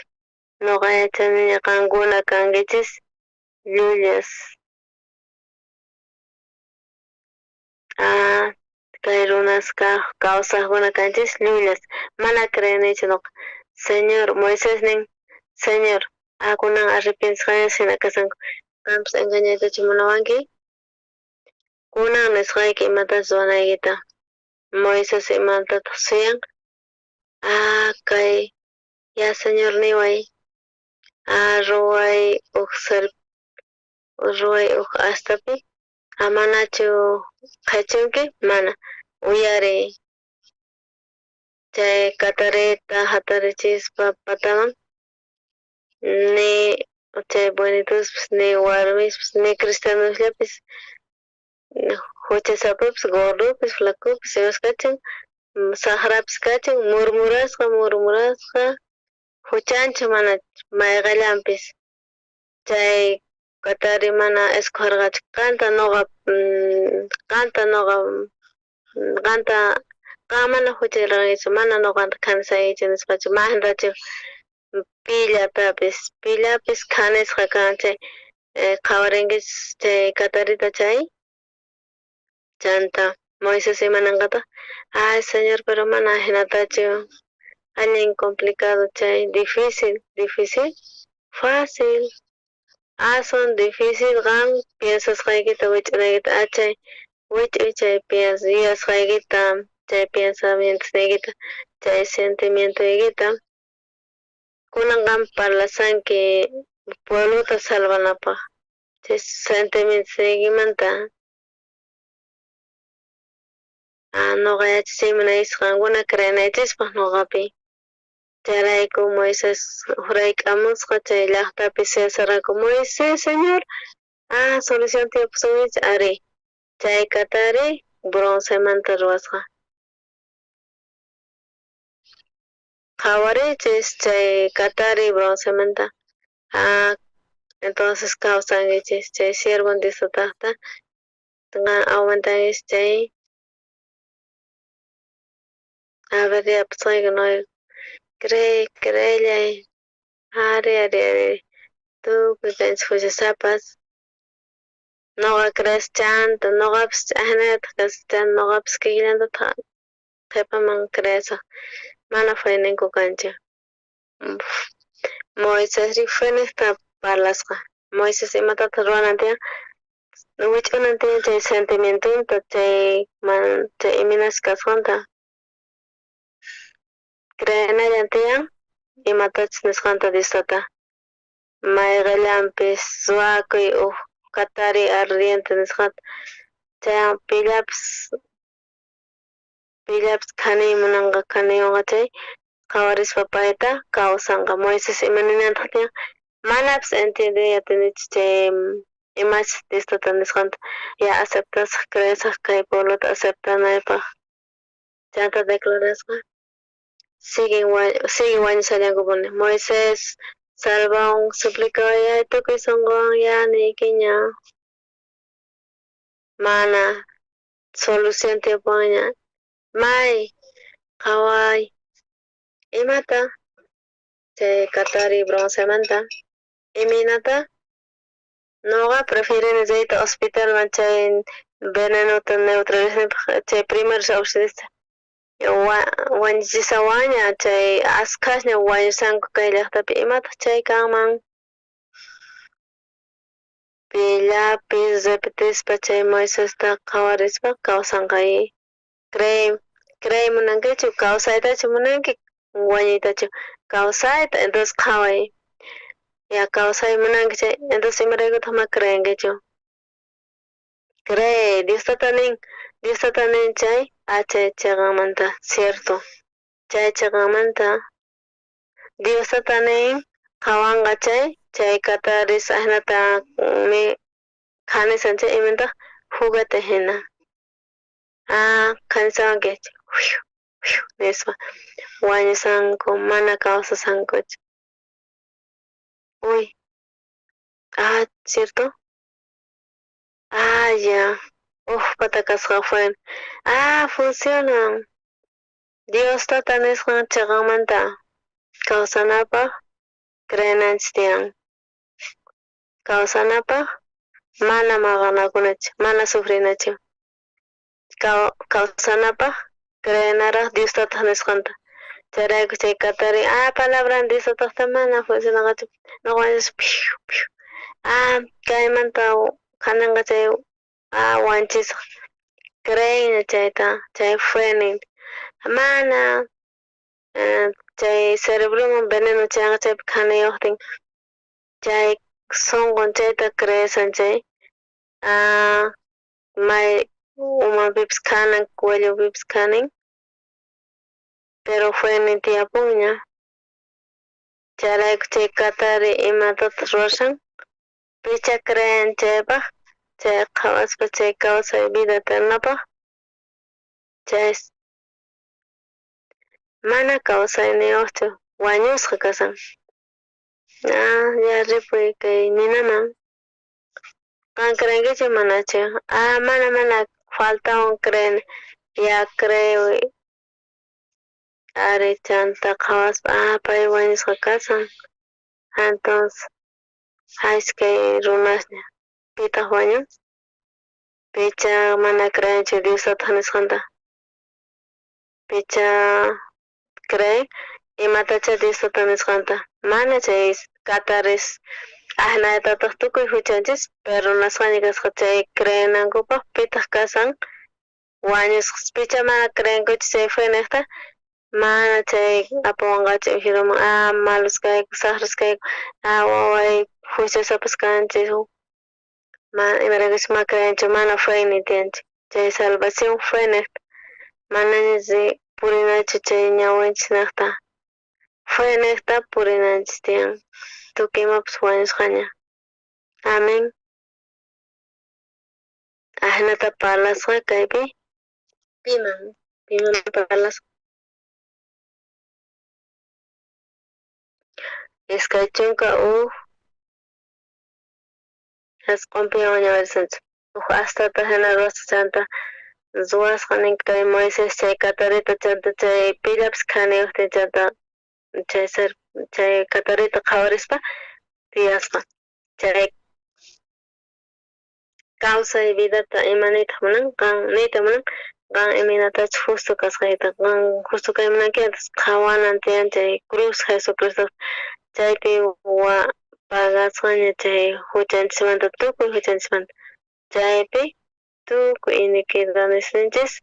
Noqa yachaniña qankuna kankichis llullas. Kay runas kawsaqkuna kanchis llullas, mana creenichu noqa. Señor, Moisés nin, Señor, kunan arrepientisqaña hina kasanku. Qanpis engañaytachu munawanki? Kunan nisqayki imatachus ruwanaykita. Moisés imatataq suyan? Kay, ya Señor niway. Ruway uj ruway uj astapi. Manachu qhachunki? Mana. Uyariy. Chay katarita hatarichispa pataman ni chay buenituspis ni warmispis ni cristianosllapis huchasapapis gordopis flacopis imas kachin sajrapis kachin murmurasqa huchanchu mana mayqallanpis chay katari mana escojarqachu qanta noqa qanta qan mana huchaylarqankichu mana noqanta khanisaykichu nisqachu mantachu pillapis khanisqa kan chay qhawarinkichis chay katarita chay chanta Moisés imananqataq ay Señor pero mana hinatachu allin complicado chay difícil fácil aswan difícil qan piensasqaykita wich'unaykita chay wich'uy chay yuyasqaykita chay pensamientosniykita chay sentimientoykita kunan qan parlasanki pueblota salvanapaq chay sentimientosniykimanta noqa yachachiyman qankuna creenaychispaq noqapi chayrayku Moisés hurayk'amusqa chay llaqtapi suyasarqanku Moisés Señor solución tiyapusunkichis ari chay katari broncemanta ruwasqa qhawariychis chay katari broncemanta entonces kawsankichis chay siervo Diostajta aumentankichis chay a ver yapasqayki no creellay ari tukuy kanchis huchasapas noqa crees chanta noqapis ch'ajnayataq kasqa chanta noqapis kikillantataq qhipaman creesaq mana feyninku kanchu Moisés ri feniqta parlasqa Moisés imatataq ruwanan tiyan wich'unan tiyan chay sentimientonta chay imaynas kasqanta creenallan tiyan imatachus nisqanta Diostata mayqallanpis ruwakuy uj katari ardiente nisqanta chay pillapis khaniy munanqa khaniywanqa chay qhawarispa payta kawsanqa Moisés imaninantaq tiyan manapis entiendey atinichu chay imachus Diostata nisqanta ya aceptasaq creesaq kay pueblota aceptanaypaq chanta declarasqa siguen wañushallankupuni Moisés salvawan suplicawayay tukuy sunquwan ya niykiña mana solución tiyapuwanña may qhaway imata chay katari broncemanta imaynata noqa prefierini riyta hospitalman chay venenota neutralizanapaq chay primer auxilista wañuchisawaña chay askhasña wañusanku kay llaqtapi imataq chay kanman pillapis repetispa chay Moisesta qhawarispa kawsanqa. Cree, cree munankichu, kawsaytachu munanki, wañuytachu, kawsayta, entonces qhaway. Ya kawsay munanki chay, entonces imaraykutaq ma creenkichu? Cree, Dios tata nin, Dios tata nin chay, ah chay chiqanmanta, cierto. Chay chiqanmanta Dios tata nin qhawanqa chay, chay kataris ajinata mi qhanisan chay imantaq juguete hina. Ah, qhanisawankichik, nispa wañusanku, mana kawsasankuchu. Uy. Ah, ¿cierto? Ah, ya. Uf, pata kasqa fue. Ah, funcionan. Dios tata nisqan chiqanmanta kawsanapaq creenanchis tiyan. Kawsanapaq mana maqanakunachu, mana sufrinachu. Kawsanapaq creenaraq Dios tata nisqanta. Chayrayku chay katari, ah, palabran Dios tataqta mana funcionanqachu. Noqanchis piu, piu. Ah, kaymanta qhananqa chay, ah, wanchisqa. Creen chayta, chay fue nin. Mana chay cerebroman veneno chayanqa chaypi khanayuqtin. Chay sunqun chayta creesan chay, ah, may umanpipis khanan, cuellopipis khanin. Pero fue nin tiyapunña. Chayrayku chay katari imatataq ruwashan, picha creen chaypaq, chay qhawaspa chay kawsay vida eternapaq, chay mana kawsayniyuqchu, wañusqa kasan. Ah, ya ripuy kay ninaman. Qan creenkichu manachu? Ah, mana, mana, faltawan creen. Ya creo. Ari chanta qhawaspa, ah, pay wañusqa kasan. Entonces, iskay runasña. Pitaq wañun? Picha mana creenchu Dios tataq nisqanta. Picha creen imatacha Dios tata nisqanta. Mana chay kataris ajnayatataq tukuy huchanchis, pero runasqaña kasqa chay creenankupaq pitaq kasan wañusqas. Picha mana creenkuchu chay fe niqta, mana chay apawanqachu infiernoman. Ah, malos kayku, saqras kayku, ah, waway huchasapas kanchis. Ma imaraykuchus ma creenchu, mana fe ni tiyanchu. Chay salvación fe niqta, manaña purinachu chay ñawinchis niqta. Fe niqta purinanchis tiyan. Tukuy imapas wañusqaña. Amén. Ajinata parlasqa kaypi piman, piman parlasqa. 21 jasq'unpi wañuwarisanchik. Uj astata hina ruwasqa chanta ruwasqa nin kay Moisés chay katarita chanta chay pillapis khaniyuqtin chanta chay ser chay katarita qhawarispa tiyasqa. Chay kawsay vidata ima niytaq munan, qan niyta munan, qan imaynatachus justo kasqayta, qan justo kay munanki, entonces qhawanan tiyan chay cruz Jesucristo chaypi wa pagasqaña chay huchanchismanta, tukuy huchanchismanta. Chaypi tukuy iniquidadninchis,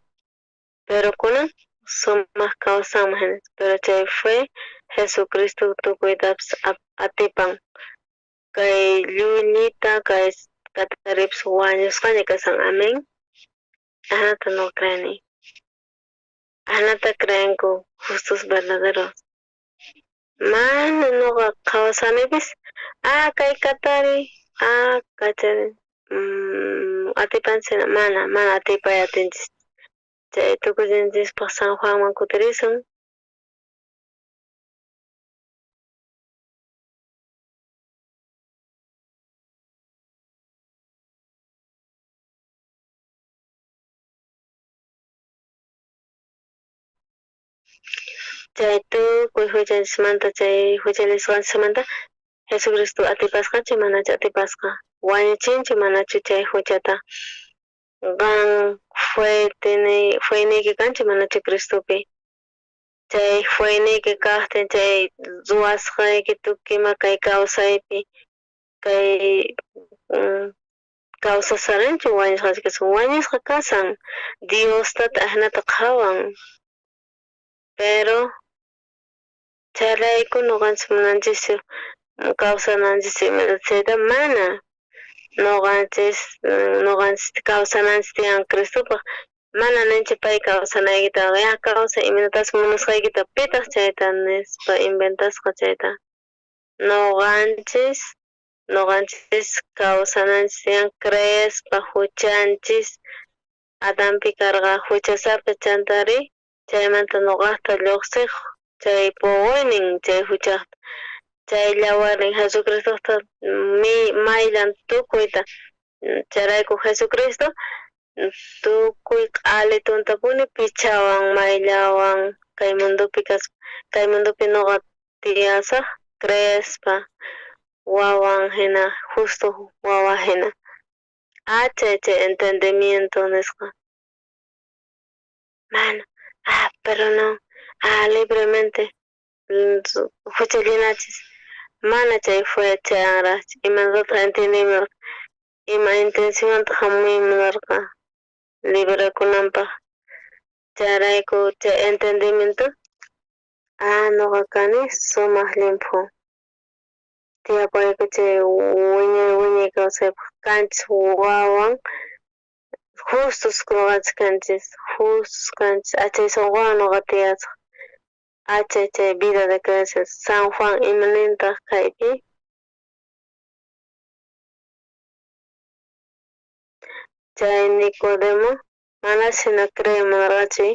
pero kunan sumaq kawsanman hina, pero chay fue Jesucristo tukuytapas atipan. Kay llullita, kay kataripis wañusqaña kasan, amén. Ajinata no creeni. Ajinata creenku justos verdaderos. Mana noqa qhawasanipis, ah, kay katari, ah, kachari, atipanchis, mana, mana atipay atinchis. Chay tukuchinchispaq San Juanman kutirisun. Chay tukuy huchanchismanta, chay huchallisqanchismanta Jesucristo atipasqachu manachu atipasqa, wañuchinchu manachu chay huchata. Qan fueniyki kanchu manachu Cristopi. Chay fueniyki kaqtin chay ruwasqayki tukuy ima kay kawsaypi, kay Kawsasaranchu wañusqachu kashan? Wañusqa kasan. Dios tata ajinata qhawan. Pero chayrayku noqanchis munanchischu kawsananchis chayta mana. Noqanchis noqanchis kawsananchis tiyan Cristopaq. Mana ninchu pay kawsanaykita, ya kawsay imaynatachus munasqaykita, pitaq chayta nispa inventasqa chayta. Noqanchis noqanchis kawsananchis tiyan creespa huchanchis Adanpi karqa huchasapa chantari chaymanta noqajta lluqsiq chay puquynin chay huchaqta chay llawarnin Jesucristota mi mayllan tukuyta chayrayku Jesucristo tukuy q'alituntapuni pichawan mayllawan kay mundopi kaspa kay mundopi noqa tiyasaq creespa wawan hina justo wawa hina achay chay entendimiento nisqa mana pero no libremente huchallinachis mana chay fue chayanraqchu imatataq entiendeymunarqa ima intencionmanta hamuymunarqa liberakunanpaq chayrayku chay entendimiento noqa kani sumaq llimphu tiyapayku chay wiñay wiñay kawsaypaq kanchis wawan justos noqanchis kanchis justos kanchis achay sunquwan noqa tiyasaq achay chay vida de creencia San Juan imanintaq kaypi chay Nicodemo mana hina cree munarqachu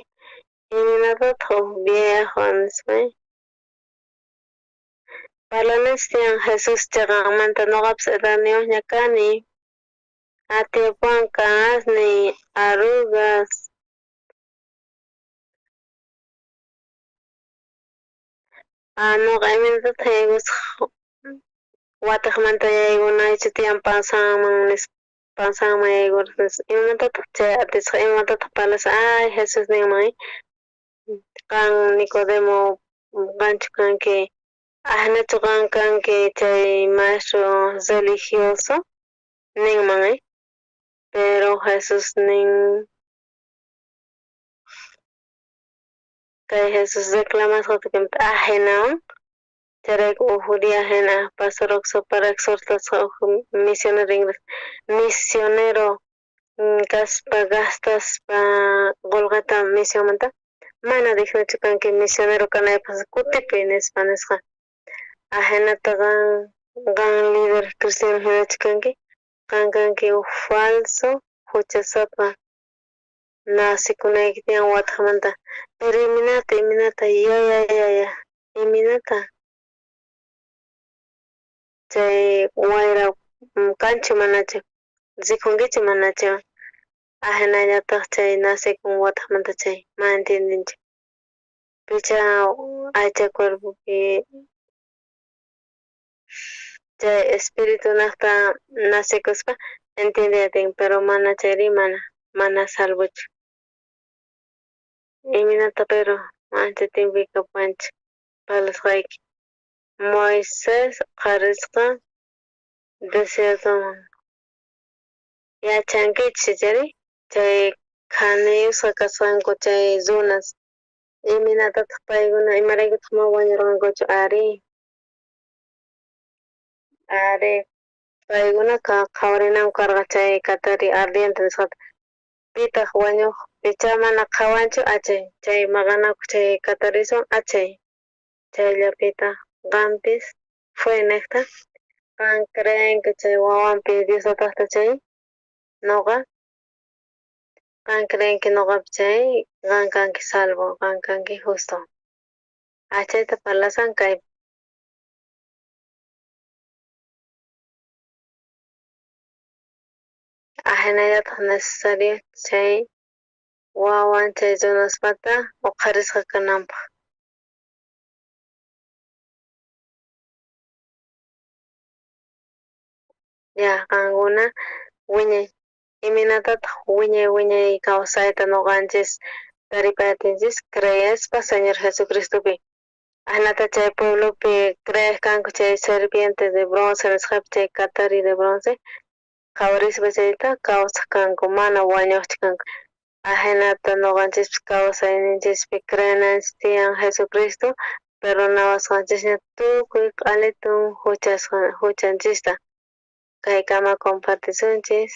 imaynatataq huk viejo nispa Parlananchis tiyan Jesús chiqanmanta noqapis edadniyuqña kani atiyapuwan kanasniy arrugas noqa imaynatataq yaykusaq watiqmanta yaykunaychu tiyan pansanman nispa pansanman yaykuraq nispa imamantataq chay atisaq imamantataq parlasaq ay Jesús ninman qan Nicodemo qanchu kanki ajinachu qan kanki chay maestro religioso ninman pero Jesús nin kay Jesús reclamasqata ajinawan chayrayku uj día hina pastor para exhortasqa uj misionero ingles misionero kaspa gastaspa qolqeta misionmanta mana dignochu kanki misionero kanaypaq kutipuy nispa nisqa ajinata qan qan líder cristiano hinachu kanki qan kanki uj falso huchasapa nacikunayki tiyan wataqmanta pero imaynata imaynata ya ya ya imaynata chay wayra kanchu manachu rikunkichu manachu ajinallataq chay nacikun wataqmanta chay mana entiendenchu picha aycha cuerpopi chay espíritu naqta nacikuspa entiende atin pero mana chayri mana mana salvochu imaynata pero ancha tiempo kapuwanchik parlasqayki Moisés qarisqa desiertoman yachankichis chayri chay khaniyusqa kasqanku chay runas imaynatataq paykuna imaraykutaq mana wañurqankuchu ari ari paykuna qhawarinanku karqa chay katari ardiente nisqata pitaq wañuq picha mana qhawanchu achay chay maqanakuq chay katariswan achay chayllapitaq qampis fue niqta qan creenki chay wawanpi Dios tataqta chay noqa qan creenki noqapi chay qan kanki salvo qan kanki justo achayta parlasan kay ajinallataq necesario chay wawan chay runaspata uqharisqa kananpaq ya qankuna wiñay imaynatataq wiñay wiñay kawsayta noqanchis taripayatinchis creespa Señor Jesucristopi ajinata chay pueblopi creeq kanku chay serpiente de bronce nisqapi chay katari de bronce Qhawarispa chayta kawsaj kanku, mana wañojchu kanku. Ajinata noqanchispis kawsayninchispi creenanchis tiyan Jesucristo perdonawasqanchisña tukuy q'alitun huchanchista. Kaykama compartisunchis.